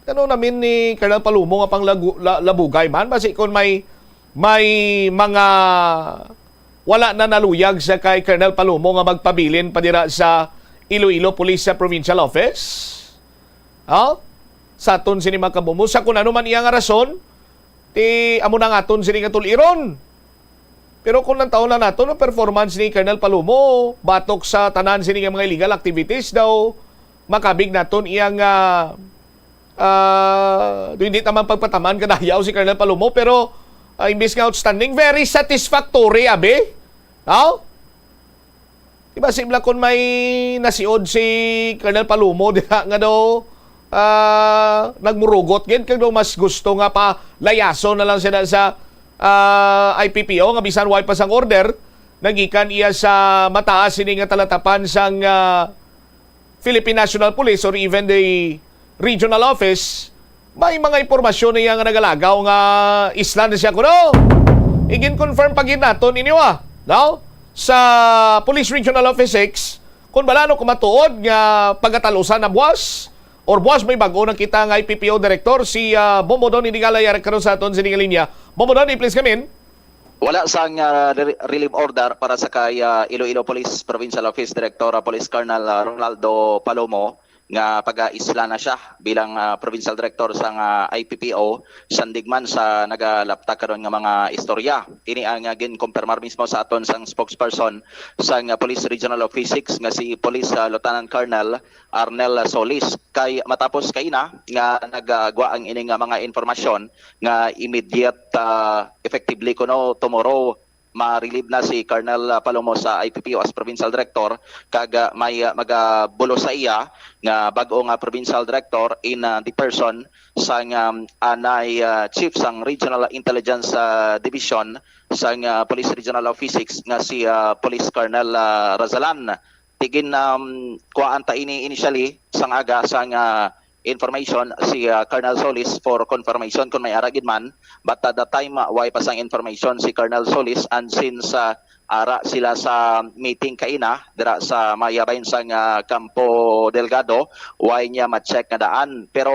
Ano namin ni Colonel Palomo nga pang lagu-, la-, labugay man? Basi kung may, may mga wala na naluyag sa kay Colonel Palomo nga magpabilin pa dira sa Iloilo Police sa Provincial Office? Ha? Sa aton sini mga kabombo, sa kung ano man iya nga rason, ti amo na nga aton sini nga tul-iron. Pero kung nantawon na naton ang performance ni Colonel Palomo batok sa tanan sini nga mga illegal activities daw, makabig naton iyang, ah, ah, hindi naman pagpataman kadayaw si Colonel Palomo, pero, ah, imbis nga outstanding, very satisfactory, abi. No? Di ba, simla kon may nasiod si Colonel Palomo diha nga daw, ah, nagmurugot gid kag daw mas gusto nga palayason na lang sila sa, ah, I P P O nga bisan way pa sang order nagikan iya sa mataas sini nga talatapan sang, ah, Philippine National Police or even the regional office, may mga impormasyon niya nga nagalagaw nga isla na siya kuno. I-confirm pa gid naton ninyo, ah, no? Sa Police Regional Office six, kung bala no kumatuod nga pagkatalusan na buwas, or buwas may bago na kita nga I P P O Director, si, ah, Bombo Don Inigala, yari karon sa aton sini nga linya. Bombo Don, please come in. Wala sang, ah, re-, relief order para sa kay, ah, Iloilo Police Provincial Office Director, ah, Police Colonel, ah, Ronaldo Palomo nga pag-aisla na siya bilang, ah, Provincial Director sang, ah, I P P O, sandig man sa nagalapta karon nga mga istorya. Ini ang, ah, ginkumpirmar mismo sa aton sang spokesperson sang, ah, Police Regional Office six nga si Police, ah, Lieutenant Colonel Arnel Solis. Kay matapos kaina nga nagagwa ang ini nga mga informasyon nga immediate, ah, effectively kuno tomorrow ma-relieve na si Colonel, ah, Palomo sa I P P O as Provincial Director, kag, ah, may, ah, magabulo sa iya nga bag-o nga Provincial Director in, ah, the person sang, um, anay, ah, Chief sang Regional Intelligence, ah, Division sang, ah, Police Regional Office six nga si, ah, Police Colonel, ah, Razalan. Tigin, um, kuhaan ta ini initially sang aga sang, ah, information si, ah, Colonel Solis for confirmation kung may ara gid man. But at the time, ah, way pa sang information si Colonel Solis, and since, ah, ara sila sa meeting kaina dira sa mayabayan sang, ah, Campo Delgado, way niya ma-check nga daan. Pero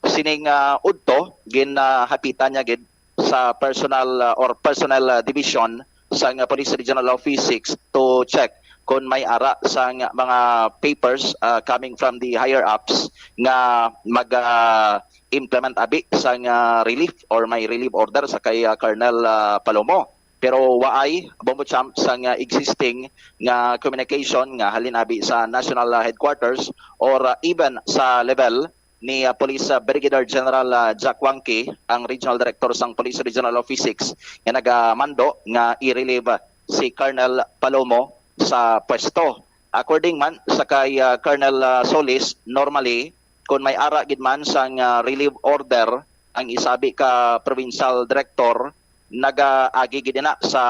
sining, ah, udto, ginahapitan niya gid sa personal, ah, or personnel, ah, division sang, ah, Police Regional Office six to check kung may ara sang mga papers, ah, coming from the higher ups nga mag, ah, implement abi sang, ah, relief or may relief order sa kay, ah, Colonel, ah, Palomo. Pero waay, Bombo Champ, sang, ah, existing nga communication nga halin abi sa national, ah, headquarters or, ah, even sa level ni, ah, Police, ah, Brigadier General, ah, Jack Wangki, ang Regional Director sang Police Regional Office six, nga nagamando nga i-relieve, ah, si Colonel Palomo sa pwesto. According man sa kay, ah, Colonel, ah, Solis, normally, kung may ara gid man sang, ah, relieve order ang isabi ka provincial director, nagaagi gid ina sa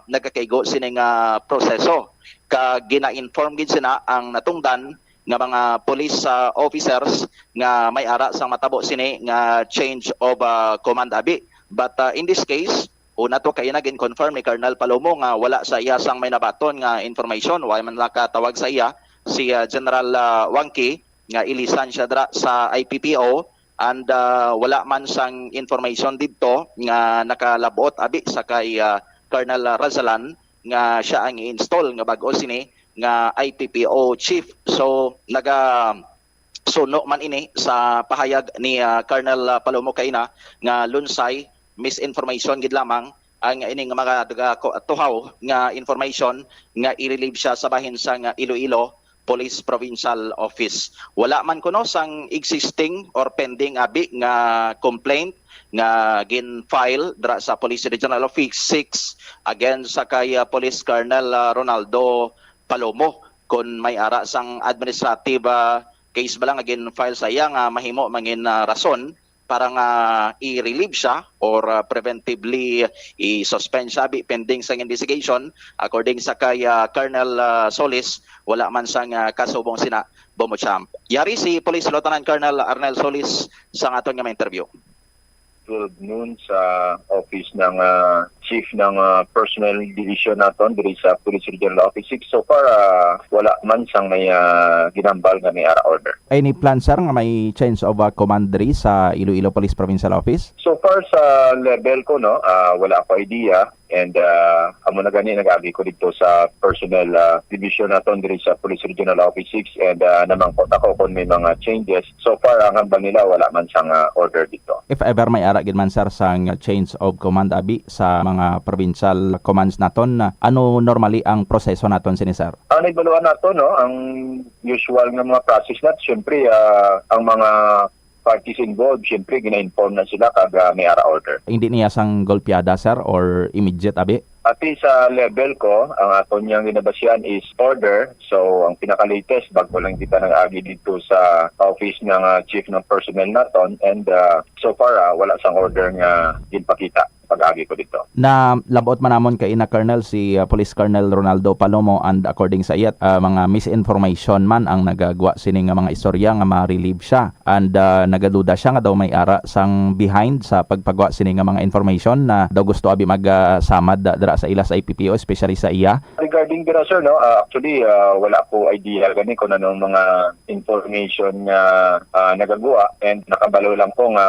nagakaigo sini nga proseso. Kag gina-inform gid sina ang natungdan nga mga police, ah, officers nga may ara sang matabo sini nga change of, ah, command abi. But, ah, in this case, una to kay nagin-confirm ni Colonel Palomo nga wala sa iya sang may nabaton nga information, wala man lang katawag sa iya si, ah, General, ah, Wangki nga ilisan siya dira sa I P P O. And, ah, wala man sang information didto nga nakalabot abi sa kay, ah, Colonel Razalan nga siya ang i-install nga bag-o sini nga I P P O chief. So, naga suno man ini sa pahayag ni, ah, Colonel, ah, Palomo kaina nga lunsay, misinformation gid lamang ang ining mga taga-, ko-, tuhaw nga information nga i-relieve siya sa bahin sang Iloilo Police Provincial Office. Wala man kuno sang existing or pending abi nga complaint nga gin-file dira sa Police Regional Office six against sa kay, ah, Police Colonel, ah, Ronaldo Palomo kon may ara sang administrative, ah, case bala nga gin-file sa iya nga mahimo mangin, ah, rason para nga i-relieve siya or, ah, preventively i-suspend siya bi-, pending sang investigation. According sa kay, ah, Colonel, ah, Solis, wala man sang, ah, kasubong sina, Bomo Champ. Yari si Police Lieutenant Colonel Arnel Solis sa aton nga mga interview. Twelve noon sa office ng, ah, chief ng, ah, personnel division naton diri sa Police Regional Office six. So far, ah, wala man sang may, ah, ginambal nga may ara order. Any plan, sir, nga may change of, ah, command diri sa Iloilo Police Provincial Office? So far sa level ko, no, ah, wala ko idea. And, ah, amo na gani nag-agi ko dito sa personnel, ah, division naton diri sa Police Regional Office six, and, ah, namangkot ako kung may mga changes. So far, ang hambal nila, wala man sang, ah, order dito. If ever may ara gid man, sir, sang change of command abi sa mga provincial commands naton, ano normally ang proseso naton sini, sir? Ang nagbaluan nato, no, ang usual nga mga process na, siyempre, ah, ang mga parties involved, siyempre, gina-inform na sila kag, ah, may ara order. Hindi niya sang golpeada, sir, or immediate abi? Ati sa level ko, ang aton niyang ginabasihan is order. So, ang pinaka-latest, bago lang kita nag-agi dito sa office ng, ah, chief ng personnel naton. And, ah, so far, ah, wala sang order nga ginpakita pag-agi ko dito. Na labot man namon kay ina, Colonel, si, ah, Police Colonel Ronaldo Palomo, and according sa iyat, ah, mga misinformation man ang nagagwa sini nga mga istorya nga ma-relieve siya. And, ah, nagaduda siya nga daw may ara sang behind sa pagpagwa sini nga mga information na daw gusto abi magsamad, ah, dira sa ila sa I P P O, especially sa iya. Regarding dira, sir, no, ah, actually, ah, wala ko idea gani kung anong mga information nga, ah, nagagwa, and nakabalo lang ko nga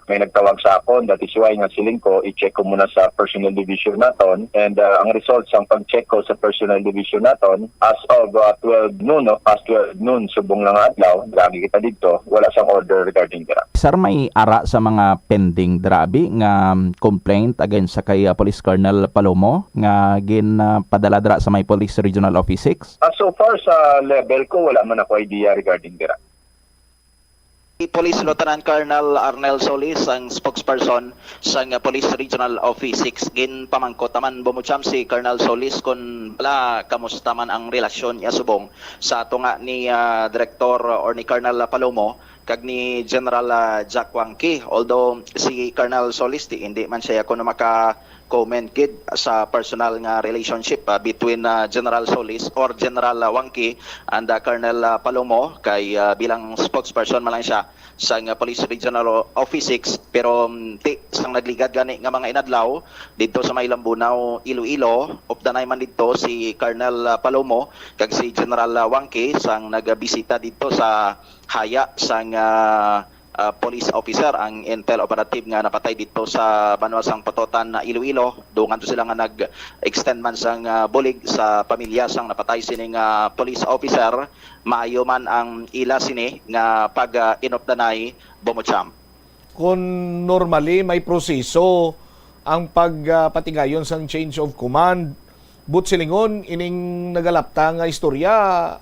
may nagtawag sa akon. That is why nga siling ko, i-check ko muna sa personnel division naton. And, ah, ang result sang pag-check ko sa personnel division naton, as of, ah, twelve noon, no, past twelve noon, subong lang nga adlaw, lagi kita dito, wala sang order regarding dira. Sir, may ara sa mga pending dira abi nga, um, complaint against sa kay, ah, Police Colonel Palomo nga ginpadala dira sa may Police Regional Office six? Ah, so far sa level ko, wala man ako idea regarding dira. Si Police Lieutenant Colonel Arnel Solis, ang spokesperson sang Police Regional Office six. Ginpamangkot naman, Bomo Cham, si Colonel Solis kung bala kamusta man ang relasyon niya subong sa tunga ni, ah, Director or ni Colonel Palomo kag ni General, ah, Jack Wangki. Although si Colonel Solis, di, hindi man siya kuno maka-comment gid sa personal nga relationship, ah, between, ah, General Solis or General, ah, Wangki and, ah, Colonel, ah, Palomo, kay, ah, bilang spokesperson man lang siya sang, ah, Police Regional O-, Office six. Pero, mm, ti, sang nagligad gani nga mga inadlaw didto sa may Lambunao, Iloilo, updanay man didto si Colonel, ah, Palomo kag si General, ah, Wangki sang nagbisita didto sa haya sang, ah, ah, police officer, ang intel operative nga napatay didto sa banwa sang Pototan, Iloilo. Dungan to sila nga nag-extend man sang, ah, bulig sa pamilya sang napatay sining, ah, police officer. Maayo man ang ila sini nga pag, ah, inupdanay, Bomo Cham. Kung normally may proseso ang pag, ah, patigayon sang change of command, but silingon ining nagalapta nga istorya,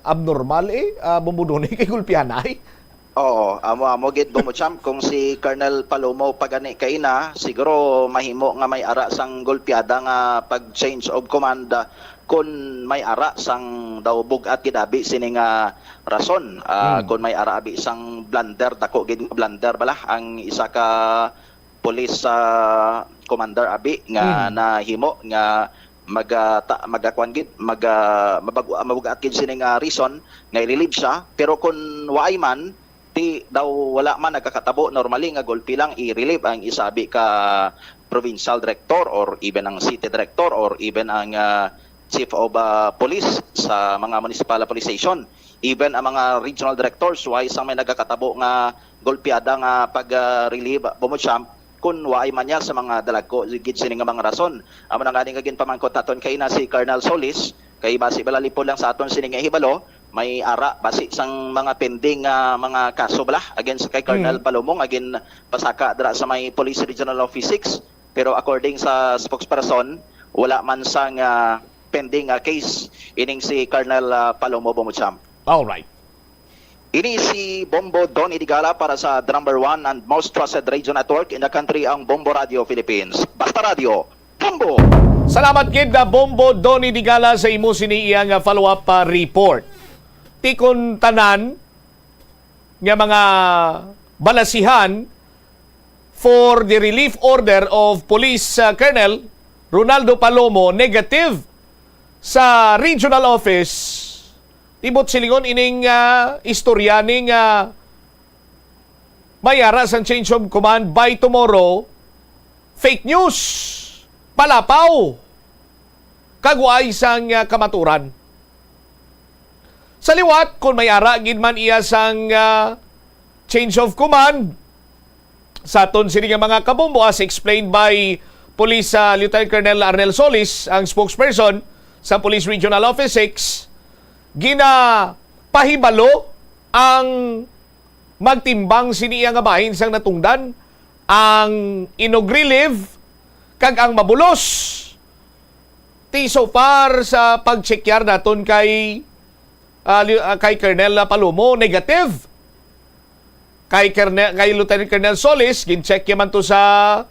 abnormal, eh, ah, Bombodone, kay gulpianay. Oo, amo-amo gid, Bomo Cham. Kung si Colonel Palomo pa gani kaina, siguro mahimo nga may ara sang golpeada nga pag-change of command, ah, kun may ara sang daw bug-at gid abi sini nga rason. Ah, Hmm. Kun may ara abi sang blunder, dako gid nga blunder bala ang isa ka police, ah, commander abi nga Hmm. nahimo nga maga-, ta-, magakuan gid, maga-, mabag-, mabug-at gid sini nga reason nga i-relieve siya. Pero kun waay man, ti daw wala man nagakatabo, normally nga gulpi lang i-relieve ang isa abi ka provincial director or even ang city director or even ang, ah, chief of, ah, police sa mga municipal police station. Even ang mga regional directors, wa sang may nagakatabo nga golpeada nga pag, ah, relieve, Bombo Champ, kun waay man niya sa mga dalagko gid sini nga mga rason. Amo na nga ni nga ginpamangkot naton kay na si Colonel Solis, kay basi balalipod lang sa aton sini nga hibalo, may ara basi sang mga pending, ah, mga kaso bala against kay Colonel Mm. Palomo nga ginpasaka dira sa may Police Regional Office six. Pero according sa spokesperson, wala man sang, ah, pending, ah, case ining si Colonel, ah, Palomo, Bombo Champ. All right. Ini si Bombo Donny Digala para sa the number one and most trusted radio network in the country, ang Bombo Radio Philippines. Basta Radio, Bombo! Salamat gid na Bombo Donny Digala sa imo sini iya nga follow-up pa report. Ti kon tanan nga mga balasihan for the relief order of Police, uh, Colonel Ronaldo Palomo negative sa regional office. Tibot silingon ining, ah, istorya ni nga may ara sang change of command by tomorrow, fake news, palapaw, kag waay sang, ah, kamaturan. Sa liwat, kung may ara gid man iya sang, ah, change of command, sa aton sini nga mga kabombo, as explained by Police, ah, Lieutenant Colonel Arnel Solis, ang spokesperson sa Police Regional Office six, ginapahibalo ang magtimbang sini iya nga bahin sang natungdan, ang inog relief kag ang mabulos. Ti so far sa pagtsekyar naton kay, ah, li-, ah, kay Colonel Palomo, negative. Kay Colonel, kay Lieutenant Colonel Solis, gin-check man to sa,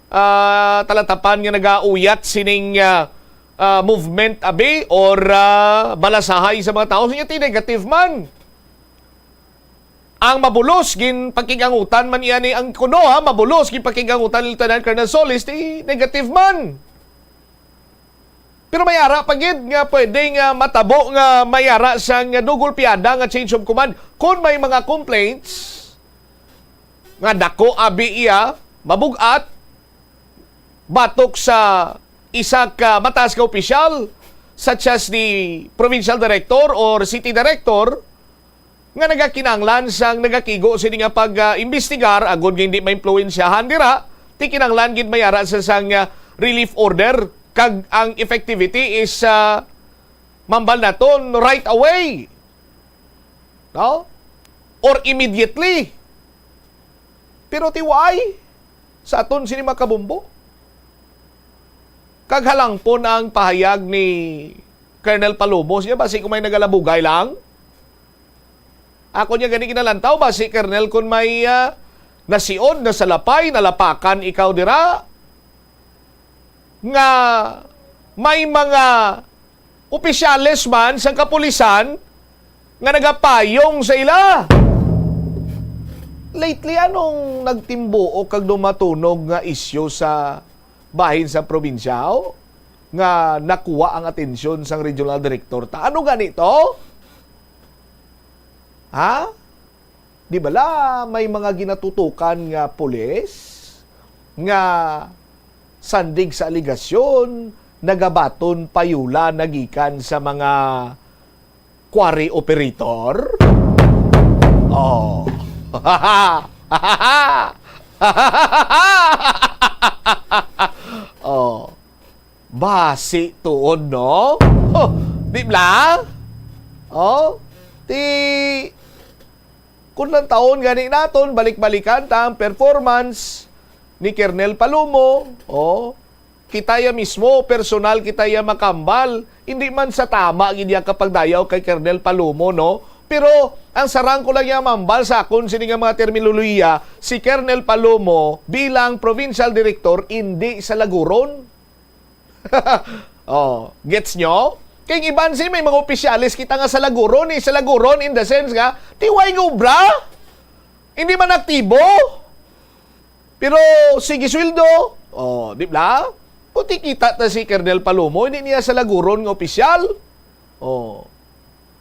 ah, talatapan nga nagauyat sining, ah, ah, movement abi or, ah, balasahay sa mga tao. Siya ti negative man. Ang mabulos, ginpakig-angutan man iya ni ang kuno, ha, mabulos, ginpakig-angutan ni Lieutenant Colonel Solis, ti negative man. Pero may ara pa gid nga pwede nga matabo nga may ara sang dugol piada nga change of command kung may mga complaints nga dako abi iya, mabug-at, batok sa isa ka mataas nga opisyal, such as the provincial director or city director, nga nagakinahanglan sang nagakigo sini nga pag, ah, imbestigar, agod nga hindi maimpluwensyahan dira, ti kinahanglan gid may ara sa sang, ah, relief order, kag ang effectivity is, ah, mambal naton right away. No? Or immediately. Pero ti waay sa aton sini mga kabombo. Kag halangpon ang pahayag ni Colonel Palomo. Siya, basi kung may nagalabugay lang. Ako niya gani kinalantaw, basi, Colonel, kung may, ah, nasiod, nasalapay, nalapakan ikaw dira, nga may mga opisyales man sang kapulisan nga nagapayong sa ila. Lately, anong nagtimbuok kag dumatunog nga isyu sa bahin sa probinsya, oh, nga nakuha ang atensyon sang regional director ta? Ano gani to? Ha? Di bala may mga ginatutukan nga pulis nga sandig sa alegasyon nagabaton payola nagikan sa mga quarry operator? Oh. Oh. Basi tuod, no? Oh, di bala? Oh, ti, kung lantawon gani naton, balik-balikan ta ang performance ni Colonel Palomo. Oh, kita ya mismo, personal kita ya makambal. Hindi man sa tama gid ya kapagdayaw kay Colonel Palomo, no? Pero ang sarang ko lang ya mambal sa akon sini nga mga terminolohiya, si Colonel Palomo bilang provincial director, hindi sa laguron. Oh, gets nyo? Kay ang iban si may mga opisyales kita nga sa laguron, eh, sa laguron in the sense nga, ti way nga obra. Hindi man aktibo. Pero sige sweldo. Oh, di ba? Puti kita ta si Colonel Palomo, hindi niya sa laguron nga opisyal. Oh.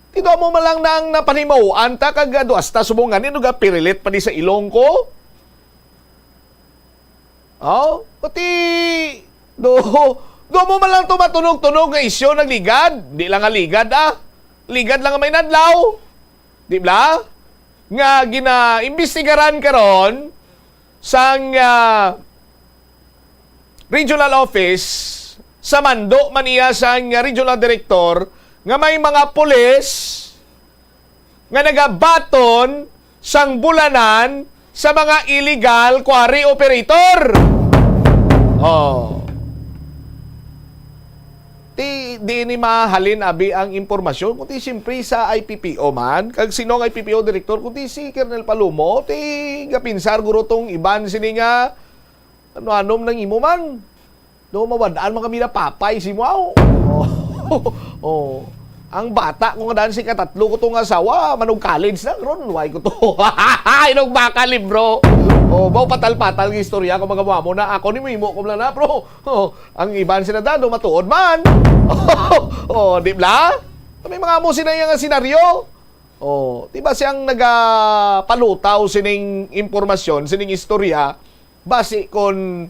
Tito mo man lang na ang napanimawan ta kag ado hasta subong nga ni nagapirilit pa di sa ilong ko. Oh, pati do Dumo man lang to matunog-tunog nga isyu nagligad. Di lang nga ligad, ah. Ligad lang nga may nadlaw. Di ba? Nga ginaimbestigaran karon sang, ah, regional office, sa mando man iya sang regional director nga may mga pulis nga nagabaton sang bulanan sa mga illegal quarry operator. Oh. Ti, di ni mahalin abi ang impormasyon, kundi siyempre sa I P P O man. Kag sino ang I P P O director, kundi si Colonel Palumo. Ti, gapinsar guro tong iban sini nga ano-anom nang imo man. Do mawad-an man kami na papay si Muaw. Oh. Oh. Ang bata ko nga daan si katatlo ko tong asawa, manug college na ron, why ko to? Inog baka libro. Oh, baw patal-patal nga istorya ko mga Muaw mo na ako ni mo imo ko lang na, bro. Oh, ang iban sila dado matuod man. Oh, di bla? May mga amo sila nga senaryo. Oh, di ba siyang nagapalutaw sining impormasyon, sining istorya, basi kon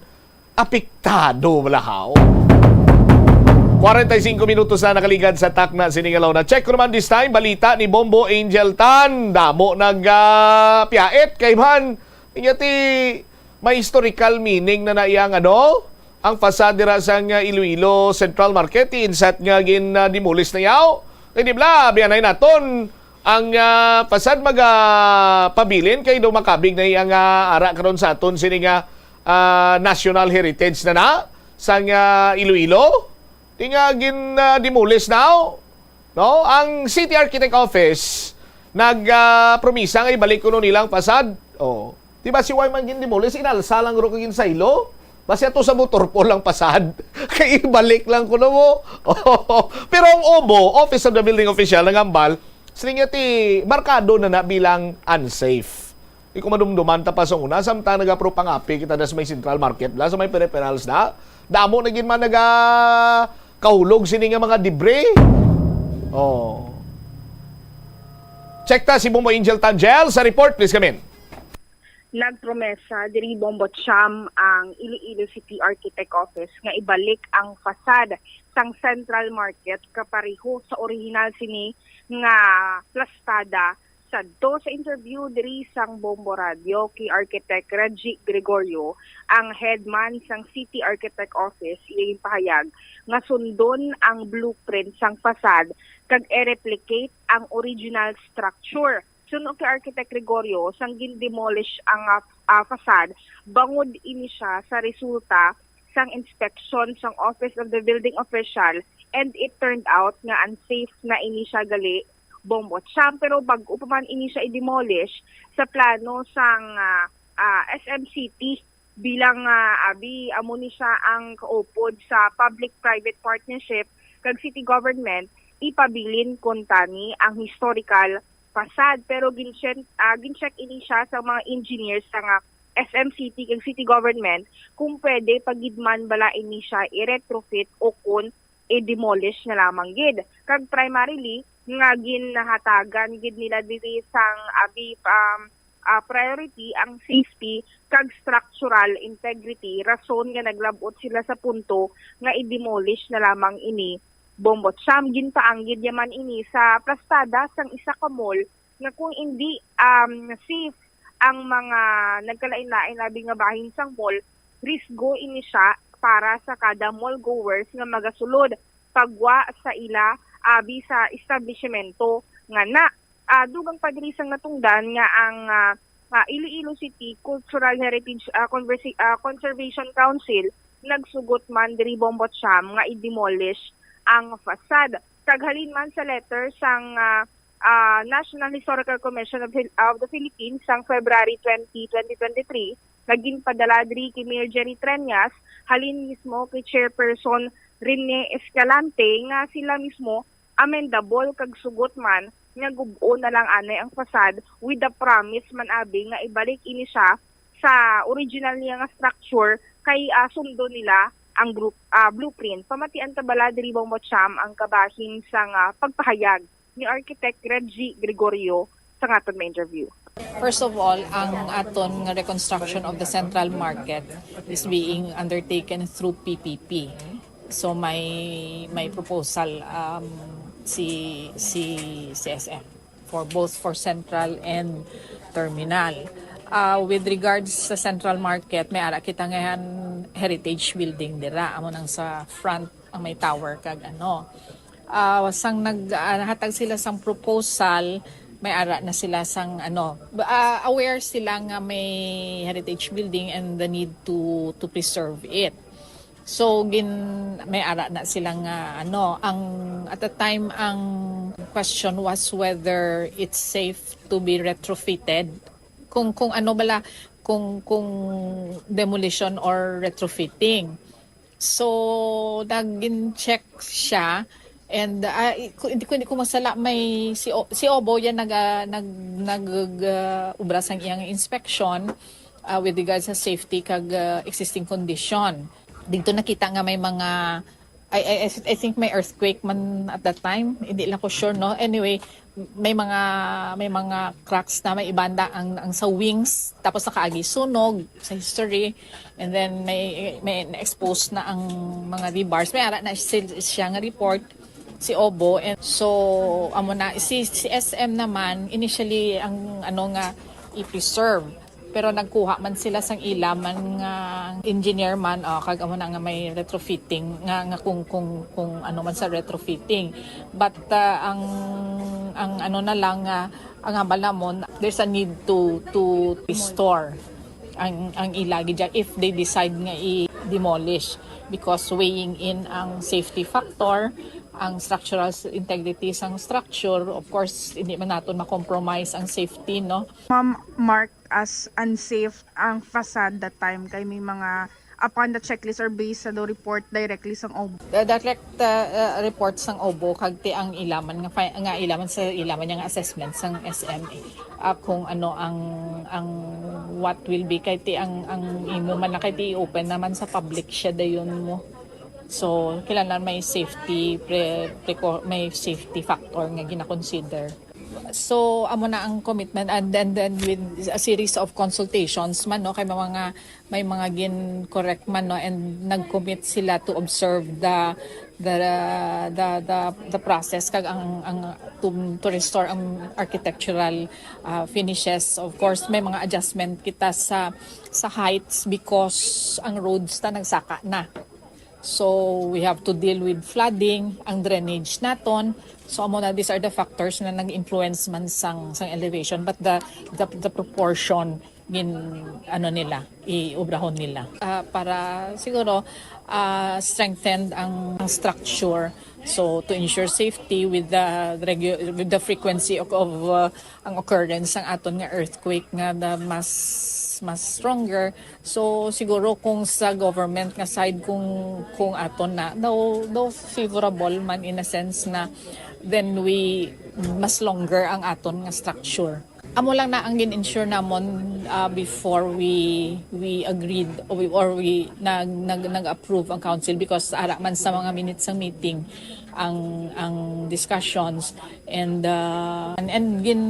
apektado bala haw. Kwarenta y singko minutos na nakaligad sa takna sini nga law na. Check ko naman this time, balita ni Bombo Angel Tan. Damo nag, ah, piyait kay man. Inya ti may historical meaning na na iyang ano? Ang facade dira sang, ah, Iloilo Central Market, insat nga gin, ah, demolish na yaw. Kay di bala, biyanay naton ang, ah, facade maga pabilin kay do makabig na iya nga ara karon sa aton sini nga ah, national heritage na na sang, ah, Iloilo. Di nga gin, ah, demolish now, no? Ang City Architect Office nag, ah, promisa nga ibalik kuno nilang pasad. Oh. Di ba si Why man gin demolish, inalsa lang ro kag insaylo? Basi ato sa motor po lang pasad. Kay ibalik lang kuno mo. Pero ang obo, Office of the Building Official, nangambal, siling niya ti markado na na bilang unsafe. Di ko madumduman ta pa sa una, samtang nagapropangapi kita das may Central Market, la, sa may peripherals na. Damo na gid man naga kahulog sini nga mga debris. Oh. Check ta si Bombo Angel Tangel sa report, please come in. Nagpromesa diri Bombo Cham ang Iloilo City Architect Office nga ibalik ang fasad sang Central Market kapareho sa orihinal sini nga plastada. Sadto sa interview diri sang Bombo Radio kay Architect Reggie Gregorio, ang head man sang City Architect Office, iya ginpahayag nga sundon ang blueprint sang fasad kag i-replicate ang original structure. Suno kay Architect Gregorio, sang gin-demolish ang, ah, ah, fasad, bangod ini siya sa resulta sang inspection sang Office of the Building Official, and it turned out nga unsafe na ini siya gali, Bombo Cham. Pero bag-o pa man ini siya i-demolish, sa plano sang, ah, ah, S M City, bilang, ah, abi, amo ni siya ang kaupod sa public-private partnership kag city government, ipabilin kuntani ang historical fasad. Pero gin-, ah, gin-check ini siya sa mga engineers sa nga S M City kag city government kung pwede pa gid man bala ini siya i-retrofit o kun i-demolish na lamang gid. Kag primarily nga ginhatagan gid nila diri sang abi, um, ah, priority ang safety kag structural integrity, rason nga naglab-ot sila sa punto nga i-demolish na lamang ini, Bombo Cham. Ginpaanggid yaman ini sa plastada sang isa ka mall nga kung indi, um, safe ang mga nagkalain-lain abi nga bahin sang mall, risgo ini siya para sa kada mall goers nga magasulod pagwa sa ila abi sa establisimento nga na. Ah, dugang pa diri sang natungdan nga ang, ah, ah, Iloilo City Cultural Heritage, ah, Conversi-, ah, Conservation Council nagsugot man diri, Bombo Cham, nga i-demolish ang fasad. Kag halin man sa letter sang, ah, ah, National Historical Commission of Phil-, of the Philippines sang February twenty, twenty twenty-three, nga ginpadala diri kay Mayor Jerry Treñas, halin mismo kay Chairperson Rene Escalante, nga sila mismo amendable kag sugot man nga gub-on na lang anay ang fasad, with the promise man abi nga ibalik ini siya sa original niya nga structure kay, ah, sundon nila ang group, ah, blueprint. Pamatian ta bala diri, Bombo Cham, ang kabahin sang, ah, pagpahayag ni Architect Reggie Gregorio sa aton nga interview. First of all, ang aton nga reconstruction of the central market is being undertaken through P P P. So may may proposal um, si si C S M for both for central and terminal. Uh, with regards sa central market, may ara kita ngayon heritage building dira, amo nang sa front ang may tower kag ano. Uh, sang naghatag sila sang proposal, may ara na sila sang ano, uh, aware sila nga may heritage building and the need to to preserve it. So gin may ara na sila nga ano, ang at the time ang question was whether it's safe to be retrofitted. Kung kung ano bala kung kung demolition or retrofitting. So nagin check siya and uh, kung hindi ko masala may si o, si Obo yan nag uh, nag nag uh, ubra sang iyang inspection uh, with regards sa safety kag uh, existing condition. Dito nakita nga may mga I, I, I think may earthquake man at that time. Hindi lang ko sure, no? Anyway, may mga may mga cracks na may ibanda ang ang sa wings tapos nakaagi sunog sa history and then may may na-expose na ang mga rebars may ara na siya nga report si Obo and so amo na si, si S M naman initially ang ano nga i-preserve pero nagkuha man sila sang ila man nga engineer man oh, kag amo na nga may retrofitting nga nga kung kung kung ano man sa retrofitting but uh, ang ang ano na lang nga ang hambal namon there's a need to to restore ang ang ila gid if they decide nga i-demolish because weighing in ang safety factor ang structural integrity sang structure of course hindi man naton ma-compromise ang safety no. Ma'am, marked as unsafe ang facade that time kay may mga upon the checklist or based sa daw report directly sang Obo. The direct uh, uh, report sang Obo kag ti ang ilaman nga fi- nga ilaman sa ilaman nga assessment sang S M A. Uh, kung ano ang ang what will be kay ti ang ang imo man na kay ti open naman sa public siya dayon mo. So, kailangan may safety pre, pre, may safety factor nga gina-consider. So amo na ang commitment and then then with a series of consultations man no kay mga may mga gin correct man no and nag-commit sila to observe the the the the, the process kag ang ang to, to restore ang architectural uh, finishes. Of course may mga adjustment kita sa sa heights because ang roads ta nagsaka na. So we have to deal with flooding, ang drainage naton. So amo na these are the factors na nag-influence man sang sang elevation but the the, the proportion gin ano nila, iobrahon nila. Uh, para siguro uh, strengthen ang structure so to ensure safety with the regu- with the frequency of, of uh, ang occurrence sang aton nga earthquake nga the mas mas stronger. So siguro kung sa government nga side kung kung aton na daw daw favorable man in a sense na then we mas longer ang aton nga structure. Amo lang na ang gin-ensure namon uh, before we we agreed or we, or we nag, nag, nag-approve ang council because ara man sa mga minutes sang meeting ang ang discussions and uh, and, and gin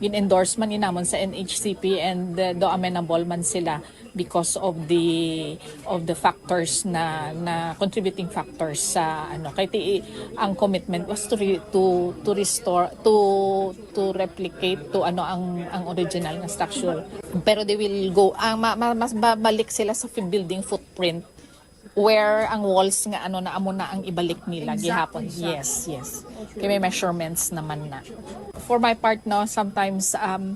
gin-endorse man ni namon sa N H C P and uh, do amenable man sila because of the of the factors na na contributing factors sa ano kay ti ang commitment was to re, to to restore to to replicate to ano ang ang original nga structure pero they will go ang ma, ma, mas babalik sila sa building footprint where ang walls nga ano na amo na ang ibalik nila exactly, gihapon. Yes, yes. Okay. Kay may measurements naman na. For my part no, sometimes um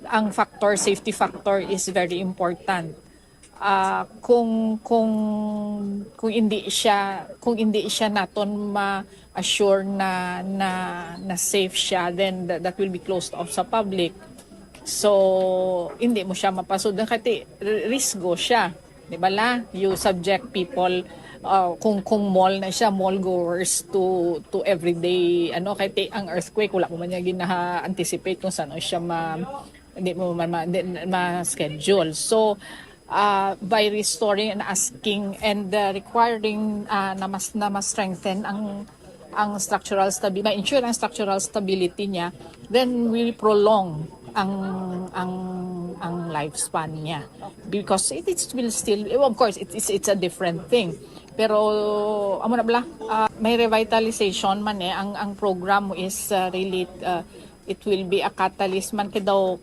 ang factor, safety factor is very important. Uh, kung kung kung hindi siya kung hindi siya naton ma-assure na na na safe siya then that, that will be closed off sa public. So hindi mo siya mapasud kay risgo siya. Di ba la? You subject people uh, kung kung mall na siya, mall goers to to everyday ano kay ti, ang earthquake wala mo man niya ginaha-anticipate kung saan siya ma hindi mo man ma, di, ma-schedule. So uh, by restoring and asking and uh, requiring uh, na mas na mas strengthen ang ang structural stability, ma-ensure ang structural stability niya, then we prolong ang ang ang lifespan niya because it, it will still of course it, it's it's a different thing Pero amo na bala, ah, may revitalization man eh. Ang ang program is, ah, really, ah, it will be a catalyst man kay daw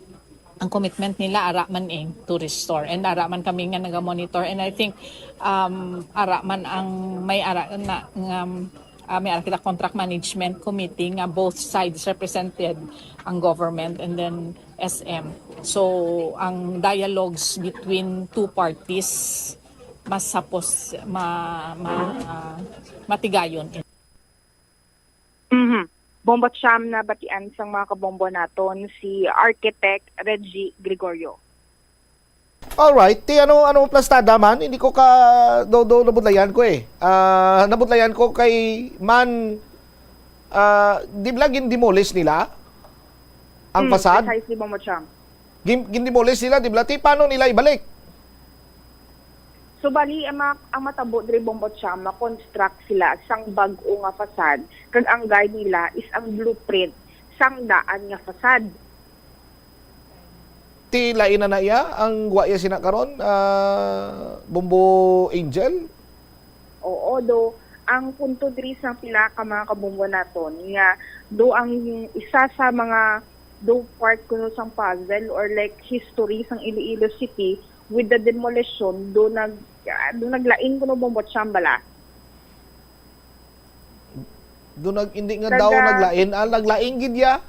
ang commitment nila ara man eh to restore, and ara man kami nga naga-monitor, and I think, um, ara man ang may ara na, um, ah, may ara kita contract management committee nga both sides represented, ang government and then S M. So ang dialogues between two parties mas hapos ma, ma, ah, matigayon. Mhm. Bombo Cham, nabatian sang mga kabombo naton si Architect Reggie Gregorio. Alright, ti ano ano plastada man, hindi ko ka do, do nabudlayan ko eh. Ah, nabudlayan ko kay man ah, di ba gindemolish nila ang Mm, facade? Precisely, Bombo Cham. Gin, gindemolish nila, di ba? Ti paano nila ibalik? So bali, ang, ma- ang matabo diri, Bombo Cham, ma-construct sila sang bag-o nga facade, kag ang guide nila is ang blueprint sang daan nga facade. Ti lain na na iya ang guwa iya sina karon, ah, Bombo Angel? Oo, do ang punto diri sa pila ka mga kabombo naton nga do ang isa sa mga do part kuno sang puzzle or like history sang Iloilo City with the demolition do nag ah, do naglain kuno, Bombo Cham, bala. Do nag hindi nga Taga- daw naglain, ah, naglain gid ya.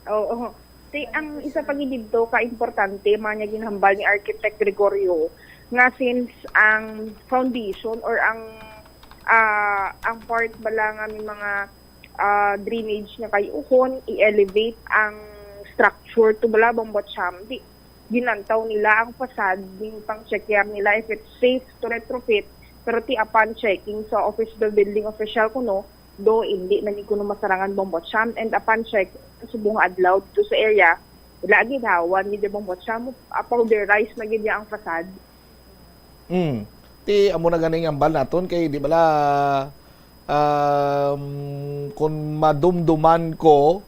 Oo. Ti ang isa pa gid didto ka importante man nga ginhambal ni Architect Gregorio nga since ang foundation or ang ah, ang part bala nga may mga ah, drainage nga kay-uhon i-elevate ang structure to bala, Bombo Cham. Di ginantaw nila ang facade, din pang check nila if it's safe to retrofit. Pero ti upon checking sa Office of the Building Official kuno, do hindi na ni kuno masarangan, Bombo Cham, and upon check subong nga adlaw dito sa area, wala gid hawan ni, Bombo Cham, ah, powderized na gid niya ang facade. Mm. Ti amo na ganing ambal naton kay di bala, um, kung madumduman ko,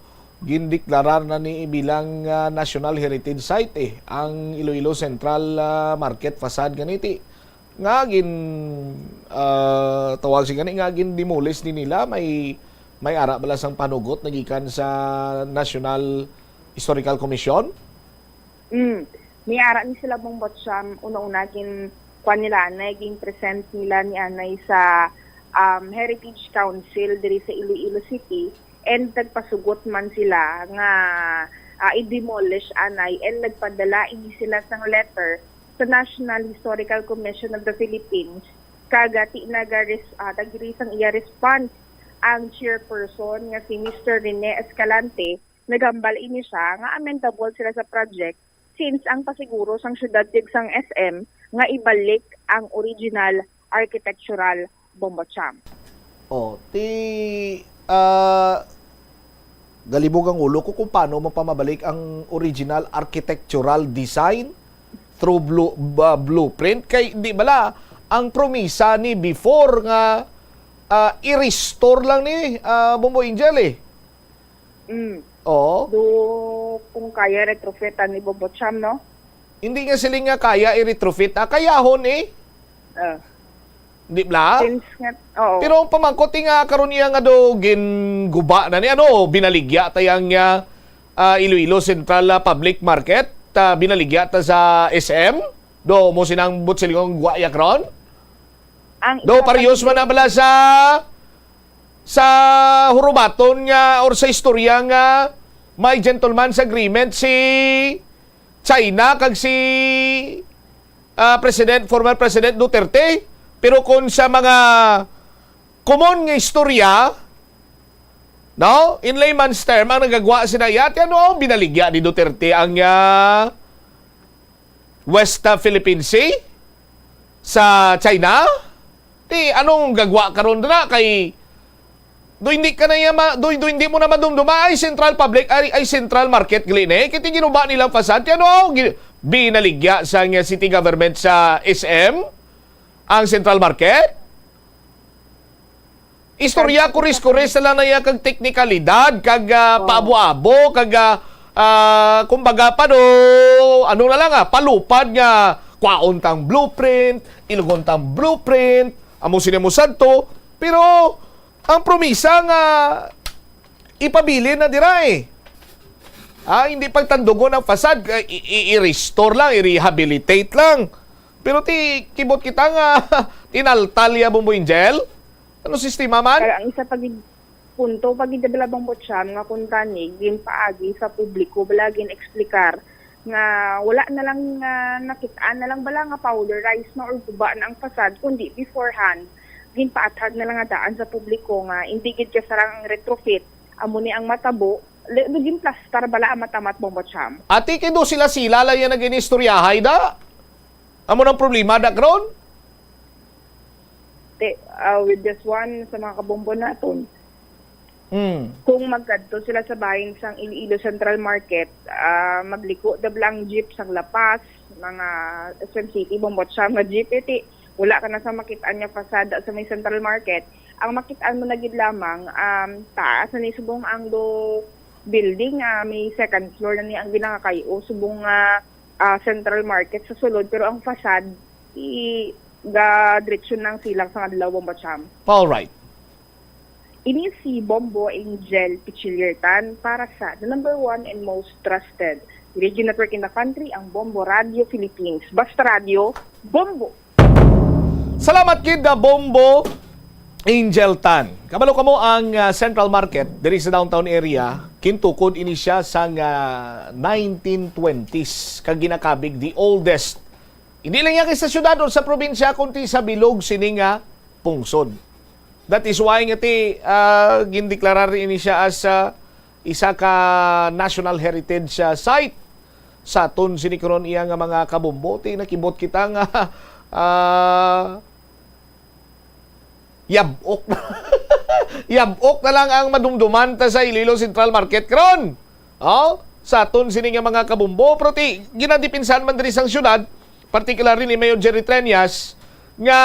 gindeklarar na ni bilang ah, National Heritage Site eh ang Iloilo Central ah, Market facade ganiti nga gin ah, tawag si gani nga gin demolish ni nila may may ara bala sang panugot nagikan sa National Historical Commission. Mm. May ara ni sila, Bombo Cham, una-una gin kuan nila anay, gin present nila ni anay sa um, Heritage Council diri sa Iloilo City, and nagpasugot man sila nga ah, i-demolish anay, and nagpadala ini sila sang letter sa National Historical Commission of the Philippines, kag ah, ti naga res, ah, tagiri sang iya response ang chairperson nga si Mister Rene Escalante. Naghambal ini siya nga amendable sila sa project since ang pasiguro sang siyudad kag sang S M nga ibalik ang original architectural, Bombo Cham. Oh, ti ah, galibog ang ulo ko kung paano mapamabalik ang original architectural design through blue, ba- blueprint kay di bala ang promisa ni before nga ah, i-restore lang ni ah, Bombo Angel eh. Mm. Oh. Do kung kaya retrofit ani, Bombo Cham, no? Hindi nga siling nga kaya i-retrofit, ah, kayahon eh. Ah, Di bla? since nga, oo. Pero ang pamangkot eh nga karon iya nga do ginguba na ni ano, binaligya ta yang ah, ah, Iloilo Central ah, Public Market, ah, binaligya ta sa S M. Do mo sinang butsilingong guwa ya karon? Ang Do isa pa parehas gid- man na bala sa sa hurubaton nga or sa istorya nga may gentleman's agreement si China kag si ah, President former President Duterte, pero kung sa mga common nga istorya, no, in layman's term ang nagagwa sina yati ano, binaligya ni Duterte ang ah, West ah, Philippine Sea sa China. Ti anong gagwa karon na kay do hindi ka na iya ma, do, do hindi mo na madumduma ay central public ay, ay central market gali ni kay ti ginuba nilang facade ti ano gi- binaligya sa nga city government sa S M ang central market. Istorya kuris-kuris na lang na iya kag teknikalidad kag ah, paabo-abo kag ah, ah, kumbaga pa do ano na lang ah, palupad nga kwaon tang blueprint, ilugon tang blueprint, Amo sini mo sadto, pero ang promisa nga ipabilin na dira eh. Ah, hindi pagtandugon ang facade, eh, i- i- i-restore lang, i-rehabilitate lang. Pero ti kibot kita nga tinaltal ya, Bombo Angel. Ano sistema man? Kaya ang isa pa gid punto pa gid, Bombo Cham, nga kung tani ginpaagi sa publiko, bala gin-explicar nga wala na lang, nga nakit-an na lang bala nga powderized na or guba na ang facade, kundi beforehand ginpaathag na lang nga daan sa publiko nga hindi gid kasarang ang retrofit, amo ni ang matabo. Li- gin plastar bala ang matamat, Bombo Cham. Ati kay do sila sila lang yan nag-inistoryahay da. Amo nang problema da karon. Te, ah, with this one, sa mga kabombo naton, Hmm. kung magkadto sila sa bahin sang Iloilo Central Market, ah, magliko da bala ang jeep sang La Paz, mga S M City, Bombo Cham nga jeep, iti wala ka na sa makit-an nga facade sa may Central Market. Ang makit-an mo na gid lamang, um, taas na ni subong ang do building, ah, may second floor na ni ang ginangakay o subong nga ah, Central Market sa sulod, pero ang facade i ga direksyon ng silang sa adlaw, Bombo Cham. All right. Ini si Bombo Angel Pichiliertan para sa the number one and most trusted radio network in the country, ang Bombo Radio Philippines. Basta Radio, Bombo! Salamat gid, ah, Bombo Angel Tan. Kabalo kamo ang, ah, Central Market diri sa downtown area, kintukod ini siya sang, ah, nineteen twenties kag ginakabig the oldest. Hindi lang yan kay sa syudad o sa probinsya, kundi sa bilog sini nga pungsod. That is why nga ti, ah, gindeklarar ini siya as, ah, isa ka national heritage, ah, site. Sa aton sini karon iya nga mga kabombo, ti nakibot kita nga, ah, yabok na. Yabok na lang ang madumduman ta sa Iloilo Central Market karon. Oh, sa aton sini nga mga kabombo, pero ti ginadipinsahan man diri sang syudad, particularly ni Mayor Jerry Treñas, nga,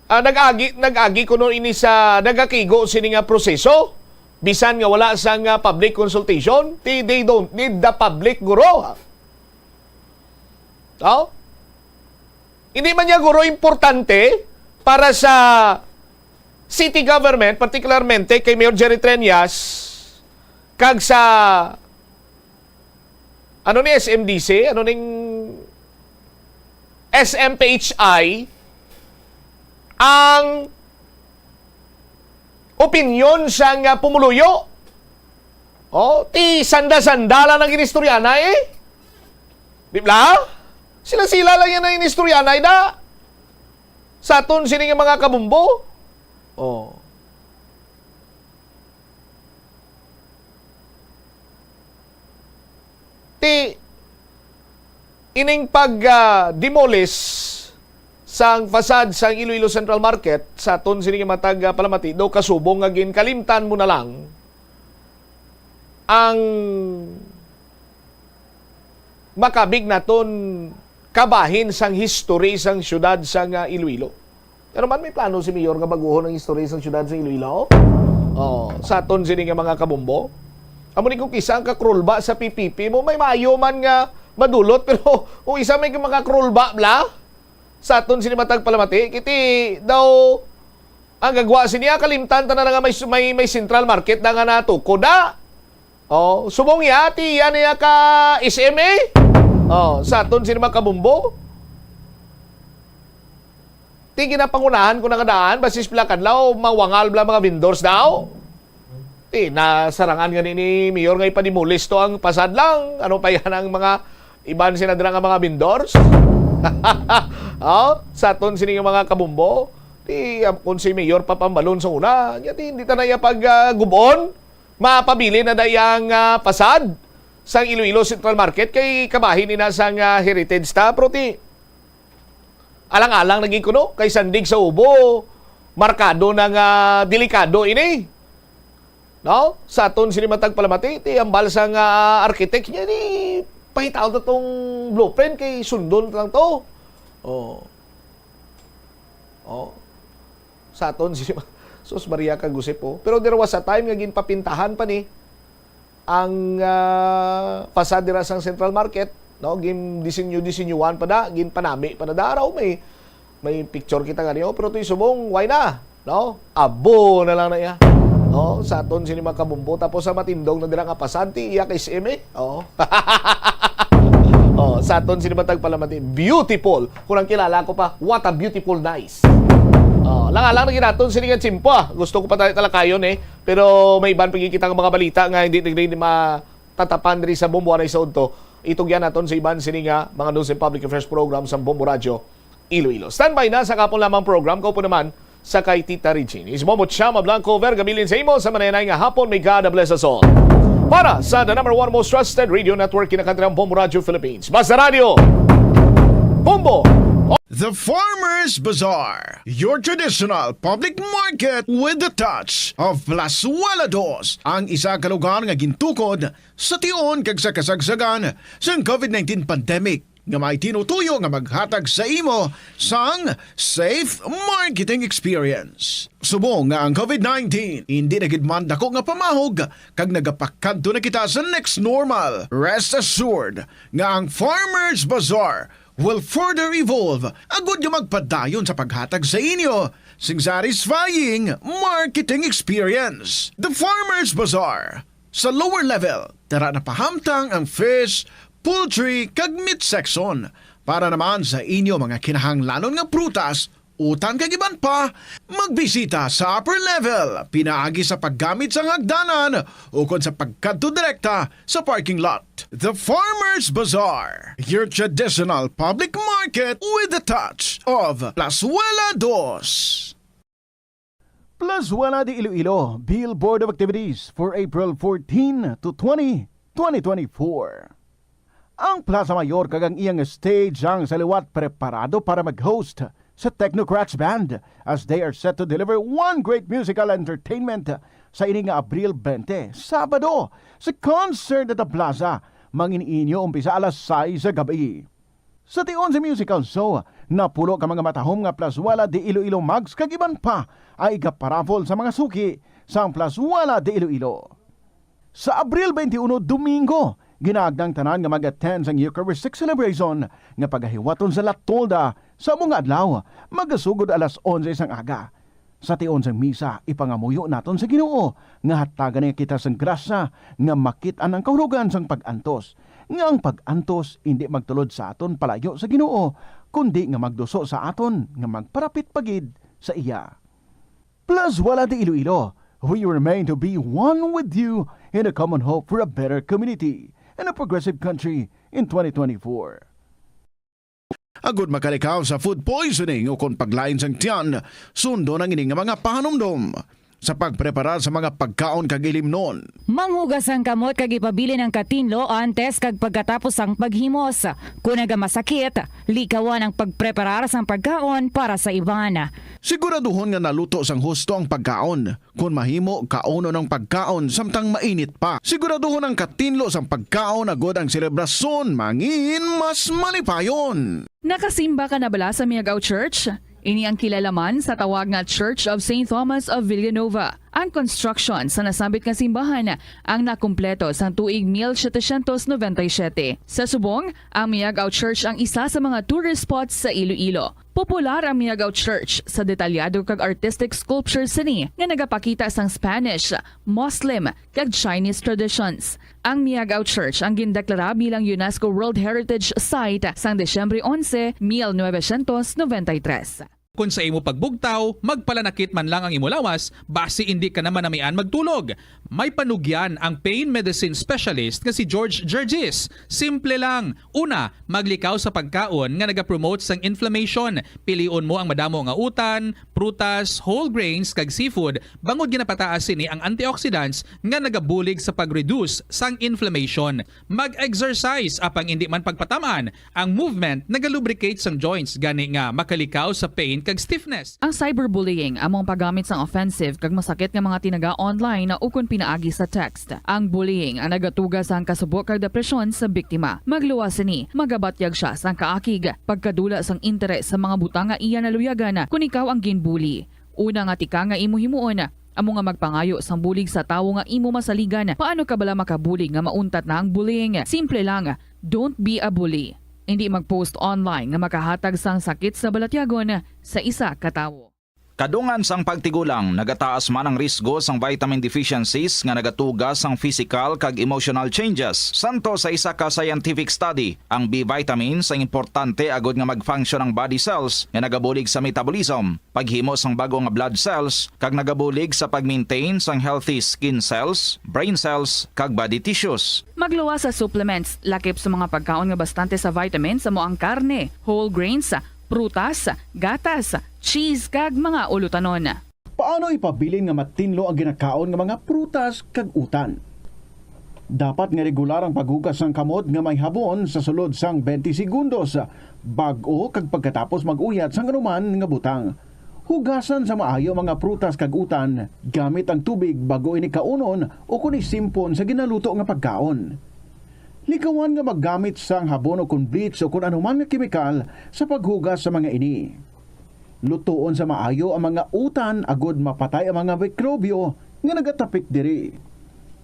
ah, nag-agi nag-agi kuno ini sa nagakigo sini nga proseso, bisan nga wala sang, ah, public consultation. Ti they don't need the public, guro. Oh? Hindi man niya, guro, importante para sa city government, particularmente kay Mayor Jerry Treñas, kag sa, ano ni, S M D C, ano ning S M P H I, ang opinyon sang, ah, pumuluyo. Oh, ti sanda-sanda lang ang inistoryahanay. Di ba? Sila-sila lang yan ang inistoryahanay da. Sa aton sini nga mga kabumbo. Oh. Ti ining pag, ah, demolish sang facade sang Iloilo Central Market sa aton sini nga matag, ah, palamati, daw kasubong nga ginkalimtan mo na lang ang makabig naton kabahin sang history sang siyudad sang, ah, Iloilo. Pero man, may plano si Mayor nga baguhon ang history sang siyudad sang Iloilo? Oh, sa aton sini nga mga kabumbo. Amo ni, kung kisa ang kakrulba sa P P P mo, may maayo man nga madulot, pero kung isa may makakrulba bla, sa aton sini matag palamati, kiti daw ang gagwa sini, ah, kalimtan ta na nga may, may, may central market na nga natukod, ah. Oh, subong ya, ti, ano ya ka S M A? Oh, sa aton sini mga kabumbo. Ti ginapangunahan ko na nga daan, basis pila kadlaw, mawangal bla mga vendors daw. Ti, nasarangan gani ni Mayor nga ipadimulis to ang pasad lang. Ano pa yan ang mga iban sina dira nga mga vendors? Oh, sa aton sini nga mga kabumbo. Ti, am, kung si Mayor pa pambalon sa una, nya ti, hindi ta na iya pag, ah, gubon. Mapabilin na da iyang, ah, pasad sang Iloilo Central Market kay kabahin ni na sang, ah, heritage ta, pero ti, alang-alang na gid kuno kay sandig sa ubo, markado na nga delikado ini. No? Sa aton sini matag palamati, ti ambal sang, ah, architect niya ni pahitaw ta tong blueprint kay sundon ta lang to. Oh. Oh. Sa aton si Sus Maria kag Jose po. Pero there was a time nga ginpapintahan pa ni ang, ah, facade dira sang Central Market, no? Gin disenyo-disenyuhan pa da, ginpanami pa na da. Araw may May picture kita nga niyo, pero to'y subong, why na? No? Abo na lang na iya. No? Sa aton sini mga kabumbo, tapos sa matindog na dira nga pasanti, iya kay S M A. Oh. Oh, sa aton sini matag palamati, beautiful. Kung ang kilala ko pa, what a beautiful nice. Oh, lang alang na ginaton sini nga tsimpo, ah. Gusto ko pa tayo talakayon, eh. Pero may iban pa kita nga mga balita nga hindi, hindi, hindi matatapan diri sa Bombo anay sa udto. Itugyan naton sa iban sini nga mga news and public affairs program sa Bombo Radyo Iloilo. Standby na sa kapon lamang program ko po naman sa kay Tita Regine. Is Bombo Chama Blanco, Vergabilin sa imo sa manayanay nga hapon. May God bless us all. Para sa the number one most trusted radio network, kinakantirang Bombo Radio Philippines. Basta Radio, Bombo! The Farmers Bazaar, your traditional public market with the touch of Plazuela Dos, ang isa ka lugar nga gintukod sa tion kag sa kasagsagan sang covid nineteen pandemic, nga may tinutuyo nga maghatag sa imo sang safe marketing experience. Subong nga ang covid nineteen hindi na gid man dako nga pamahog kag nagapakadto na kita sa next normal, rest assured nga ang Farmers Bazaar will further evolve agud nga magpadayon sa paghatag sa inyo sing satisfying marketing experience. The Farmers Bazaar, sa lower level, dara na pahamtang ang fish, poultry, kag meat section. Para naman sa inyo mga kinahanglanon nga prutas, utan kag iban pa, magbisita sa upper level pinaagi sa paggamit sang hagdanan ukon sa pagkadto direkta sa parking lot. The Farmers Bazaar, your traditional public market with the touch of Plazuela Dos. Plazuela de Iloilo, Bill Board of Activities for April fourteen to twenty, twenty twenty-four. Ang Plaza Mayor kag ang iyang stage ang sa liwat preparado para mag-host sa Technocrats Band as they are set to deliver one great musical entertainment sa ini nga Abril twenty, Sabado, sa concert at the Plaza. Mangin-inyo umpisa alas sais sa gabi. Sa tion sa musical show, napulo ka mga matahom nga Plazuela de Iloilo mugs kag iban pa ay igaparaffle sa mga suki sang Plazuela de Iloilo. Sa Abril twenty-one, Domingo, ginaagda ang tanan nga mag-attend sang Eucharistic celebration nga pagahiwaton sa La Tolda sa amo nga adlaw, magasugod alas onse sang aga. Sa tion sang misa, ipangamuyo naton sa Ginoo nga hatagan niya kita sang grasya nga makit-an ang kahulogan sang pag-antos, nga ang pag-antos indi magtulod sa aton palayo sa Ginoo, kundi nga magduso sa aton nga magparapit pa gid sa iya. Plazuela de Iloilo, we remain to be one with you in a common hope for a better community and a progressive country in twenty twenty-four. Agud makalikaw sa food poisoning ukon paglain sang tiyan, sundon ang ini nga mga pahanumdom sa pagpreparar sa mga pagkaon kag ilimnon. Manghugas ang kamot kag ipabilin ang katinlo antes kag pagkatapos sang paghimos. Kon nagamasakit, likawan ang pagpreparar sang pagkaon para sa iban. Siguraduhon nga naluto sang husto ang pagkaon. Kon mahimo, kaunon ang pagkaon samtang mainit pa. Siguraduhon ang katinlo sang pagkaon agud ang selebrasyon mangin mas malipayon. Nakasimba ka na bala sa Miagao Church? Ini ang kilala man sa tawag nga Church of Saint Thomas of Villanova. Ang construction sa nasambit nga simbahan ang nakumpleto sang tuig mil setecientos noventa y siete. Sa subong, ang Miagao Church ang isa sa mga tourist spots sa Iloilo. Popular ang Miagao Church sa detalyado kag artistic sculptures sini nga nagapakita sang Spanish, Muslim, kag Chinese traditions. Ang Miagao Church ang gindeklara bilang UNESCO World Heritage Site sang Disyembre onse, mil novecientos noventa y tres. Kon sa imo pagbugtaw, magpalanakit man lang ang imo lawas, basi indi ka na manamian magtulog. May panugyan ang pain medicine specialist nga si George Gergis. Simple lang. Una, maglikaw sa pagkaon nga nagapromote sang inflammation. Pilion mo ang madamo nga utan, prutas, whole grains, kag seafood, bangod ginapataas sini ang antioxidants nga nagabulig sa pag-reduce sang inflammation. Mag-exercise, apang indi man pagpatam-an. Ang movement nagalubricate sang joints, gani nga makalikaw sa pain kag stiffness. Ang cyberbullying amo ang paggamit sang offensive kag masakit nga mga tinaga online ukon pinaagi sa text. Ang bullying ang nagatuga sang kasubo kag depresyon sa biktima. Magluwas sini, magabatyag sia sang kaakig, pagkadula sang interes sa mga butang nga iya naluyagan kon ikaw ang ginbully. Una nga tika nga imo himuon, amo nga magpangayo sang bulig sa tawo nga imo masaligan. Paano ka bala makabulig nga mauntat na ang bullying? Simple lang, don't be a bully. Indi mag-post online nga makahatag sang sakit sa balatyagon sa isa ka tawo. Kadungan sang pagtigulang, nagataas man ang risgo sang vitamin deficiencies nga nagatuga sang physical kag emotional changes. Santo sa isa ka scientific study, ang B vitamins ang importante agud nga mag-function ang body cells nga nagabulig sa metabolism, paghimo sang bag-o nga blood cells, kag nagabulig sa pag-maintain sang healthy skin cells, brain cells, kag body tissues. Magluwas sa supplements, lakip sa mga pagkaon nga bastante sa vitamins, amo ang karne, whole grains, prutas, gatas, cheese, kag mga ulutanon. Paano ipabilin nga matinlo ang ginakaon nga mga prutas kag utan? Dapat nga regular ang paghugas sang kamot nga may habon sa sulod sang twenty segundos, bag-o kag pagkatapos mag-uyat sang anuman nga butang. Hugasan sa maayo ang mga prutas kag utan gamit ang tubig bag-o ini kaunon o kon isimpon sa ginaluto nga pagkaon. Likawan nga maggamit sang habon o kon bleach o kon anuman nga kemikal sa paghugas sa mga ini. Lutoon sa maayo ang mga utan agud mapatay ang mga mikrobyo nga nagatapik diri.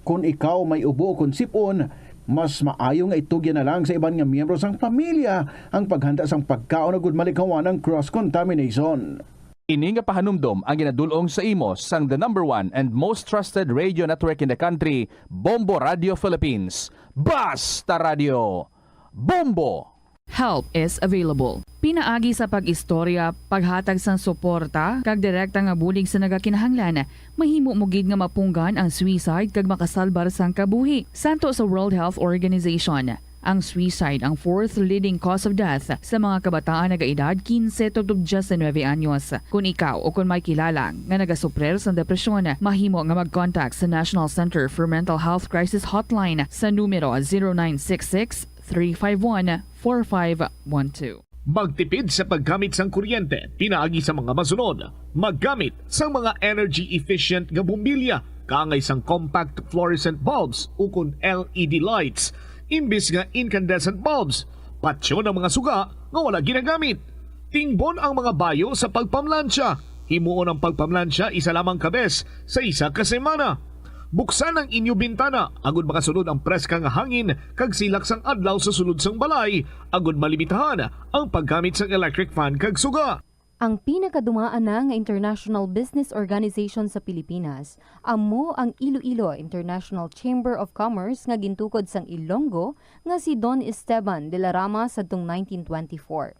Kon ikaw may ubo o kon sip-on, mas maayo nga itugyan na lang sa iban nga miyembro sang pamilya ang paghanda sang pagkaon agud malikawan ang cross-contamination. Ini nga pahanumdom ang ginadul-ong sa imo sang the number one and most trusted radio network in the country, Bombo Radio Philippines. Basta Radio, Bombo! Help is available. Pinaagi sa pag-istorya, paghatag sang suporta, kag direkta nga bulig sa nagakinahanglan, mahimo mo gid nga mapunggan ang suicide kag makasalbar sang kabuhi. Santo sa World Health Organization, ang suicide ang fourth leading cause of death sa mga kabataan nagaedad quince tubtob diecinuebe anyos. Kon ikaw o kon may kilala nga nagasuprir sang depresyon, mahimo nga mag-contact sa National Center for Mental Health Crisis Hotline sa numero zero nine six six, three five one, four five one two. Magtipid sa paggamit sang kuryente pinaagi sa mga masunod. Maggamit sang mga energy efficient nga bombilya kaangay sang compact fluorescent bulbs ukon L E D lights imbis nga incandescent bulbs. Patyon ang mga suga nga wala ginagamit. Tingbon ang mga bayo sa pagpamlansya. Himuon ang pagpamlansya isa lamang ka bes sa isa ka semana. Buksan ang inyo bintana agud makasulod ang preska nga hangin kag silak sang adlaw sa sulod sang balay agud malimitahan ang paggamit sang electric fan kag suga. Ang pinakadumaan na nga international business organization sa Pilipinas amo ang Iloilo International Chamber of Commerce nga gintukod sang Ilonggo nga si Don Esteban de la Rama sadtong nineteen twenty-four.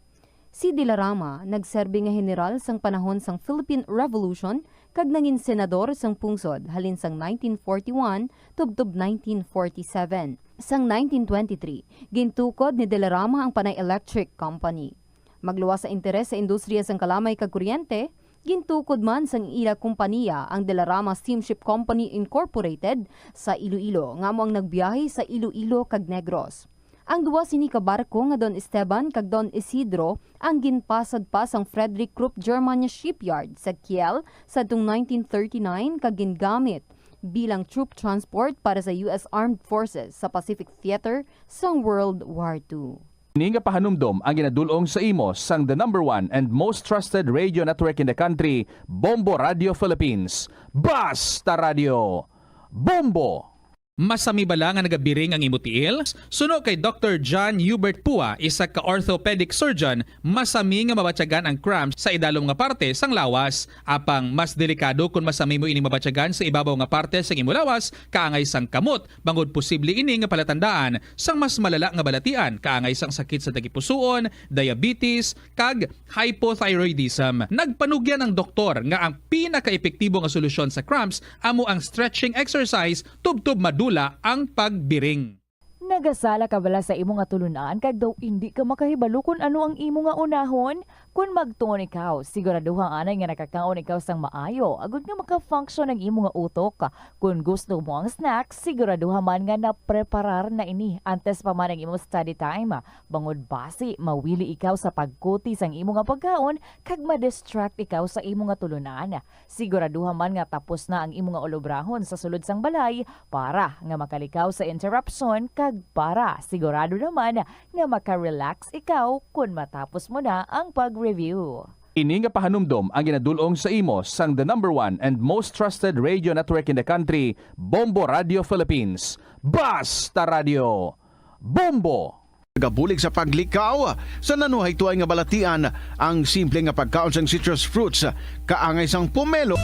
Si De La Rama nagserbi nga heneral sang panahon sang Philippine Revolution kag nangin senador sang pungsod halin sang nineteen forty-one tubtob nineteen forty-seven. Sang nineteen twenty-three, gintukod ni De La Rama ang Panay Electric Company. Magluwas sa interes sa industriya sang kalamay kag kuryente, gintukod man sang ila kompaniya ang De La Rama Steamship Company Incorporated sa Iloilo, nga amo ang nagbiyahe sa Iloilo kag Negros. Ang duha sini ka barko nga Don Esteban kag Don Isidro ang ginpasad pa sang Frederick Krupp German Shipyard sa Kiel sadtong nineteen thirty-nine kag gingamit bilang troop transport para sa U S Armed Forces sa Pacific Theater sang World War Two. Ini nga pahanumdom ang ginadul-ong sa imo sang the number one and most trusted radio network in the country, Bombo Radio Philippines. Basta Radio, Bombo! Masami bala nga nagabiring ang imo tiil? Suno kay Doktor John Hubert Pua, isa ka orthopedic surgeon, masami nga mabatyagan ang cramps sa idalom nga parte sang lawas. Apang mas delikado kon masami mo ini mabatyagan sa ibabaw nga parte sang imo lawas, kaangay sang kamot, bangod posible ini nga palatandaan sang mas malala nga balatian, kaangay sang sakit sa tagipusoon, diabetes, kag hypothyroidism. Nagpanugyan ang doktor nga ang pinakaepektibo nga solusyon sa cramps amo ang stretching exercise tubtob madula ang pagbiring. Nagasala ka bala sa imo nga tulunan kag daw indi ka makahibalo kon ano ang imo nga unahon? Kon magtuon ikaw, siguraduha anay nga nakakaon ikaw sang maayo agod nga maka-function ang imo nga utok. Kon gusto mo ang snack, siguraduha man nga napreparar na ini antes pa man ang imo study time. Bangod basi, mawili ikaw sa pagkuti sang imo nga pagkaon kag ma-distract ikaw sa imo nga tulunan. Siguraduha man nga tapos na ang imo nga ulobrahon sa sulod sang balay para nga makalikaw sa interruption kag para sigurado naman nga maka-relax ikaw kon matapos mo na ang pag-review. Ini nga pahanumdom ang ginadul-ong sa imo sang the number one and most trusted radio network in the country, Bombo Radio Philippines. Basta Radio, Bombo! nagabulig sa paglikaw sa nanuhay tuay nga balatian. Ang simple nga pagkaon sang citrus fruits kaangay sang pomelo.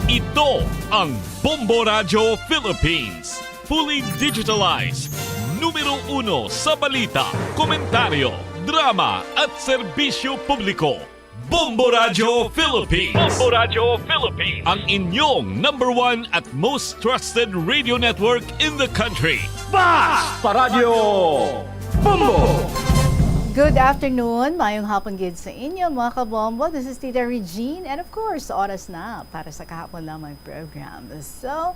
Ito ang Bombo Radyo Philippines, fully digitalized, numero uno sa balita, komentaryo, drama at serbisyo publiko. Bombo Radyo Philippines. Bombo Radyo Philippines. Ang inyong number one at most trusted radio network in the country. Basta Radyo Bombo! Good afternoon. Mayong hapon gid sa inyo, mga kabombo. This is Tita Regine. And of course, oras na para sa kahapon lamang program. So,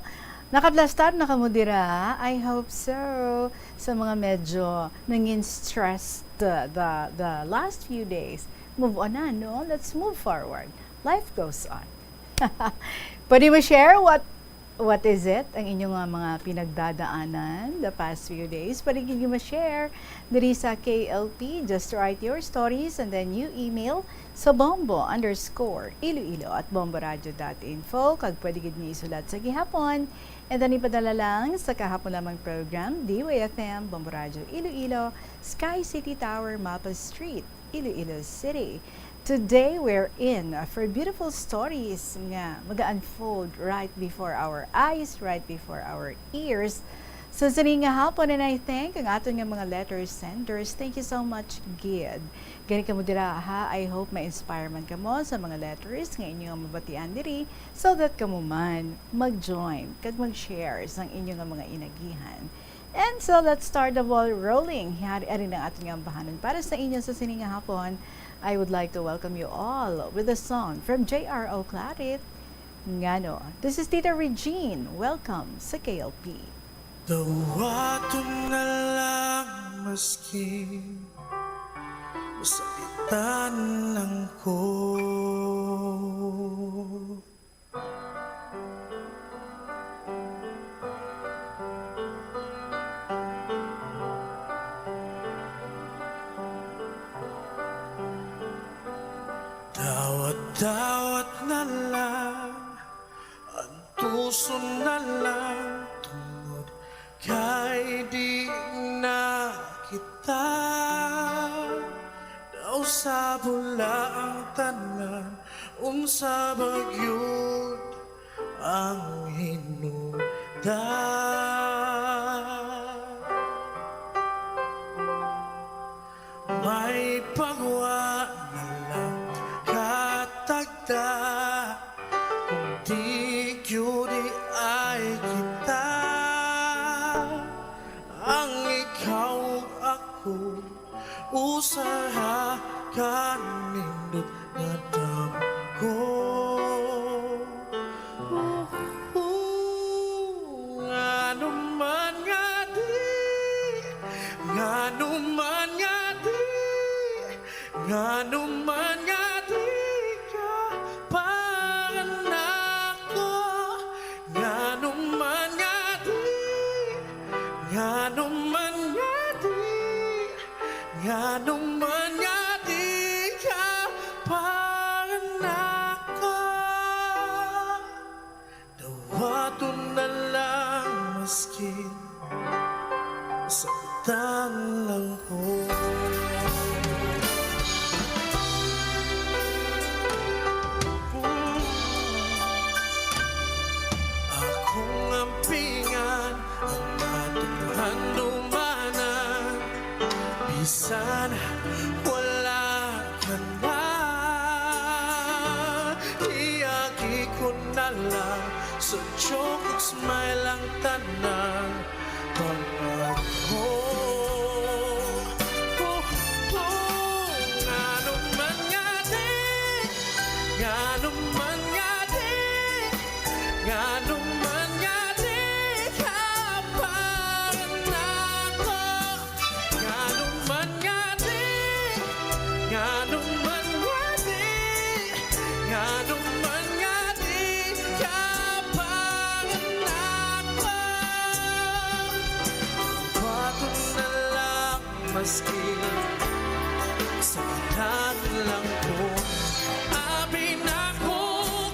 nakablastar na kamo dira? I hope so. Sa mga medyo nangin stressed the, the, the last few days, move on na, no? Let's move forward. Life goes on. Pwede mo share what, what is it, ang inyong, ah, mga pinagdadaanan the past few days? Pwede gid mo share diri sa K L P. Just write your stories and then you email sa bombo underscore iloilo at bomboradio dot info. Kag pwede gid mo isulat sa gihapon. And then ipadala lang sa kahapon lamang program, D Y F M, Bombo Radyo Iloilo, Sky City Tower, Mapa Street, Iloilo City. Today, we're in for beautiful stories nga mag-unfold right before our eyes, right before our ears. So, sini nga hapon, and I thank ang aton nga mga letter senders. Thank you so much, gid. Gani kamo dira, ha? I hope ma-inspire man kamo sa mga letters nga inyo nga mabatian diri, so that kamo man mag-join kag mag-share sang inyo nga mga inagihan. And so, let's start the ball rolling. Yari, ari na ang aton nga ambahanon para sa inyo sa sini nga hapon. I would like to welcome you all with a song from J R O Claret, Ngano. This is Tita Regine. Welcome sa K L P. Dawaton na lang, maskin masakitan lang ko. Dawat-dawat na lang, antuson na lang, tungod kay di na kita. Daw sa bula ang tanan, unsa ba gyud ang hinungdan? May pagwa na lang katagda, kung di gyud ay kita, ang ikaw ug ako, usaha ka nindot nga damgo. Ngano man nga di, ngano man nga di, ngano man nga di ka panganako, ngano man nga di, ngano man nga di, ngano man nga di ka panganako. Dawaton na lang, maskin masakitan lang ko. Akong ampingan ang atong handumanan, bisan wala ka na. Iagi ko na lang sa joke ug smile ang tanan. Pangako. Oh, oh, ngano man nga di, ngano man nga di, ngano man nga di ka panganako. Ngano man nga di, ngano man nga di, ngano man nga di ka panganako. Baton na lang, maski sa lang ko. Abi na ko,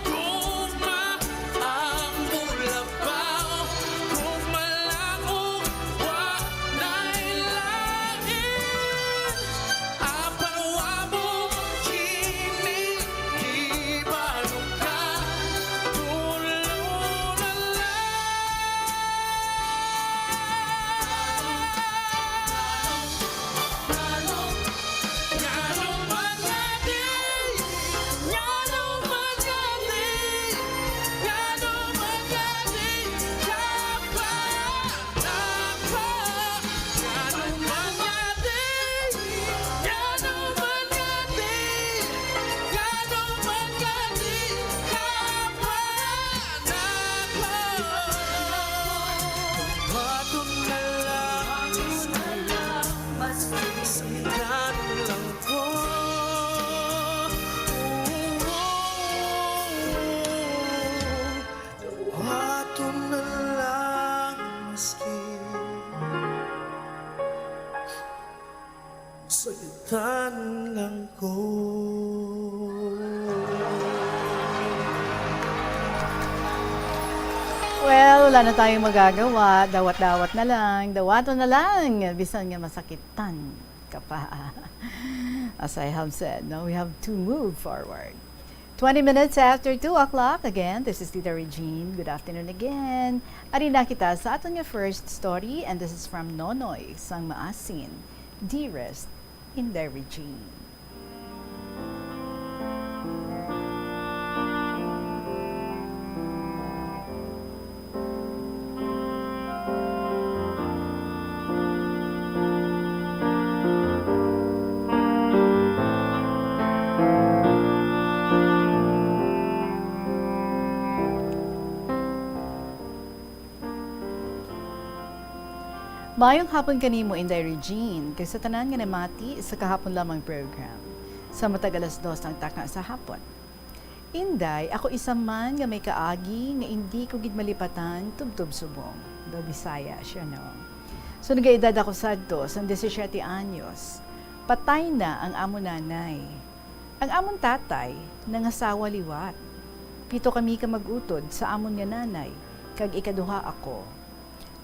gugma ang mulabaw, gugma lang og wa na'y Tan lang ko. Well, wala na tayong magagawa. Dawat-dawat na lang. Dawaton na lang. Bisan nga masakitan ka pa. As I have said, no, we have to move forward. Twenty minutes after two o'clock. Again, this is Tita Regine. Good afternoon again. Ari na kita sa aton nga first story, and this is from Nonoy sang Maasin. Dearest Inday Regine. Maayong hapon kanimo, Inday Regine, kag sa tanan nga namati sa kahapon lamang program. Sa matag alas dos ng takna sa hapon. Inday, ako isa man nga may kaagi nga indi ko gid malipatan tubtob subong. Daw Bisaya siya, no? So, nagaedad ako sadto sang disisiete anyos. Patay na ang amon nanay. Ang amon tatay nangasawa liwat. Pito kami ka mag-utod sa amon nga nanay, kag ikaduha ako.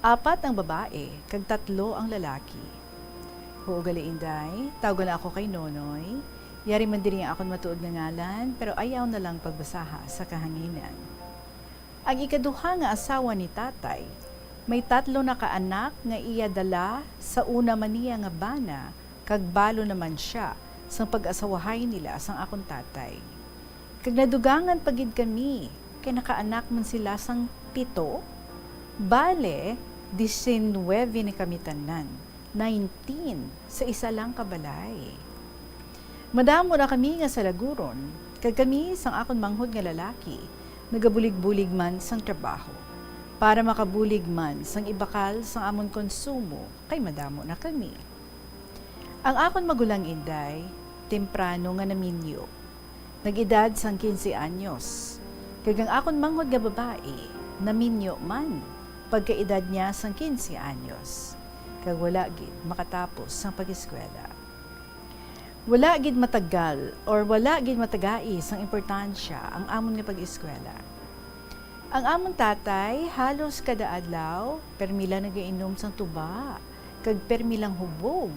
Apat ang babae, kag tatlo ang lalaki. Huo gali, Inday, tawga na ako kay Nonoy. Yari man diri ang akon matuod nga ngalan, pero ayaw na lang pagbasaha sa kahanginan. Ang ikaduha nga asawa ni Tatay, may tatlo na ka anak nga iya dala sa una man niya nga bana, kag balo naman sia sang pag-asawahay nila sang akon tatay. Kag nadugangan pa gid kami, kay nakaanak man sila sang pito. Bale, diecinuebe na kami tanan, nineteen sa isa lang ka balay. Madamo na kami nga salaguron, kag kami sang akon manghod nga lalaki nagabulig-bulig man sang trabaho, para makabulig man sang ibakal sang amon konsumo, kay madamo na kami. Ang akon magulang, Inday, temprano nga naminyo. Nag-edad sang quince anyos, kag ang akon manghod nga babayi naminyo man pagkaedad niya sang quince anyos, kag wala gid makatapos sang pag-eskwela. Wala gid matagal or wala gid matagai sang importansya ang amon nga pag-eskwela. Ang amon tatay halos kada adlaw permi lang nagainom sang tuba, kag permi lang hubog.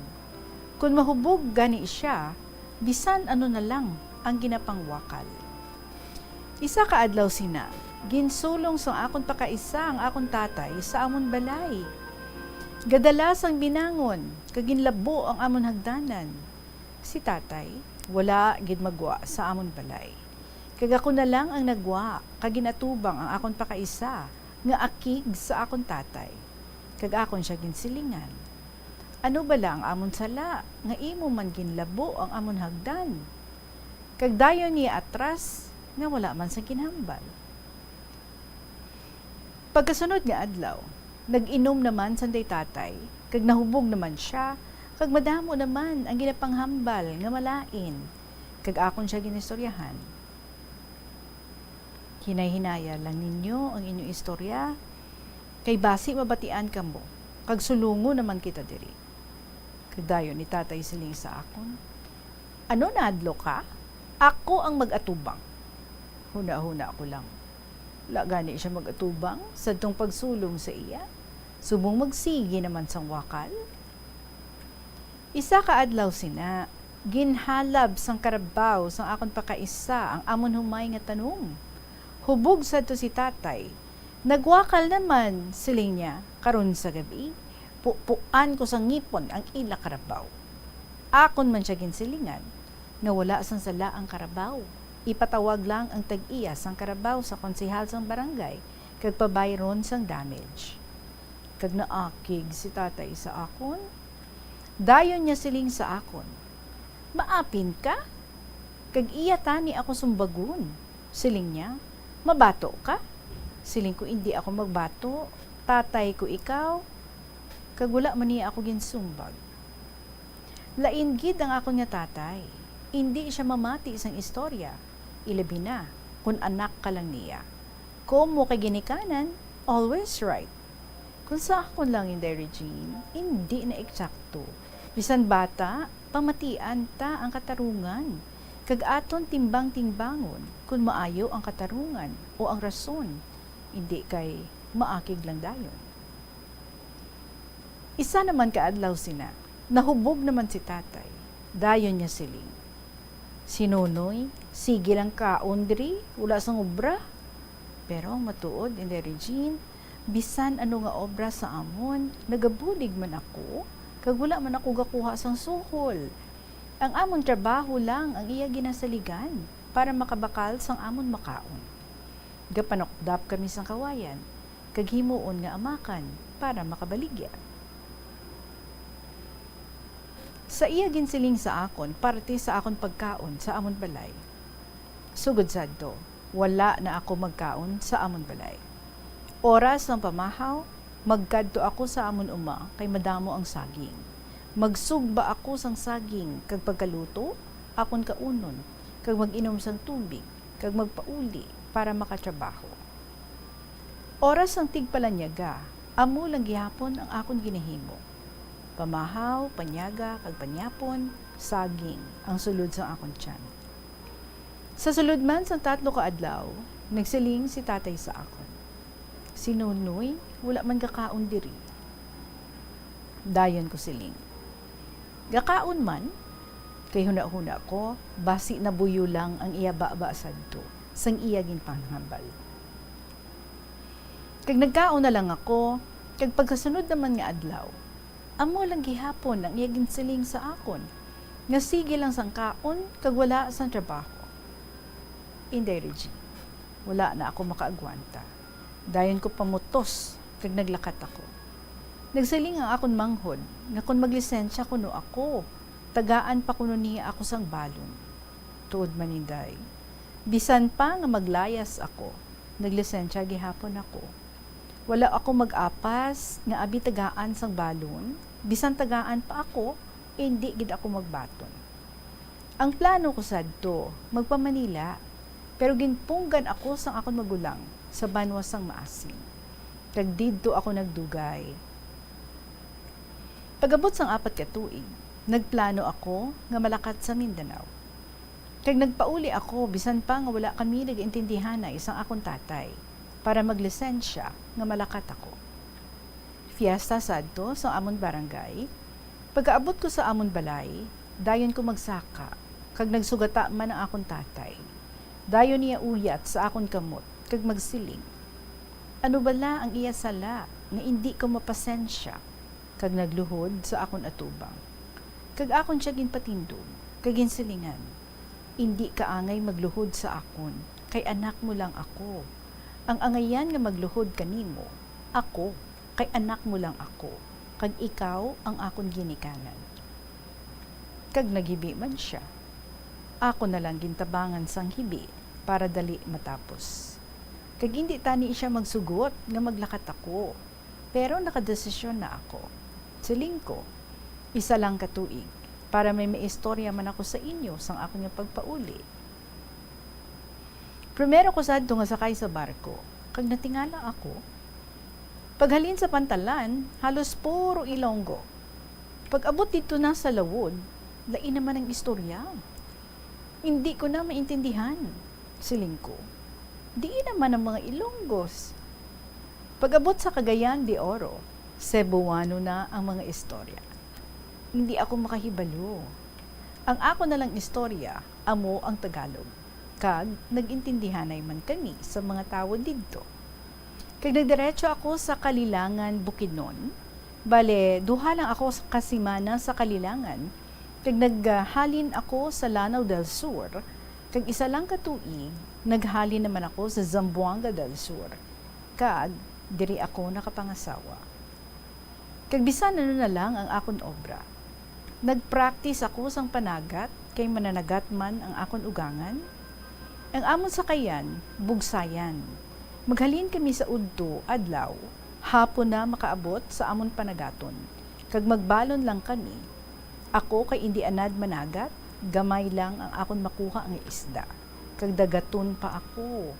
Kon mahubog gani sia, bisan ano na lang ang ginapangwakal. Isa ka adlaw sina, ginsulong sang akon pakaisa ang akon tatay sa amon balay. Gadala sang binangon kag ginlabo ang amon hagdanan. Si tatay wala gid magwa sa amon balay. Kag ako na lang ang nagwa kag ginatubang ang akon pakaisa nga akig sa akon tatay. Kag akon sia ginsilingan, "Ano bala ang amon sala nga imo man ginlabo ang amon hagdan?" Kag dayon niya atras nga wala man sa ginhambal. Pagkasunod nga adlaw, nag-inom naman sanday tatay, kag nahubog naman sia, kag madamo naman ang ginapanghambal nga malain, kag akon sia ginistoryahan. Hinay-hinaya lang ninyo ang inyong istorya, kay basi mabatian kamo, kag sulongon naman kita diri. Kag dayon ni tatay siling sa akon, "Ano, nadlo ka? Ako ang mag-atubang." Huna-huna ko lang, wala gani siya mag-atubang sadtong pagsulong sa iya, subong magsigi naman sang wakal. Isa ka adlaw sina, ginhalab sang karabaw sang akon pakaisa ang amon humay nga tanom. Hubog sadto si tatay. "Nagwakal naman," siling niya, "karon sa gab-i. Pupuan ko sa ngipon ang ila karabaw." Akon man sia ginsilingan nga wala sang sala ang karabaw. Ipatawag lang ang tag-iya sang karabaw sa konsehal sang barangay kag pabayron sang damage. Kag naakig si tatay sa akon. Dayon niya siling sa akon, "Maapin ka? Kag iya tani ako sumbagon." Siling niya, "Mabato ka?" Siling ko, "Indi ako magbato. Tatay ko ikaw." Kag wala man niya ako ginsumbag. Lain gid ang akon nga tatay. Indi sia mamati sang istorya, ilabi na kon anak ka lang niya. Komo kay ginikanan, always right. Kon sa akon lang, Inday Regine, indi na eksakto Bisan bata, pamatian ta ang katarungan, kag aton timbang-timbangon kon maayo ang katarungan o ang rason, indi kay maakig lang dayon. Isa naman ka adlaw sina, nahubog naman si tatay. Dayon niya siling, "Si Nonoy, sige lang kaon diri, wala sang obra." Pero ang matuod, Inday Regine, bisan ano nga obra sa amon, nagabulig man ako, kag wala man ako gakuha sang suhol. Ang amon trabaho lang ang iya ginasaligan para makabakal sang amon makaon. Gapanukdap kami sang kawayan, kag himuon nga amakan para makabaligya. Sa iya ginsiling sa akon parte sa akon pagkaon sa amon balay. Sugod sadto, wala na ako magkaon sa amon balay. Oras sang pamahaw, magkadto ako sa amon uma kay madamo ang saging. Magsugba ako sang saging kag pagkaluto, akon kaunon, kag mag-inom sang tubig, kag magpauli para makatrabaho. Oras sang tigpalanyaga, amo lang gihapon ang akon ginahimo. Pamahaw, panyaga, kag panyapon, saging ang sulod sang akon tiyan. Sa sulod man sang tatlo ka adlaw, nagsiling si tatay sa akon, "Si Nonoy, wala man gakaon diri." Dayon ko siling, "Gakaon man?" Kay hunahuna ko, basi nabuyo lang ang iya baba sadto sang iya ginpanghambal. Kag nagkaon na lang ako, kag pagkasunod naman nga adlaw, amo lang gihapon ang iya ginsiling sa akon, nga sige lang sang kaon kag wala sang trabaho. Inday Regine, wala na ako makaagwanta. Dayon ko pamutos kag naglakat ako. Nagsiling ang akon manghod nga kon maglisensya kuno ako, tagaan pa kuno niya ako sang balon. Tuod man, Inday, bisan pa nga maglayas ako, naglisensya gihapon ako. Wala ako mag-apas nga abi tagaan sang balon, bisan tagaan pa ako, indi gid ako magbaton. Ang plano ko sadto, magpa-Manila, pero ginpunggan ako sang akon magulang sa banwa sang Maasin, kag didto ako nagdugay. Pag-abot sang apat ka tuig, nagplano ako nga malakat sa Mindanao. Kag nagpauli ako bisan pa nga wala kami nag-intindihanay sang akon tatay para maglisensya nga malakat ako. Fiesta sadto sa amon barangay. Pagkaabot ko sa amon balay, dayon ko magsaka, kag nagsugata man ang akon tatay. Dayon niya uyat sa akon kamot kag magsiling, ano bala ang iya sala nga indi ko mapasensya, kag nagluhod sa akon atubang. Kag akon sia ginpatindog, kag ginsilingan, "Indi ka angay magluhod sa akon, kay anak mo lang ako. Ang angayan nga magluhod kanimo, ako, kay anak mo lang ako, kag ikaw ang akon ginikanan." Kag naghibi man sia. Ako na lang gintabangan sang hibi para dali matapos. Kag indi tani sia magsugot nga maglakat ako, pero nakadesisyon na ako. Siling ko, "Isa lang ka tuig, para may maistorya man ako sa inyo sang akon nga pagpauli." Primero ko sadto nga sakay sa barko, kag natingala ako. Paghalin sa pantalan, halos puro Ilonggo. Pag-abot didto na sa lawod, lain naman ang istorya. Hindi ko na maintindihan, siling ko. Diin naman ang mga Ilonggos? Pag-abot sa Cagayan de Oro, Cebuano na ang mga istorya. Hindi ako makahibalo. Ang ako na lang istorya, amo ang Tagalog. Kag nag-intindihanay man kami sa mga tawo didto. Kag nagdiretso ako sa Kalilangan, Bukidnon. Bale, duha lang ako sa kasimana sa Kalilangan, kag naghalin ako sa Lanao del Sur, kag isa lang ka tuig, naghalin naman ako sa Zamboanga del Sur, kag diri ako nakapangasawa. Kag bisan ano na lang ang akon obra, nagpractice ako sang panagat, kay mananagat man ang akon ugangan. Ang amon sakayan, bugsayan. Maghalin kami sa udto adlaw, hapon na makaabot sa amon panagaton, kag magbalon lang kami. Ako kay indi anad managat, gamay lang ang akon makuha nga isda, kag dagaton pa ako.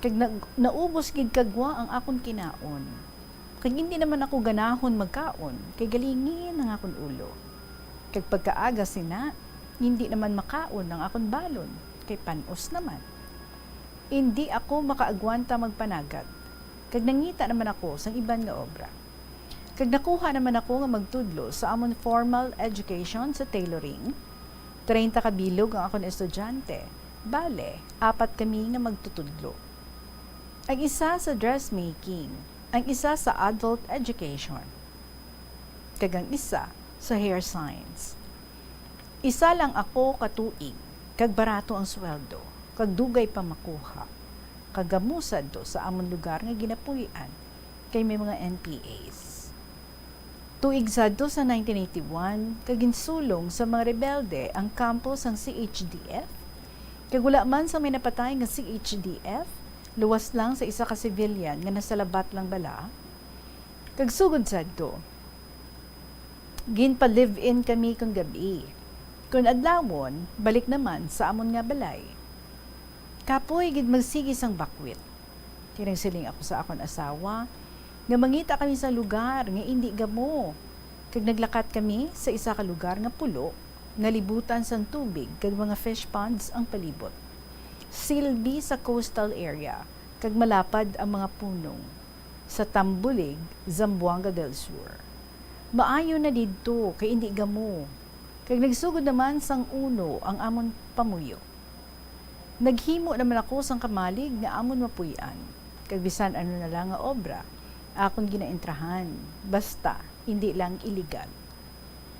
Kag nag-, naubos gid kagwa ang akon kinaon. Kag indi naman ako ganahon magkaon, kay galingin ang akon ulo. Kag pagkaaga sina, hindi naman makaon ang akon balon, kay pan-os naman. Indi ako makaagwanta magpanagat, kag nangita naman ako sang iban nga obra. Kag nakuha naman ako nga magtudlo sa amon formal education sa tailoring. Treinta ka bilog ang akon estudyante. Bale, apat kami nga magtutudlo. Ang isa sa dressmaking, ang isa sa adult education, kag ang isa sa hair science. Isa lang ako ka tuig, kag barato ang sweldo, kag dugay pa makuha, kag gamo sadto sa amon lugar nga ginapuy-an, kay may mga N P As. Tuig sadto sa nineteen eighty-one, kag ginsulong sa mga rebelde ang kampo sang C H D F, kag wala man sa may napatay nga C H D F, luwas lang sa isa ka civilian nga nasalabat lang bala. Kag sugod sadto, ginpa-live-in kami kon gab-i. Kon adlawon, balik naman sa amon nga balay. Kapoy gid magsigi sang bakwit. Kay nagsiling ako sa akon asawa nga mangita kami sa lugar nga indi gamo, kag naglakat kami sa isa ka lugar nga pulo, nalibutan sang tubig kag mga fish ponds ang palibot. Silbi sa coastal area, kag malapad ang mga punong sa Tambulig, Zamboanga del Sur. Maayo na didto kay indi gamo, kag nagsugod naman sang uno ang amon pamuyo. Naghimo naman ako sang kamalig nga amon mapuy-an, kag bisan ano na lang nga obra, akon ginaentrahan, basta indi lang iligal.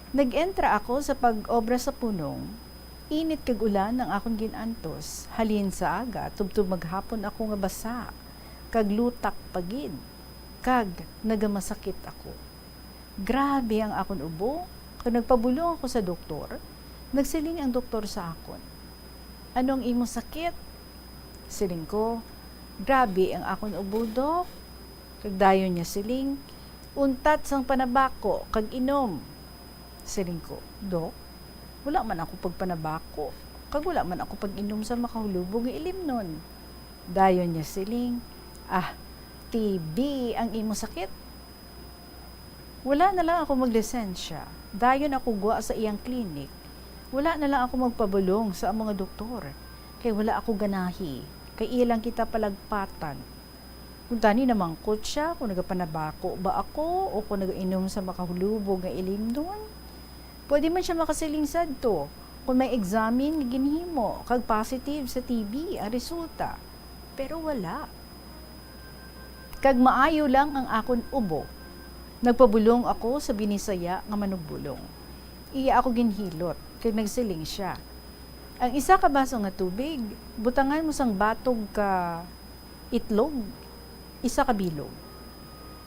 Nag-entra ako sa pag-obra sa punong. Init kag ulan ang akon gin-antos, halin sa aga tubtob maghapon ako nga basa, kag lutak pa gid, kag nagamasakit ako. Grabe ang akon ubo, kag nagpabulong ako sa doktor. Nagsiling ang doktor sa akon, "Ano ang imo sakit?" Siling ko, "Grabe ang akon ubo, Dok." Kag dayon niya siling, "Untat sang panabako kag inom." Siling ko, "Dok, wala man ako pagpanabako, kag wala man ako pag-inom sa makahulubong nga ilimnon." Dayon niya siling, "Ah, T B ang imo sakit." Wala na lang ako maglisensya. Dayon ako gwa sa iyang klinik. Wala na lang ako magpabulong sa mga doktor, kay wala ako ganahi, kay iya lang kita palagpatan. Kung tani namangkot siya kung nagapanabako ba ako o kung nagainom sa makahulubog nga ilimnon, pwede man siya makasiling sadto kung may examine nga ginhimo kag positive sa T B ang resulta. Pero wala. Kag maayo lang ang akon ubo. Nagpabulong ako sa Binisaya nga manugbulong. Iya ako ginhilot, kag nagsiling sia, "Ang isa ka baso nga tubig, butangan mo sang batog ka itlog, isa ka bilog.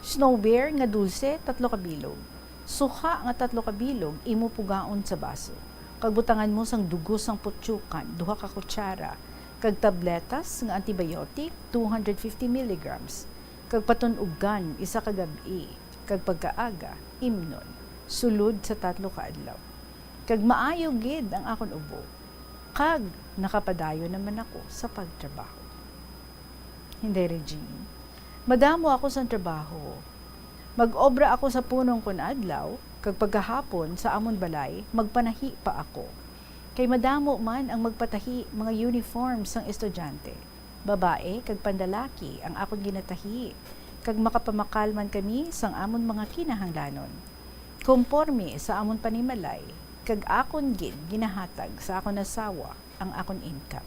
Snow Bear nga dulse, tatlo ka bilog. Suha nga tatlo ka bilog, imo pugaon sa baso. Kag butangan mo sang dugo sang putsukan, duha ka kutsara, kag tabletas nga antibiotic, two hundred fifty milligrams, kag patun-ugan isa ka gab-i, kag pagkaaga, imnon, sulod sa tatlo ka adlaw. Kag maayo gid ang akon ubo, kag nakapadayon naman ako sa pagtrabaho." Hindi, Regine. Madamo ako sang trabaho. Mag-obra ako sa punong kon adlaw, kag pagkahapon sa amon balay, magpanahi pa ako. Kay madamo man ang magpatahi mga uniform sang estudyante. Babae kag panlalaki ang akon ginatahi, kag makapamakal man kami sang amon mga kinahanglanon, komporme sa amon panimalay, kag akon gid ginahatag sa akon asawa ang akon income.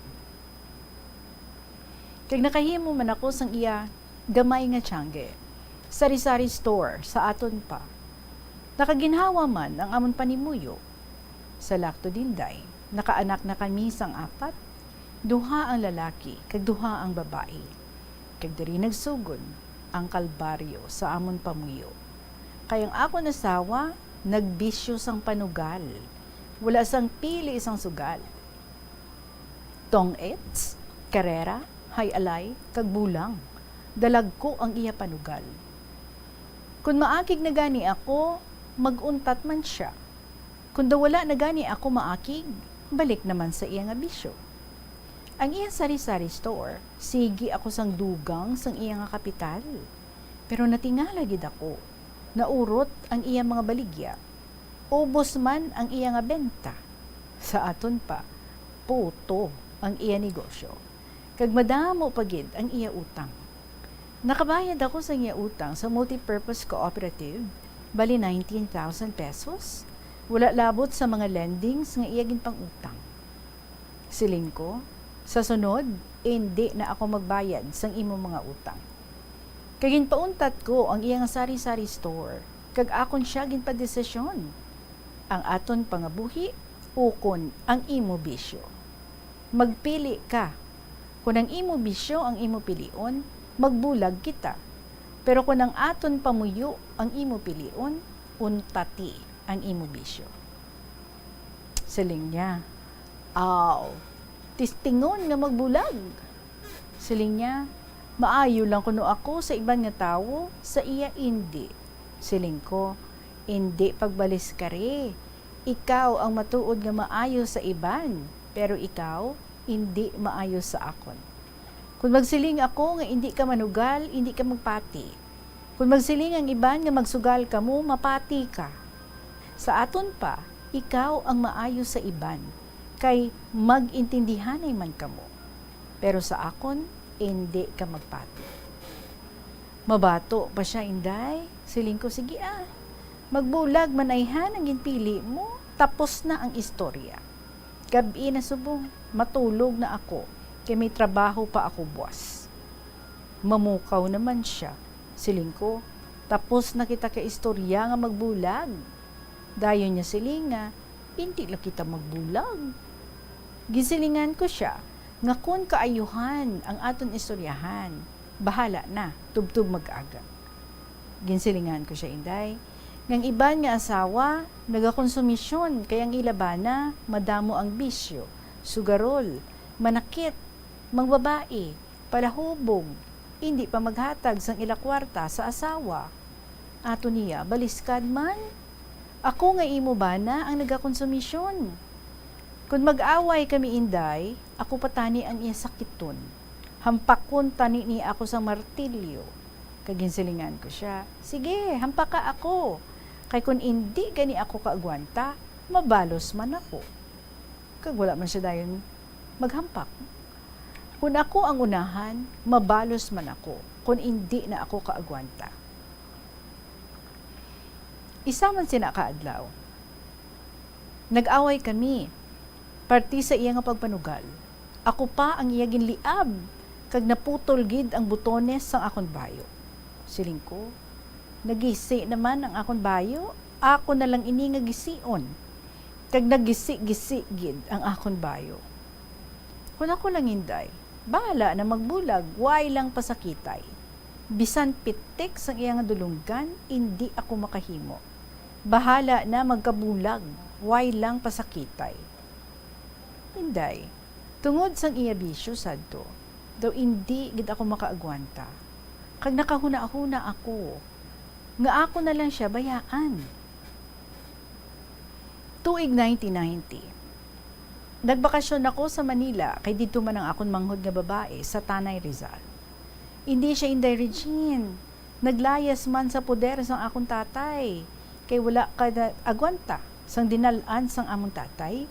Kag nakahimo man ako sang iya gamay nga tiyangge, sari-sari store sa aton pa. Nakaginhawa man ang amon panimuyo. Sa Lacto Dinday, nakaanak na kami sang apat, duha ang lalaki kag duha ang babayi. Kag diri nagsugod ang kalbaryo sa amon pamuyo. Kay ang akon asawa nagbisyo sang panugal, wala sang pili sang sugal. Tong-its, karera, hay-alay, kag bulang, dalagko ang iya panugal. Kon maakig na gani ako, mag-untat man sia. Kon daw wala na gani ako maakig, balik naman sa iya nga bisyo. Ang iya sari-sari store, sige ako sang dugang sang iya nga kapital. Pero natingala gid ako, naurot ang iya mga baligya. Ubos man ang iya nga benta. Sa aton pa, puto ang iya negosyo, kag madamo pa gid ang iya utang. Nakabayad ako sa iya utang sa multipurpose cooperative, bali nineteen thousand pesos. Wala labot sa mga lendings nga iya ginpangutang. Siling ko, "Sa sunod, indi na ako magbayad sang imo mga utang." Kag ginpauntat ko ang iya nga sari-sari store, kag akon sia ginpadesisyon, ang aton pangabuhi ukon ang imo bisyo. Magpili ka. Kon ang imo bisyo ang imo pilion, magbulag kita. Pero kon ang aton pamuyo ang imo pilion, untati ang imo bisyo. Siling niya, "Aw, tistingon nga magbulag." Siling niya, "Maayo lang kuno ako sa iban nga tawo, sa iya indi." Siling ko, "Indi pagbaliskari. Ikaw ang matuod nga maayo sa iban, pero ikaw indi maayo sa akon. Kon magsiling ako nga indi ka manugal, indi ka magpati. Kon magsiling ang iban nga magsugal kamo, mapati ka. Sa aton pa, ikaw ang maayo sa iban, kay mag-intindihanay man kamo. Pero sa akon, indi ka magpati." Mabato pa sia, Inday. Siling ko, "Sige, ah. Magbulag man ayhan ang ginpili mo, tapos na ang istorya. Gab-i na subong, matulog na ako, kay may trabaho pa ako buwas." Mamukaw naman sia. Siling ko, "Tapos na kita ka istorya nga magbulag." Dayon niya siling nga, "Indi lang kita magbulag." Gisilingan ko sia nga kon kaayuhan ang aton istoryahan, bahala na, tubtob mag-aga. Ginsilingan ko sia, Inday, nga ang iban nga asawa nagakonsumisyon, kay ang ila bana madamo ang bisyo, sugarol, manakit, mangbabayi, palahubog, indi pa maghatag sang ila kwarta sa asawa. Ato niya, baliskad man. Ako nga imo bana ang nagakonsumisyon. Kon mag-away kami, Inday, ako pa tani ang iya sakiton. Hampakon tani ni ako sang martilyo. Kag ginsilingan ko sia, "Sige, hampaka ako. Kay kon indi gani ako kaagwanta, mabalos man ako." Kag wala man sia dayon maghampak. Kon ako ang unahan, mabalos man ako, kon indi na ako kaagwanta. Isa man sina ka adlaw, nag-away kami, parte sa iya nga pagpanugal. Ako pa ang iya ginliab, kag naputol gid ang butones sang akon bayo. Siling ko, "Nagisi naman ang akon bayo, ako na lang ini nga gision." Kag naggisi-gisi gid ang akon bayo. Kon ako lang, Inday, bahala na magbulag, way lang pasakitay. Bisan pitik sang iya nga dulonggan, indi ako makahimo. Bahala na magkabulag, way lang pasakitay. Inday, tungod sang iya bisyo sadto, daw indi gid ako makaagwanta. Kag nakahunahuna ako nga ako na lang sia bayaan. Tuig nineteen ninety, nagbakasyon ako sa Manila, kay didto man ang akon manghod nga babayi sa Tanay, Rizal. Indi sia, Inday Regine, naglayas man sa poder sang akon tatay, kay wala ka na agwanta sang dinal-an sang amon tatay,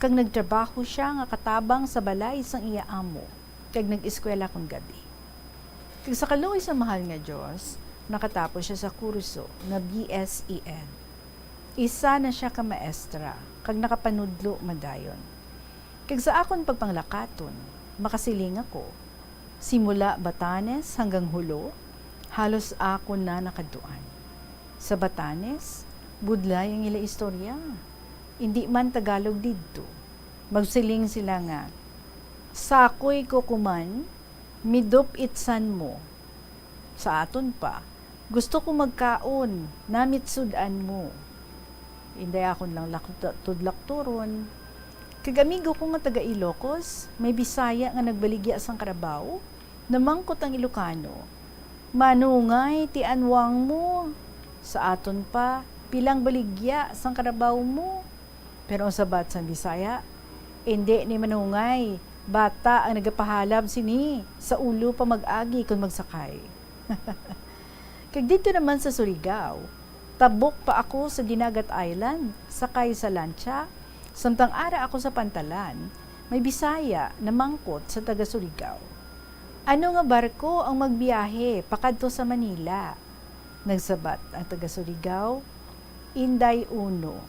kag nagtrabaho sia nga katabang sa balay sang iya amo, kag nag-eskwela kon gab-i. Kag sa kaluoy sa mahal nga Dios, nakatapos sia sa kurso nga B S E Ed. Isa na sia ka maestra, kag nakapanudlo man dayon. Kag sa akon pagpanglakaton, makasiling ako, simula Batanes hanggang Jolo, halos akon na nakadtuan. Sa Batanes, budlay ang ila istorya. Indi man Tagalog didto. Magsiling sila nga, "Sakoy ko kuman, midop itsan mo." Sa aton pa, "Gusto ko magkaon, namitsud-an mo." Inday akon lang lak-, tudlakturon. Kag amigo ko nga taga Ilocos, may Bisaya nga nagbaligya sang karabaw, namangkot ang Ilocano, "Manungay, ti anwang mo?" Sa aton pa, "Pilang baligya sang karabaw mo?" Pero ang sabat sang Bisaya, "Indi ni manungay, bata ang nagapahalab sini sa ulo pa mag-agi kon magsakay." Kag didto naman sa Surigao, Tabok pa ako sa Dinagat Island, sakay sa lantsa, samtang ara ako sa pantalan, may Bisaya namangkot sa taga Surigao, "Ano nga barko ang magbiyahe pakadto sa Manila?" Nagsabat ang taga Surigao, "Inday Uno."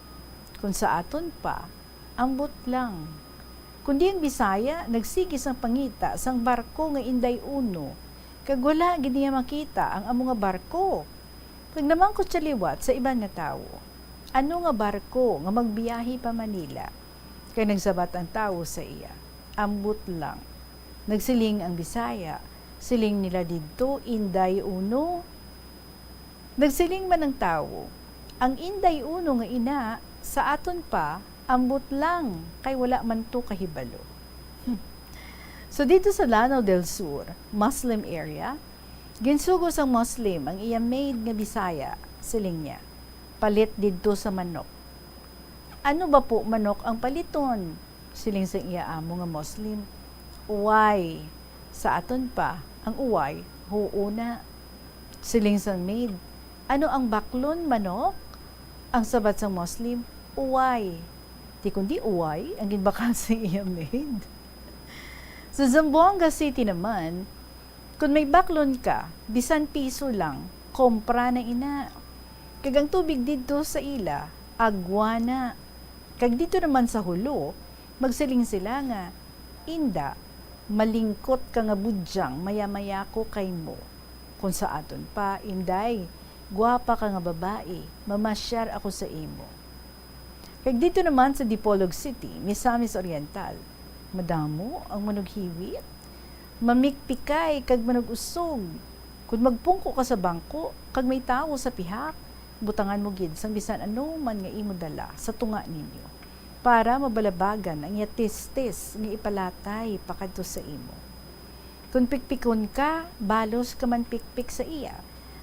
Kung sa aton pa, "Ambot lang." Kundi ang Bisaya nagsigi sang pangita sang barko nga Inday Uno, kag wala gid niya makita ang amo nga barko. Kag namangkot siya liwat sa iban nga tawo, "Ano nga barko nga magbiyahe pa Manila?" Kag nagsabat ang tawo sa iya, "Ambot lang." Nagsiling ang Bisaya, "Siling nila didto, Inday Uno." Nagsiling man ang tawo, "Ang Inday Uno nga ina, sa aton pa, ambot lang, kay wala man to kahibalo." So, dito sa Lanao del Sur, Muslim area, ginsugo sang Muslim ang iya maid nga Bisaya. Siling niya, "Palit didto sa manok." "Ano ba po manok ang paliton?" Siling sang iya amo nga Muslim, "Uway." Sa aton pa, ang uway, "Huo na." Siling sang maid, "Ano ang baklon, manok?" Ang sabat sang Muslim, "Uway." Di kundi uway ang ginbakal sang iya maid. Sa Zamboanga City naman, kung may baklon ka, bisan piso lang, kompra na ina. Kag ang tubig didto sa ila, agwa na. Kag didto naman sa Jolo, magsiling sila nga, "Inda, malingkot ka nga budyang, maya-maya ko kay mo." Kung sa aton pa, "Inday, gwapa ka nga babayi, mamasyar ako sa imo." Kag didto naman sa Dipolog City, Misamis Oriental, madamo ang manughiwit, mamikpikay kag manug-usog. Kon magpungko ka sa bangko kag may tawo sa pihak, butangan mo gid sang bisan ano man nga imo dala sa tunga ninyo, para mabalabagan ang iya tistis nga ipalatay pakadto sa imo. Kon pikpikon ka, balos ka man pikpik sa iya,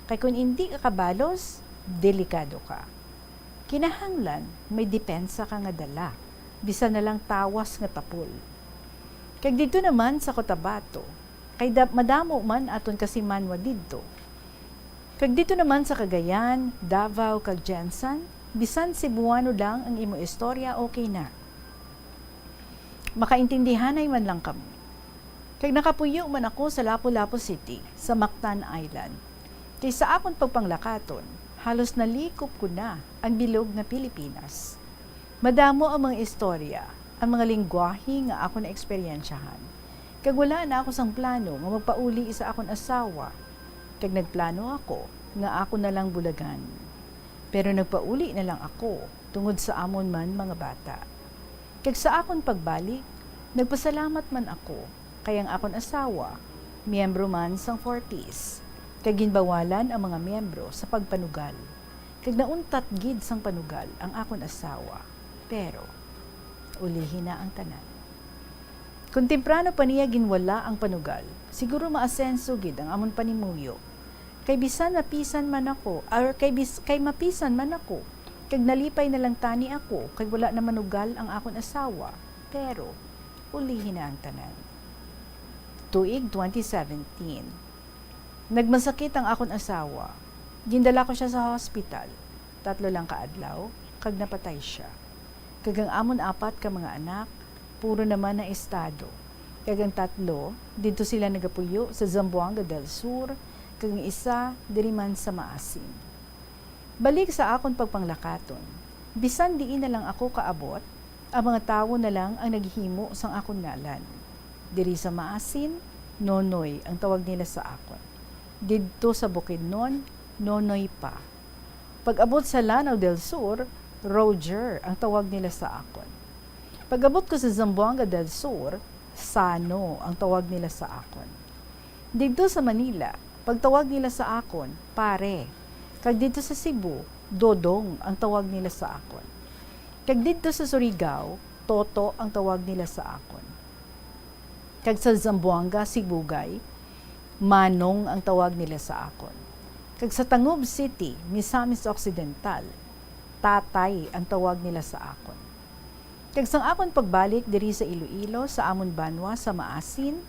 kay kon indi ka kabalos, delikado ka. Kinahanglan may depensa ka nga dala, bisan na lang tawas nga tapol. Kag didto naman sa Cotabato, kay da-, madamo man aton kasimanwa didto. Kag didto naman sa Cagayan, Davao, kag Gensan, bisan Cebuano lang ang imo istorya, okay na. Makaintindihanay man lang kamo. Kag nakapuyo man ako sa Lapu-Lapu City, sa Mactan Island. Kay sa akon pagpanglakaton, halos nalikop ko na ang bilog nga Pilipinas. Madamo ang mga istorya, ang mga linggwahe nga akon naeksperyensyahan. Kag wala na ako sang plano nga magpauli sa akon asawa. Kag nagplano ako nga ako na lang bulagan. Pero nagpauli na lang ako tungod sa amon man mga bata. Kag sa akon pagbalik, nagpasalamat man ako, kay ang akon asawa, miyembro man sang Four Ps, kag ginbawalan ang mga miyembro sa pagpanugal, kag nauntat gid sang panugal ang akon asawa. Pero, ulihi na ang tanan. Kon temprano pa niya ginwala ang panugal, siguro maasenso gid ang amon panimuyo. Kay bisan mapisan man ako, or kay bis-, kay mapisan man ako, kag nalipay na lang tani ako, kay wala na manugal ang akon asawa. Pero, ulihi na ang tanan. Tuig twenty seventeen, nagmasakit ang akon asawa. Gindala ko siya sa hospital. Tatlo lang ka adlaw, kag napatay siya. Kag ang amon apat ka mga anak, puro naman na estado. Kag ang tatlo, didto sila nagapuyo sa Zamboanga del Sur, kag ang isa diri man sa Maasin. Balik sa akon pagpanglakaton, bisan diin na lang ako kaabot, ang mga tawo na lang ang naghimo sang akon ngalan. Diri sa Maasin, Nonoy ang tawag nila sa akon. Didto sa Bukidnon, Nonoy pa. Pag-abot sa Lanao del Sur, Roger ang tawag nila sa akon. Pag-abot ko sa Zamboanga del Sur, Sano ang tawag nila sa akon. Didto sa Manila, pagtawag nila sa akon, Pare. Kag didto sa Cebu, Dodong ang tawag nila sa akon. Kag didto sa Surigao, Toto ang tawag nila sa akon. Kag sa Zamboanga, Sibugay, Manong ang tawag nila sa akon. Kag sa Tangub City, Misamis Occidental, Tatay ang tawag nila sa akon. Kag sang akon pagbalik diri sa Iloilo, sa amon banwa sa Maasin,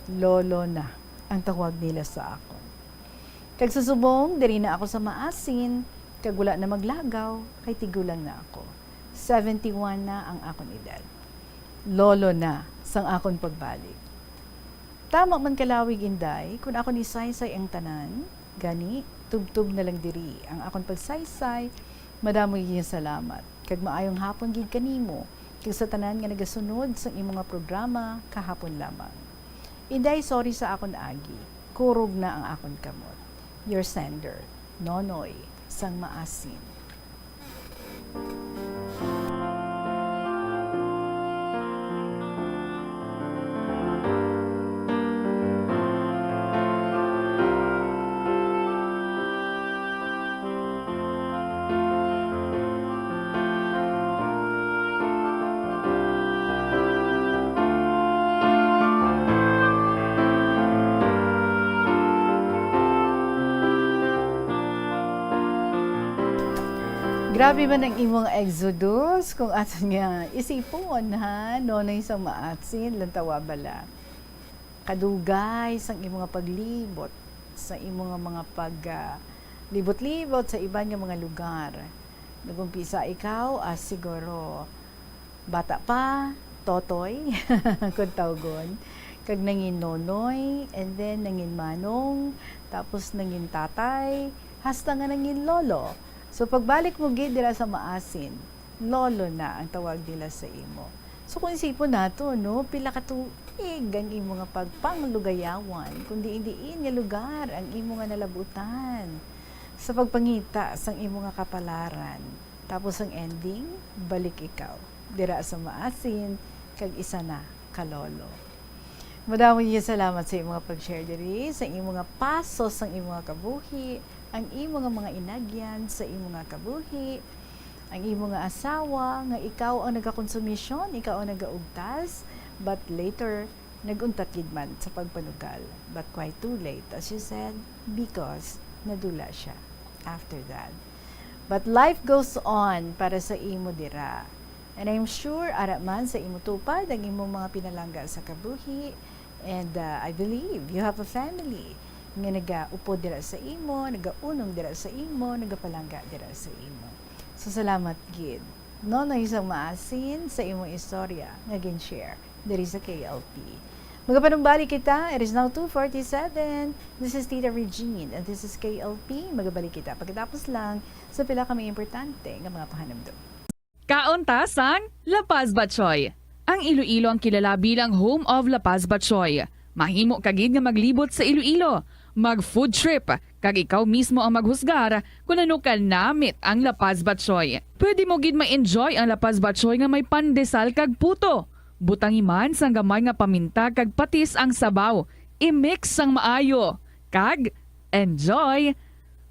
Lolo na ang tawag nila sa akon. Kag sa subong, diri na ako sa Maasin, Kag wala na maglagaw, kay tigulang na ako. Seventy-one na ang akon edad. Lolo na sang akon pagbalik. Tama man kalawig, Inday, kun akon isaysay ang tanan, gani, tubtob na lang diri ang akon pagsaysay. Madamo gid nga salamat, kag maayong hapon gid kanimo, kag sa tanan nga nagasunod sang imo nga programa kahapon lamang. Inday, sorry sa akon agi, kurog na ang akon kamot. Your sender, Nonoy, sang Maasin. Grabe man ang imong exodus, kung aton nga isipon, ha? Nonoy sang Maasin, Lantawa bala. Kadugay sang imo nga paglibot, sa imo nga mga pag, ah, libot-libot sa iban nga mga lugar. Nag-umpisa ikaw as siguro bata pa, totoy, kung tawgon, kag nangin nonoy, and then nangin manong, tapos nangin tatay, hasta nga nangin lolo. So, pagbalik mo gid dira sa Maasin, lolo na ang tawag nila sa imo. So, kung isipon nato, no, pila ka tuig ang imo nga pagpanglugayawan, kung diin-diin nga lugar ang imo nga nalabutan sa pagpangita sang imo nga kapalaran. Tapos ang ending, balik ikaw dira sa Maasin, kag isa na ka lolo. Madamo nga salamat sa imo nga pag-share diri, sa imo nga paso, sang imo nga kabuhi, ang imo nga mga inagyan sa imo nga kabuhi, ang imo nga asawa, nga ikaw ang nagakonsumisyon, ikaw ang nagaugtas, but later, nag-untat gid man sa pagpanugal, but quite too late, as you said, because nadula siya after that. But life goes on para sa imo dira. And I'm sure, ara man sa imo tupad ang imong mga pinalangga sa kabuhi. And, uh, I believe you have a family nga nagaupod dira sa imo, nagaunong dira sa imo, nagapalangga dira sa imo. So, salamat gid, Nonoy sang Maasin, sa imong istorya nga gin-share diri sa K L P. Magapanumbalik kita, it is now two forty-seven. This is Tita Regine, and this is K L P. Magabalik kita pagkatapos lang sa pila ka mga importante nga mga pahanumdom. Kaon ta sang La Paz Batchoy. Ang Iloilo ang kilala bilang home of La Paz Batchoy. Mahimo ka gid nga maglibot sa Iloilo, mag-food trip, kag ikaw mismo ang maghusgar kon ano ka namit ang La Paz Batchoy. Pwede mo gid ma-enjoy ang La Paz Batchoy nga may pandesal kag puto. Butangi man sang gamay nga paminta kag patis ang sabaw. I-mix sang maayo. Kag enjoy!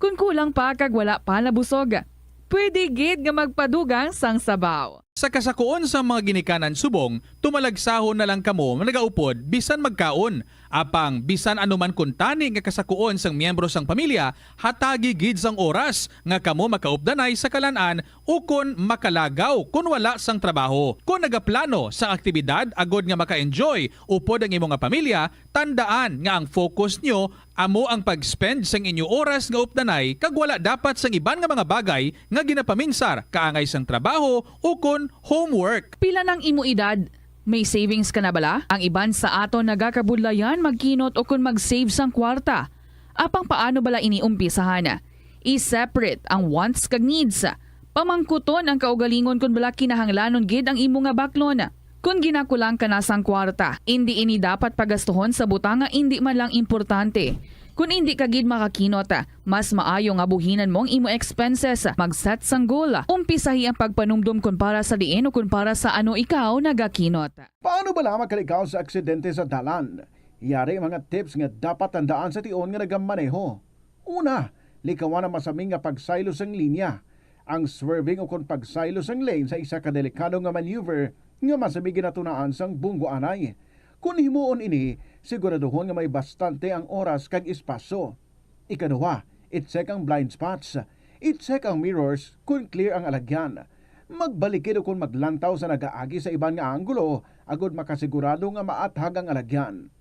Kon kulang pa kag wala pa nabusog, pwede gid nga magpadugang sang sabaw. Sa kasakuon sang mga ginikanan subong, tumalagsahon na lang kamo nga nagaupod bisan magkaon. Apang bisan ano man kuntani nga kasakuon sang miyembro sang pamilya, hatagi gid sang oras nga kamo makaupdanay sa kalan-an ukon makalagaw kon wala sang trabaho. Kon nagaplano sang aktibidad agod nga maka-enjoy upod ang imo nga pamilya, tandaan nga ang focus nyo amo ang pag-spend sang inyo oras nga updanay kag wala dapat sang iban nga mga bagay nga ginapaminsar kaangay sang trabaho ukon homework. Pila nang imo edad? May savings ka na bala? Ang iban sa aton nagakabudlayan magkinot ukon mag-save sang kwarta. Apang paano bala ini umpisahan? I-separate ang wants kag needs. Pamangkuton ang kaugalingon kon bala kinahanglanon gid ang imo nga baklon. Kon ginakulang ka na sang kwarta, indi ini dapat pagastuhon sa butang nga indi man lang importante. Kon indi ka gid makakinot, mas maayo nga buhinan mo ang imo expenses. Mag-set sang goal. Umpisahi ang pagpanumdom kon para sa diin o kon para sa ano ikaw nagakinot. Paano bala makalikaw sa aksidente sa dalan? Yari mga tips nga dapat tandaan sa tion nga nagamaneho. Una, likawan ang masami nga pagsaylo sang linya. Ang swerving ukon pagsaylo sang lane sa isa ka delikado nga maneuver nga masami ginatunaan sang bunggoanay. Kon himuon ini, siguraduhon nga may bastante ang oras kag espasyo. Ikaduha, i-check ang blind spots. I-check ang mirrors kon clear ang alagyan. Magbalikid ukon maglantaw sa nagaagi sa iban nga anggulo agod makasigurado nga maathag ang alagyan.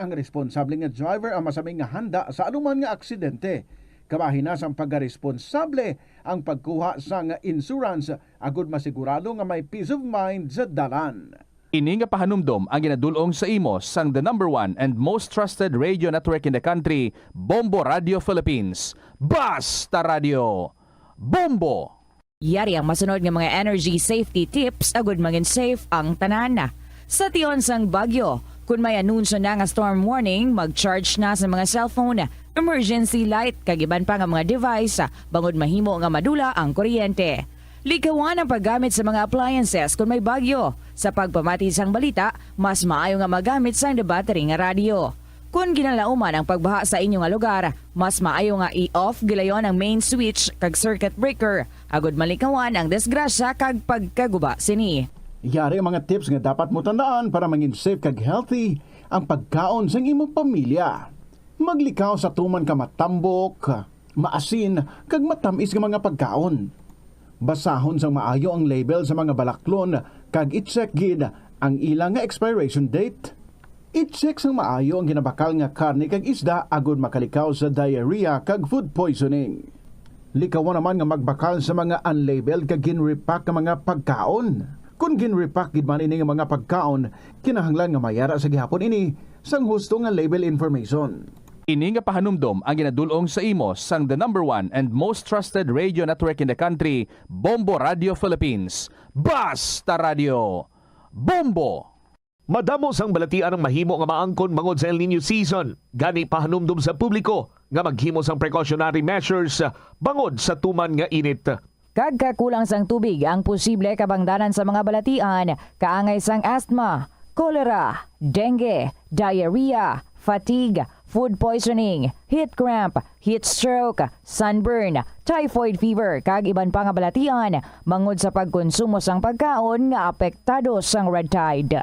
Ang responsable nga driver ang masami nga handa sa anuman nga aksidente. Kabahin na sang pagaresponsable ang pagkuha sang insurance agud masigurado nga may peace of mind sa dalan. Ini nga pahanumdom ang ginadul-ong sa imo sang the number one and most trusted radio network in the country, Bombo Radio Philippines. Basta Radio! Bombo! Yari ang masunod nga mga energy safety tips agud mangin safe ang tanan. Sa tion sang bagyo, kun may anunsyo na nga storm warning, mag-charge na sa mga cellphone, emergency light, kag iban pa nga mga device, bangod mahimo nga madula ang kuryente. Likawan ang paggamit sa mga appliances kun may bagyo. Sa pagpamati sang balita, mas maayo nga magamit sang battery nga radyo. Kon ginalauman ang pagbaha sa inyo nga lugar, mas maayo nga i-off gilayon ang main switch kag circuit breaker, agud malikawan ang disgrasya kag pagkaguba sini. Yari ang mga tips nga dapat mo tandaan para mangin safe kag healthy ang pagkaon sang imong pamilya. Maglikaw sa tuman ka matambok, maasin, kag matamis nga mga pagkaon. Basahon sang maayo ang label sa mga balaklon kag i-check gid ang ila nga expiration date. I-check sang maayo ang ginabakal nga karne kag isda agud makalikaw sa diarrhea kag food poisoning. Likawan naman nga magbakal sa mga unlabeled kag gin-repack nga mga pagkaon. Kon gin-repack gid man ini nga mga pagkaon, kinahanglan nga mayara sa gihapon ini sang husto nga label information. Ini nga pahanumdom ang ginadul-ong sa imo sang the number one and most trusted radio network in the country, Bombo Radio Philippines. Basta Radio! Bombo! Madamo sang balatian ang mahimo nga maangkon bangod sa El Niño season. Gani, pahanumdom sa publiko nga maghimo sang precautionary measures bangod sa tuman nga init. Kag kakulang sang tubig ang posible kabangdanan sa mga balatian, kaangay sang asthma, cholera, dengue, diarrhea, fatigue, food poisoning, heat cramp, heat stroke, sunburn, typhoid fever, kag iban pa nga balatian bangod sa pagkonsumo sang pagkaon nga apektado sang red tide.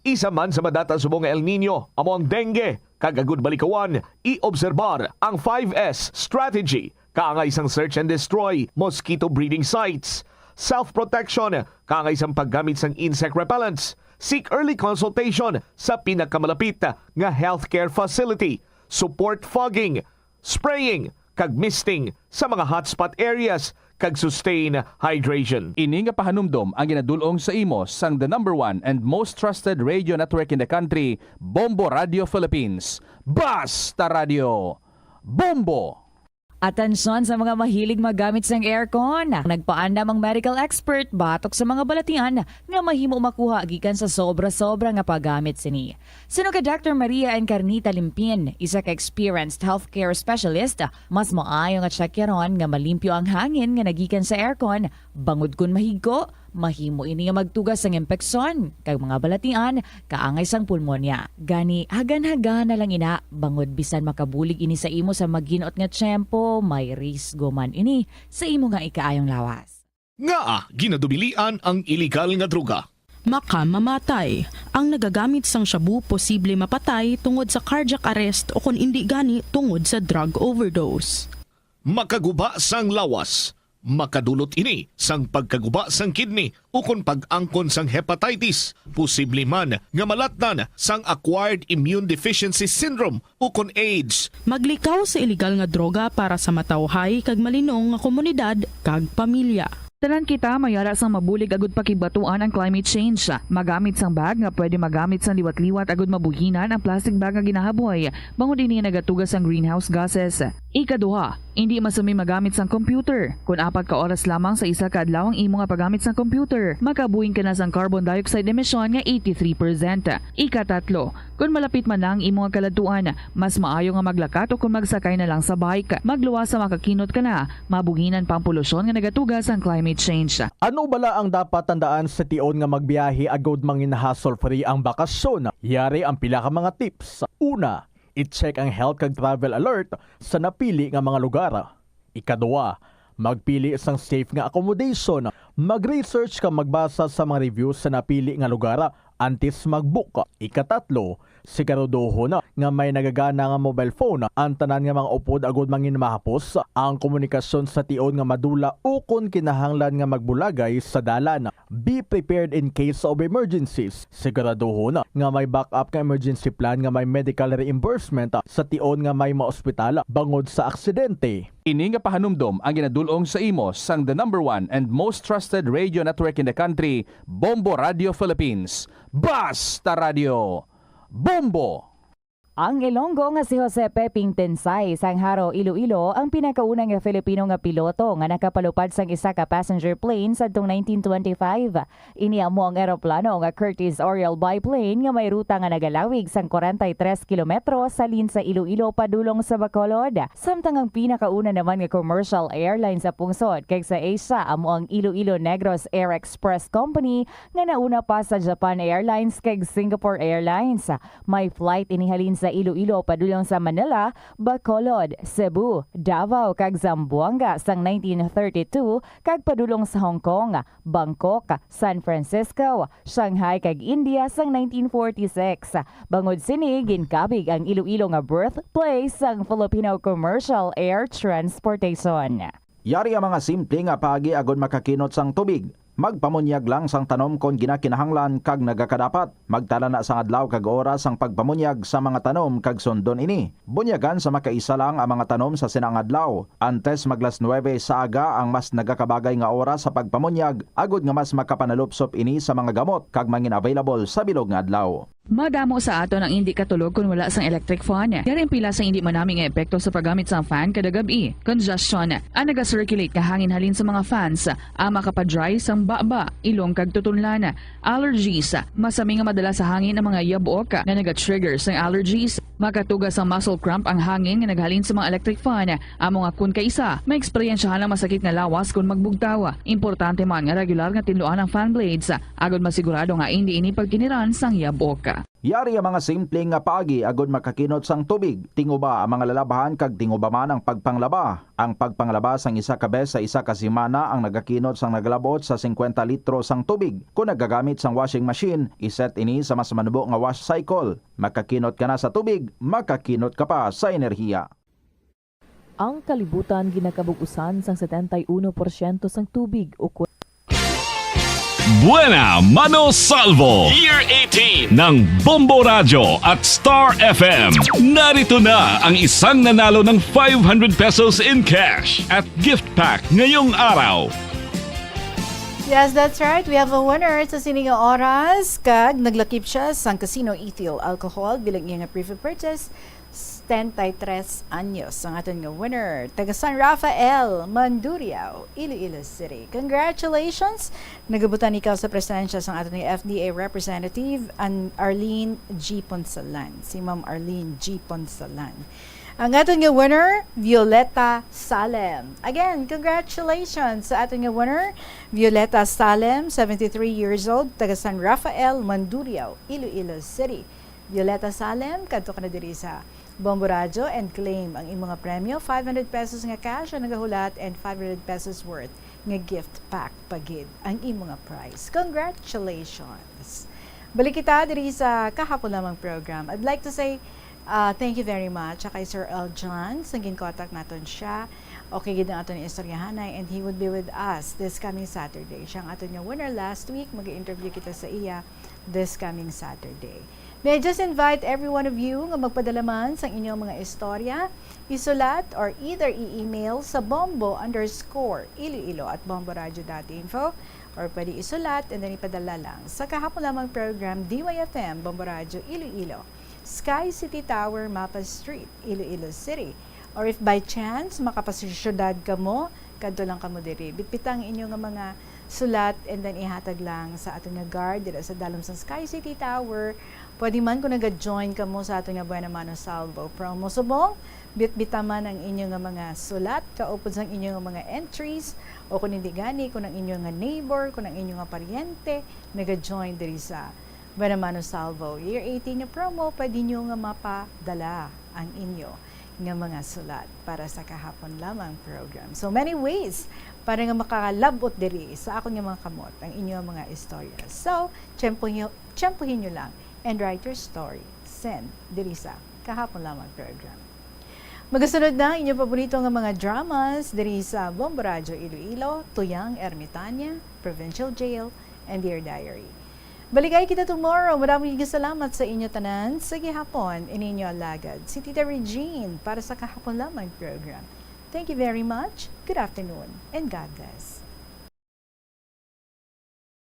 Isa man sa madata subong nga El Niño amo ang dengue, kag agud malikawan, i-obserbar ang five S strategy, kaangay sang search and destroy mosquito breeding sites, self-protection, kaangay sang paggamit sang insect repellents, seek early consultation sa pinakamalapit nga healthcare facility, support fogging, spraying, kag misting sa mga hotspot areas, kag sustain hydration. Ini nga pahanumdom ang ginadul-ong sa imo sang the number one and most trusted radio network in the country, Bombo Radio Philippines. Basta Radio! Bombo! Atensyon sa mga mahilig magamit sang aircon. Nagpaandam ang medical expert batok sa mga balatian nga mahimo makuha gikan sa sobra-sobra nga paggamit sini. Suno kay Doctor Maria Encarnita Limpin, isa ka experienced healthcare specialist, mas maayo nga tsakyaron nga malimpyo ang hangin nga nagikan sa aircon, bangod kon mahigko, mahimo ini nga magtuga sang impeksyon kag mga balatian kaangay sang pulmonya. Gani, hagan-hagan na lang ina, bangod bisan makabulig ini sa imo sa maginot nga tiyempo, may risgo man ini sa imo nga ikaayong lawas. Ngaa ginadubilian ang iligal nga droga? Makamamatay. Ang nagagamit sang shabu posible mapatay tungod sa cardiac arrest o kon indi gani tungod sa drug overdose. Makaguba sang lawas. Makadulot ini sang pagkaguba sang kidney ukon pag-angkon sang hepatitis, posible man nga malatnan sang acquired immune deficiency syndrome ukon AIDS. Maglikaw sa iligal nga droga para sa matawhay kag malinong nga komunidad kag pamilya. Tanan kita mayara sang mabulig agud pakigbatuan ang climate change. Magamit sang bag nga pwede magamit sang liwat-liwat agud mabuhinan ang plastic bag nga ginahaboy, bangod ini nagatuga sang greenhouse gases. Ikaduha, indi masumi magamit sang computer. Kon apat ka oras lamang sa isa ka adlaw ang imo nga paggamit sang computer, makabuhin ka na sang carbon dioxide emission nga eighty-three percent. Ikatatlo, kon malapit man na ang imo nga kaladtuan, mas maayo nga maglakat o kon magsakay na lang sa bike. Magluwas sa makakinot ka na, mabuhinan pa ang polusyon nga nagatuga sang climate change. Ano bala ang dapat tandaan sa tion nga magbiyahe agud mangin hassle-free ang bakasyon? Yari ang pila ka mga tips. Una, i-check ang health kag travel alert sa napili nga mga lugar. Ikaduha, magpili sang safe nga accommodation. Mag-research kag magbasa sa mga reviews sa napili nga lugar antes mag-book. Ikatatlo, siguraduhon nga may nagagana nga mobile phone ang tanan nga mga upod agud mangin mahapos ang komunikasyon sa tion nga madula ukon kinahanglan nga magbulagay sa dalan. Be prepared in case of emergencies. Siguraduhon nga may backup nga emergency plan nga may medical reimbursement sa tion nga may maospital bangod sa aksidente. Ini nga pahanumdom ang ginadul-ong sa imo sang the number one and most trusted radio network in the country, Bombo Radio Philippines. Basta Radio Bombo! Ang Ilonggo nga si Jose Peping Tensay sang Jaro, Iloilo, ang pinakauna nga Filipino nga piloto nga nakapalupad sang isa ka passenger plane sadtong nineteen twenty-five. Ini amo ang eroplano nga Curtiss Oriole biplane nga may ruta nga nagalawig sang kwarenta y tres kilometro halin sa Iloilo padulong sa Bacolod. Samtang ang pinakauna naman nga commercial airline sa pungsod kag sa Asia amo ang Iloilo Negros Air Express Company nga nauna pa sa Japan Airlines kag Singapore Airlines. May flight ini halin sa Iloilo padulong sa Manila, Bacolod, Cebu, Davao kag Zamboanga sang nineteen thirty-two kag padulong sa Hong Kong, Bangkok, San Francisco, Shanghai kag India sang nineteen forty-six. Bangod sini, ginkabig ang Iloilo nga birthplace sang Filipino commercial air transportation. Yari ang mga simple nga paagi agod makakinot sang tubig. Magpamunyag lang sang tanom kon ginakinahanglan kag nagakadapat. Magtala na sang adlaw kag oras sang pagpamunyag sa mga tanom kag sundon ini. Bunyagan sa makaisa lang ang mga tanom sa sina nga adlaw. Antes mag las nuebe sa aga ang mas nagakabagay nga oras sa pagpamunyag, agod nga mas makapanalupsop ini sa mga gamot kag mangin-available sa bilog nga adlaw. Madamo sa aton ang indi katulog kon wala sang electric fan. Yari ang pila sang indi manami nga epekto sa paggamit sang fan kada gab-i. Congestion, ang naga-circulate nga hangin halin sa mga fans, ang makapa-dry sang baba, ilong kag tutunlan. Allergies, masami nga madala sa hangin ang mga yabok nga naga-trigger sang allergies. Makatuga sang muscle cramp ang hangin nga naghalin sa mga electric fan. Amo nga kon kaisa, maeksperiensyahan ang masakit nga lawas kon magbugtaw. Importante man nga regular nga tinluan ang fan blades, agod masigurado nga indi ini pagkiniran sang yabok. Yari ang mga simple nga paagi agod makakinot sang tubig. Tinguba ang mga lalabhan kag tinguba man ang pagpanglaba. Ang pagpanglaba sang isa ka bes sa isa ka semana ang nagakinot sang nagalabot sa singkwenta litro sang tubig. Kon nagagamit sang washing machine, iset ini sa mas manubo nga wash cycle. Makakinot ka na sa tubig, makakinot ka pa sa enerhiya. Ang kalibutan ginakabug-usan sang setenta y uno porsyento sang tubig, ukon Buena Mano Salvo, Year eighteen, ng Bombo Radyo at Star F M. Narito na ang isang nanalo ng five hundred pesos in cash at gift pack ngayong araw. Yes, that's right. We have a winner sa sini nga oras, kag naglakip siya sang Casino Ethyl Alcohol bilang iya nga proof of purchase. Setenta y tres anyos ang aton nga winner, taga San Rafael, Mandurriao, Iloilo City. Congratulations! Nagabutan ikaw sa presensya sang aton nga F D A representative, an Arlene G Ponsalan, si Ma'am Arlene G Ponsalan. Ang aton nga winner, Violeta Salem. Again, congratulations sa aton nga winner, Violeta Salem, seventy-three years old, taga San Rafael, Mandurriao, Iloilo City. Violeta Salem, kadto ka na diri sa Bombo Radyo and claim ang imo nga premyo, five hundred pesos nga cash ang nagahulat and five hundred pesos worth nga gift pack pa gid ang imo nga prize. Congratulations! Balik kita diri sa kahapon lamang program. I'd like to say, uh, thank you very much sa kay Sir Eljan sa ginkontak naton siya. Okay gid ang aton istoryahanay, and he would be with us this coming Saturday. Siya ang aton nga winner last week. Mag-interview kita sa iya this coming Saturday. May I just invite every one of you nga magpadala man sang inyong mga istorya, isulat or either i-email sa bombo underscore iloilo at bomboradio dot info, or pwede isulat and then ipadala lang sa kahapon lamang program, D Y F M, Bombo Radyo Iloilo, Sky City Tower, Mapa Street, Iloilo City. Or if by chance, makapasiyudad kamo, kadto lang kamo diri. Bitbita ang inyo nga mga sulat and then ihatag lang sa aton nga guard dira sa dalom sa Sky City Tower. Pwede man kung naga-join kamo sa aton nga Buena Mano Salvo promo. Subong, bitbita man ang inyo nga mga sulat, kaupod sang inyo nga mga entries, o kung hindi gani, kung ang inyo nga neighbor, kung ang inyo nga paryente, naga-join diri sa Buena Mano Salvo Year eighteen nga promo, pwede nyo nga mapadala ang inyo nga mga sulat para sa kahapon lamang program. So, many ways para nga makalabot diri sa akon nga mga kamot ang inyo mga istorya. So, tiyempohin nyo, tiyempohin nyo lang and write your story. Send diri sa kahapon lamang program. Magasunod na ang inyo paborito nga mga dramas diri sa Bombo Radyo Iloilo, Tuyang Ermitaña, Provincial Jail, and Dear Diary. Baligay kita tomorrow. Maraming salamat sa inyo tanan. Sa gihapon, ini inyo alagad, si Tita Regine, para sa kahapon lamang program. Thank you very much. Good afternoon and God bless.